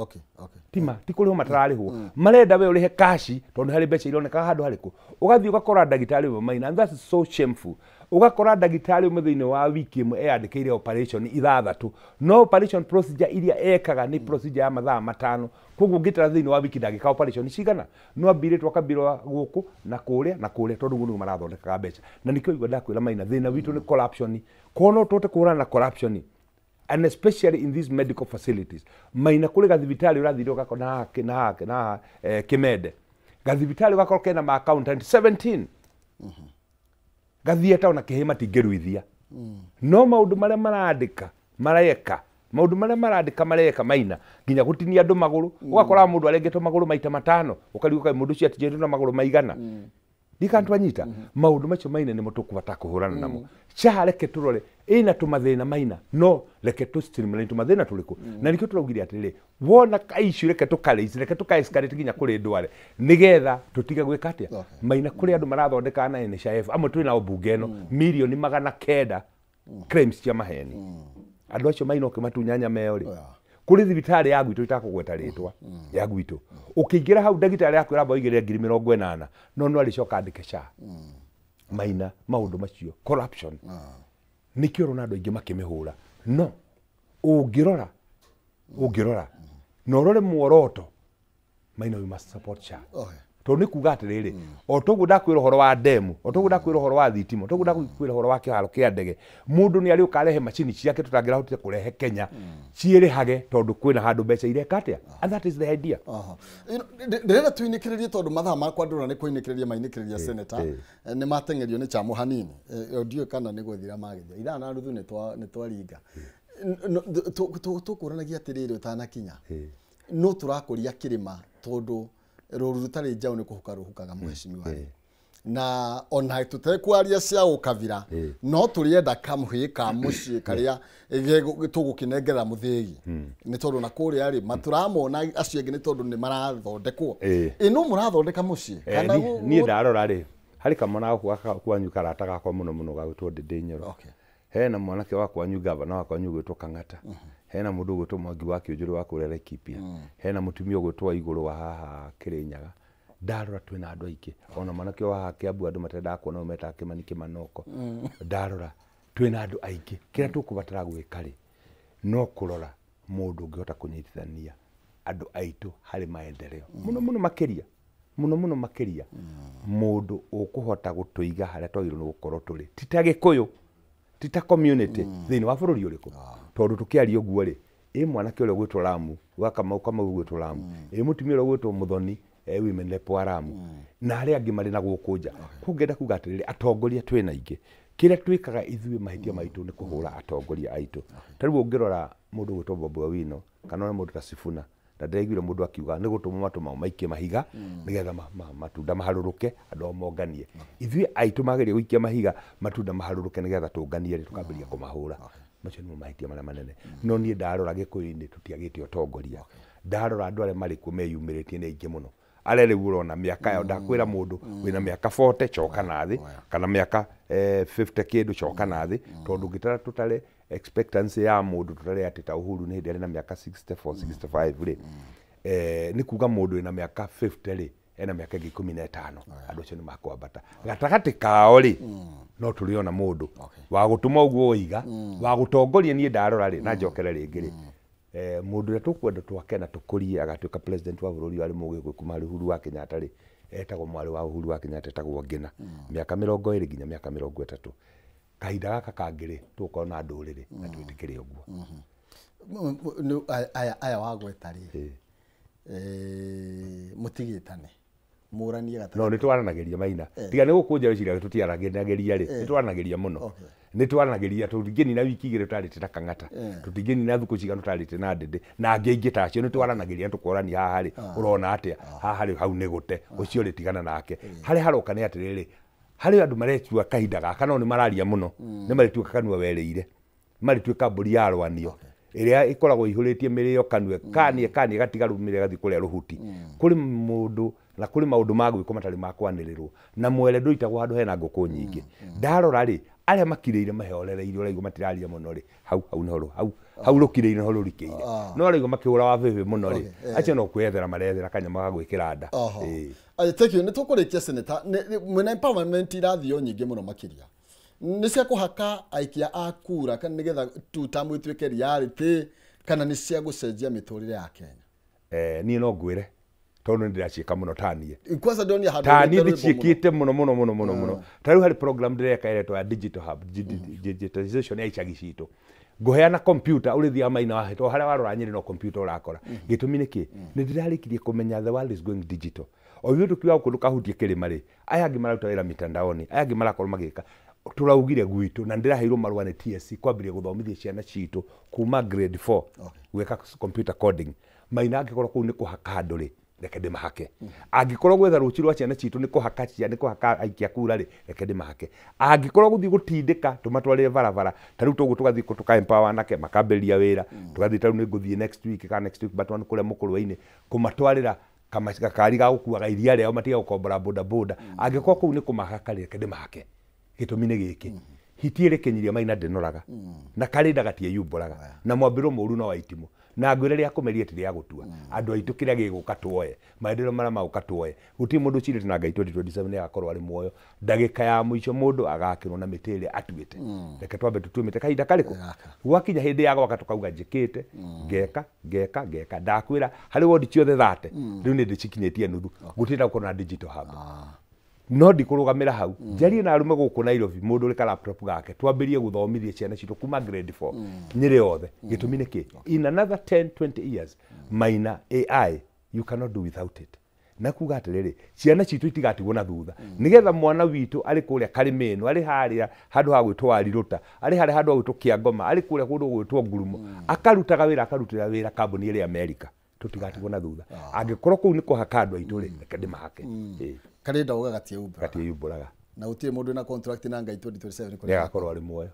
S1: tima ti kũrĩhwo matararĩhwo marenda we ũrĩhe kashi tondũ harĩ mbeca ironeka handũ harĩkũ ũgathiĩ ũgakora ndagĩtarĩ ũmwe Maina and that's so shameful ũgakora ndagĩtarĩ ũmwe thĩinĩ wa wiki ĩmwe eyandĩkĩire operation 6 no operation procedure iria ekaga nĩ procedure ya mathaa 5 koguo ũngĩtara thĩinĩ wa wiki ndangĩka operation cigana no ambirĩtwo akambirwo gũkũ na kũrĩa na kũrĩa tondũ ũguo nĩguo marathondekaga mbeca na nĩkĩo igua ndakwĩra Maina thĩna witũ nĩ corruption kono tũhote kũhũrana na corruption and especially in these medical facilities. Maina kũrĩ gathibitari ũrathire ũgakora na hake na Kĩmende gathibitari ũgakorwo kena ma accountant 17 gathieta ona kĩhĩ matingĩruithia no maũndũ marĩa marandĩka mareka maũndũ marĩa marandĩka mareka Maina nginya gũtinia andũ magũrũ ũgakora mũndũ arengetwo magũrũ maita 5 ũkarigwo kaĩ mũndũ ũcio atinĩtwo na magũrũ maigana ndikantwanyita maũndũ macio Maina nĩmo tũkũbata kũhũrana namo. SHA reke tũrore ĩna tũmathĩna Maina no reke tũ streamline tũmathĩna tũrĩkũ na nĩkĩo tũraugire atĩrĩrĩ wona ka issue reke tũkaraise reke tũka escalate nginya kũrĩ ndware nĩgetha tũtige gwĩka atĩa. Maina kũrĩ andũ marathondekaga na NHIF amwe twĩ nao mbunge ĩno mirioni 900 claims cia maheni andũ acio Maina ũkĩmatunya nyama ĩyo rĩ kũrĩ thibitarĩ ya gwitũ itakũgweta rĩtwa ya gwitũ ũkĩingĩra hau ndagĩtarĩ akwĩra amba ũigĩrĩre 80,000 no no arĩcoka andĩke SHA. Maina maũndũ macio corruption nĩkĩo ũrona andũ aingĩ makĩmĩhũra no ũngĩrora na ũrore muoroto Maina we must support SHA tondũ nĩ kuga atĩrĩrĩ o toguo ndakwĩra ũhoro wa demu o toguo ndakwĩra ũhoro wa thitima o toguo ndakwĩra ũhoro wa kĩharo kĩa ndege mũndũ nĩ arĩũka arehe macini ciake tũtangĩrahotire kũrehe Kenya ciĩrĩhage tondũ kwĩna handũ mbeca ireka atĩa and that is the idea.
S2: Ndĩrenda tũinĩkĩrĩrie tondũ mathaa makwa ndĩrona nĩ kũinĩkĩrĩria mainĩkĩrĩria Senator nĩ mateng'erio nĩ chamo hanini ndiũĩ kana nĩ gũthira magĩthira 5:30 nĩ twaringa tũkũranagia atĩrĩrĩ ũtanakinya no tũrakũria kĩrĩma tondũ rũru rũtarĩ njaũ nĩ kũhuka rũhukaga mheshimiwa na ona tũtekwaria cia ũkabira no tũrĩenda kamũhĩ ka mũciĩ karĩa tũgũkĩnengera mũthĩgi nĩ tondũ na kũrĩa rĩ matũramona acio angĩ nĩ tondũ nĩ marathondekwo ĩ no mũrathondeka mũciĩ
S1: kana niĩ ndarora rĩ Harĩ kamwana gakwa kwanyu karata gakwa mũno mũno gagwĩtwo Ndĩndĩ Nyoro. Hena mwanake wa kwanyu gavana wa kwanyu gwĩtwo Kang'ata. Hena mũndũ ũgwĩtwo Mwangi wa Kĩũnjũrĩ wa kũrĩa Laikipia. Hena mũtumia ũgwĩtwo Igũrũ wa haha Kĩrĩnyaga. Ndarora twĩna andũ aingĩ. Ona mwanake wa haha Kĩambu andũ matendaga kuona metaga Kĩmani Kĩmanoko. Ndarora twĩna andũ aingĩ. Kĩrĩa tũkũbatara gwĩka rĩ, no kũrora mũndũ ũngĩhota kũnyitithania andũ aitũ harĩ maendeleo. Mũno mũno makĩria. Mũno mũno makĩria. Mũndũ ũkũhota gũtũiga harĩa twagĩrĩirwo nĩ gũkorwo tũrĩ. Ti ta Gĩkũyũ, ti ta community thĩinĩ wa bũrũri ũrĩkũ. Tondũ tũkĩaria ũguo rĩ, ĩ mwanake ũrĩa ũgwĩtwo Ramu, wa Kamau Kamau ũgwĩtwo Ramu, ĩ mũtumia ũrĩa ũgwĩtwo Mũthoni, women rep wa Ramu, na arĩa angĩ marĩ na gũkũ nja. Koguo ngenda kuga atĩrĩrĩ, atongoria twĩna aingĩ. Kĩrĩa twĩkaga ithuĩ mahĩtia maitũ nĩ kũhũra atongoria aitũ. Ta rĩu ũngĩrora mũndũ ũgwĩtwo Bobi Owino kana ona mũndũ ta Sifuna, na ndĩraiguire mũndũ akiuga nĩ gũtũmwo matũmagwo maikie mahiga nĩgetha matunda maharũrũke andũ ao monganie. Ithuĩ aitũ mageria gũikia mahiga matunda maharũrũke nĩgetha tũnganie rĩ, tũkambĩrĩria kũmahũra. Macio nĩmo mahĩtia marĩa manene. No niĩ ndarora Gĩkũyũ-inĩ tũtiagĩte ũtongoria. Ndarora andũ arĩa marĩ kuo meyumĩrĩtie nĩ aingĩ mũno. Arĩa rĩu ũrona mĩaka yao, ndakwĩra mũndũ wĩna mĩaka 40 coka na thĩ, kana mĩaka 50 kĩndũ coka na thĩ, tondũ ũngĩtara tũtare expectancy ya mũndũ tũtare atĩ ta Uhuru nĩ hĩndĩ arĩ na mĩaka 64 65 rĩ, nĩ kuga mũndũ wĩna mĩaka 50 rĩ, ena mĩaka ĩngĩ 15. Andũ acio nĩ makwambata. Gatagatĩ kao rĩ, no tũrĩona mũndũ wa gũtũma ũguo woiga, wa gũtongoria. Niĩ ndarora rĩ, na njokere rĩngĩ rĩ, mũndũ ũrĩa tũkwenda twake na tũkũrie agatuĩka president wa bũrũri arĩ mũgĩkũyũ kuma harĩ Uhuru wa Kenyatta rĩ, etagwo mwarĩ wa Uhuru wa Kenyatta, etagwo Ngina. Mĩaka 20 nginya mĩaka 30. Kahinda gaka kangĩ rĩ, tũgũkorwo na ndũrĩrĩ na twĩtĩkĩre ũguo.
S2: Aya wagweta rĩ, mũtigĩtane mũranie gatagatĩ.
S1: No nĩtwaranagĩria Maina. Tiga nĩ gũkũ nja wĩciria tũtiaranagĩria rĩ, nĩtwaranagĩria mũno. Nĩtwaranagĩria, tũtingĩnina wiki igĩrĩ tũtarĩte na Kang'ata, tũtingĩnina thukũ cigana tũtarĩte na Ndĩndĩ na angĩ aingĩ ta acio. Nĩtwaranagĩria tũkorania haha rĩ, ũrona atĩa haha rĩ, hau nĩ gũte ũcio rĩ, tigana nake. Harĩa haroka nĩ atĩrĩrĩ, harĩ andũ maretua kahinda gaka no nĩ mararia mũno, nĩ marĩtuĩka kanua werĩire, marĩtuĩka mbũri ya rwanio ĩrĩa ĩkoragwo ĩihũrĩtie mĩrĩo kanua, kanie kanie gatiga rũmĩrĩo gathiĩ kũrĩa rũhuti. Kũrĩ mũndũ na kũrĩ maũndũ ma gwĩkwo matarĩ ma kwanĩrĩrwo, na mwere ndũitagwo handũ hena ngũkũ nyingĩ. Ndarora rĩ, arĩa makirĩire mahorereire ũraigua matiraria mũno rĩ, hau hau nĩho hau hau rũkirĩire nĩho rũrikĩire. No ũraigua makĩhũra wa bĩbĩ mũno rĩ, acio no kwĩyethera marethera kanyamũ ga gwĩkĩra nda.
S2: Thank you. Nĩ tũkũrĩkia Senator, mwena empowerment irathiĩ nyingĩ mũno makĩria. Nĩ cia kũhaka aikia a kura kana nĩgetha tu tamu ĩtuĩke reality, kana nĩ cia gũcenjia mĩtũrĩre ya Kenya?
S1: Niĩ no ngwĩre tondũ nĩ ndĩraciĩka mũno ta niĩ.
S2: Kwanza ndonire handũ
S1: ta niĩ ndĩciĩkĩte mũno mũno mũno mũno mũno. Ta rĩu harĩ program ndĩreka ĩretwo ya digital hub, digitalization ya icagi citũ. Ngũheana computer ũrĩthiaga Maina wa tondũ harĩa warora Nyĩrĩ no computer ũrakora. Gĩtũmi nĩ kĩ? Nĩ ndĩrarĩkirie kũmenya the world is going digital. O ithuĩ tũkiuga gũkũ ndũkahutie kĩrĩma rĩ, aya angĩ mararuta wĩra mitandaoni, aya angĩ marakorwo magĩka. Tũraugire gwitũ na ndĩraheirwo marũa nĩ TSC kwambĩrĩria gũthomithia ciana citũ kuma grade 4 gwĩka computer coding. Maina angĩkorwo kũu nĩ kũhaka andũ rĩ, reke ndĩmahake. Angĩkorwo gwetha rũciũ rwa ciana citũ nĩ kũhaka ciana, nĩ kũhaka aikia kura rĩ, reke ndĩmahake. Angĩkorwo gũthiĩ gũtindĩka tũmatwarĩre barabara, ta rĩu tũguo tũgathiĩ tũka empower anake makambĩrĩria wĩra, tũgathiĩ ta rĩu nĩ ngũthiĩ next week kana next week but one kũrĩa mũkũrwe-inĩ kũmatwarĩra gakari ga gũkuaga iria rĩao matige gũkombora boda boda. Angĩkorwo kũu nĩ kũmahaka rĩ, reke ndĩmahake. Gĩtũmi nĩ gĩkĩ, hiti ĩrĩkĩnyiria Maina ndĩnoraga, na karĩnda gatiĩyumbũraga, na mwambĩro mũru no wa itimũ, na ngwĩre rĩa kũmeria ti rĩa gũtua. Andũ aitũ kĩrĩa gĩgũka tuoye, maendeleo marĩa magũka tuoye. Gũtirĩ mũndũ ũcirĩte na Ngai 2027 nĩ agakorwo arĩ muoyo. Ndagĩka ya mũico mũndũ agakĩrwo na mĩtĩ ĩrĩa atuĩte. Reke twambe tũtue mĩtĩ kahinda karĩkũ? Gwakinya hĩndĩ ya gwaka tũkauga njĩkĩte, ngeka ngeka ngeka. Ndakwĩra harĩ wodi ciothe 30 rĩu nĩ ndĩcikinyĩtie nuthu. Gũtirĩ gũkorwo na digital hub. No ndikũrũgamĩra hau, njarie na arũme gũkũ Nairobi, mũndũ ũrĩ ka laptop gake, twambĩrie gũthomithia ciana citũ kuma grade 4 Nyĩrĩ yothe. Gĩtũmi nĩ kĩ? In another 10 20 years, Maina, AI you cannot do without it. Na kuga atĩrĩrĩ, ciana citũ itigatigwo na thutha, nĩgetha mwana witũ arĩ kũrĩa Karĩmĩno, arĩ harĩa handũ ha gwĩtwo Warirũta, arĩ harĩa handũ ha gwĩtwo Kĩangoma, arĩ kũrĩa kũndũ gwĩtwo Ngurumo, akarutaga wĩra, akarutĩra wĩra kambuni ĩrĩa Amerika, tũtigatigwo na thutha. Angĩkorwo kũu nĩ kũhaka andũ aitũ rĩ, reke ndĩmahake.
S2: Karĩnda uga gatiĩumbũraga.
S1: Gatiĩyumbũraga.
S2: Na gũtirĩ mũndũ wĩna contract na Ngai 2027
S1: nĩ agakorwo arĩ muoyo.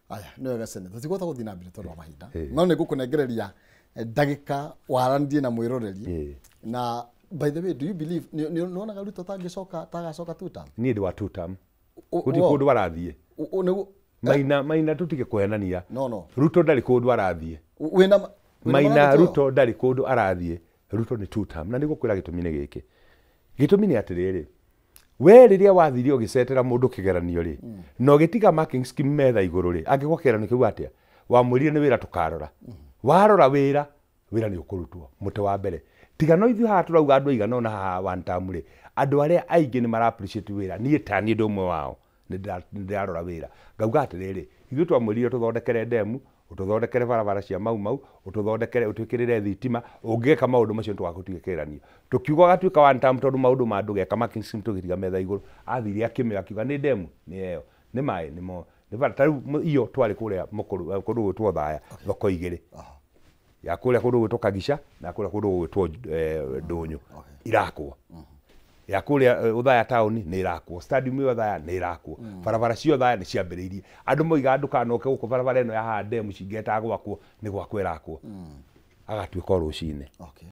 S2: Aya, nĩ wega Senator, tũtigũhota gũthiĩ na mbere tondũ wa mahinda. No nĩ ngũkũnengereria ndagĩka waranĩrie na mwĩroreri na By the way, do you believe nĩ wonaga Ruto tangĩcoka, tagacoka two term?
S1: Niĩ ndĩ wa two term. Gũtirĩ kũndũ arathiĩ. Maina, Maina, tũtige kũhenania.
S2: No.
S1: Ruto ndarĩ kũndũ arathiĩ.
S2: Wĩna
S1: Maina.
S2: Ndeto ĩyo?
S1: Ruto ndarĩ kũndũ arathiĩ. Ruto nĩ two term, na nĩ gũkwĩra gĩtũmi nĩ gĩkĩ. Gĩtũmi nĩ atĩrĩrĩ, we rĩrĩa wathire ũgĩcetera mũndũ kĩgeranio rĩ, na ũgĩtiga marking scheme metha igũrũ rĩ, angĩkorwo kĩgeranio kĩu atĩa wamwĩrire nĩ wĩra tũkarora, warora wĩra, wĩra nĩ ũkũrutwo mũtĩ wa mbere. Tiga no ithuĩ haha tũrauga andũ aigana ũna haha one term rĩ, andũ arĩa aingĩ nĩ mara appreciate wĩra. Niĩ ta niĩ ndĩ ũmwe wao, nĩ ndĩrarora wĩra ngauga atĩrĩrĩ, ithuĩ twamwĩrire tũthondekere ndemu, ũtũthondekere barabara cia Mau Mau, ũtũthondekere, ũtwĩkĩrĩre thitima. Ũngĩgeka maũndũ macio, nĩtũgakũtiga kĩgeranio. Tũkiuga gatuĩka one term tondũ maũndũ ma ndũgeka marking scheme tũgĩtiga metha igũrũ. Athire akĩmĩoya, akiuga nĩ ndemu nĩ ĩyo, nĩ maĩ nĩ mo, nĩ bara. Ta rĩu iyo twarĩ kũrĩa mũkũrũ, kũndũ gwĩtwo Thaya, thoko igĩrĩ ya kũrĩa kũndũ gwĩtwo Kagica na kũrĩa kũndũ gwĩtwo Ndũnyũ irakwo, ya kũrĩa Othaya taũni nĩ ĩrakwo, stadium ya Othaya nĩ ĩrakwo, barabara cia Othaya nĩ ciambĩrĩirie. Andũ moigaga ndũkanoke gũkũ, barabara ĩno ya haha ndemu cingĩetaga gwakwo, nĩ gwakwo ĩrakwo, agatuĩka o rũcinĩ.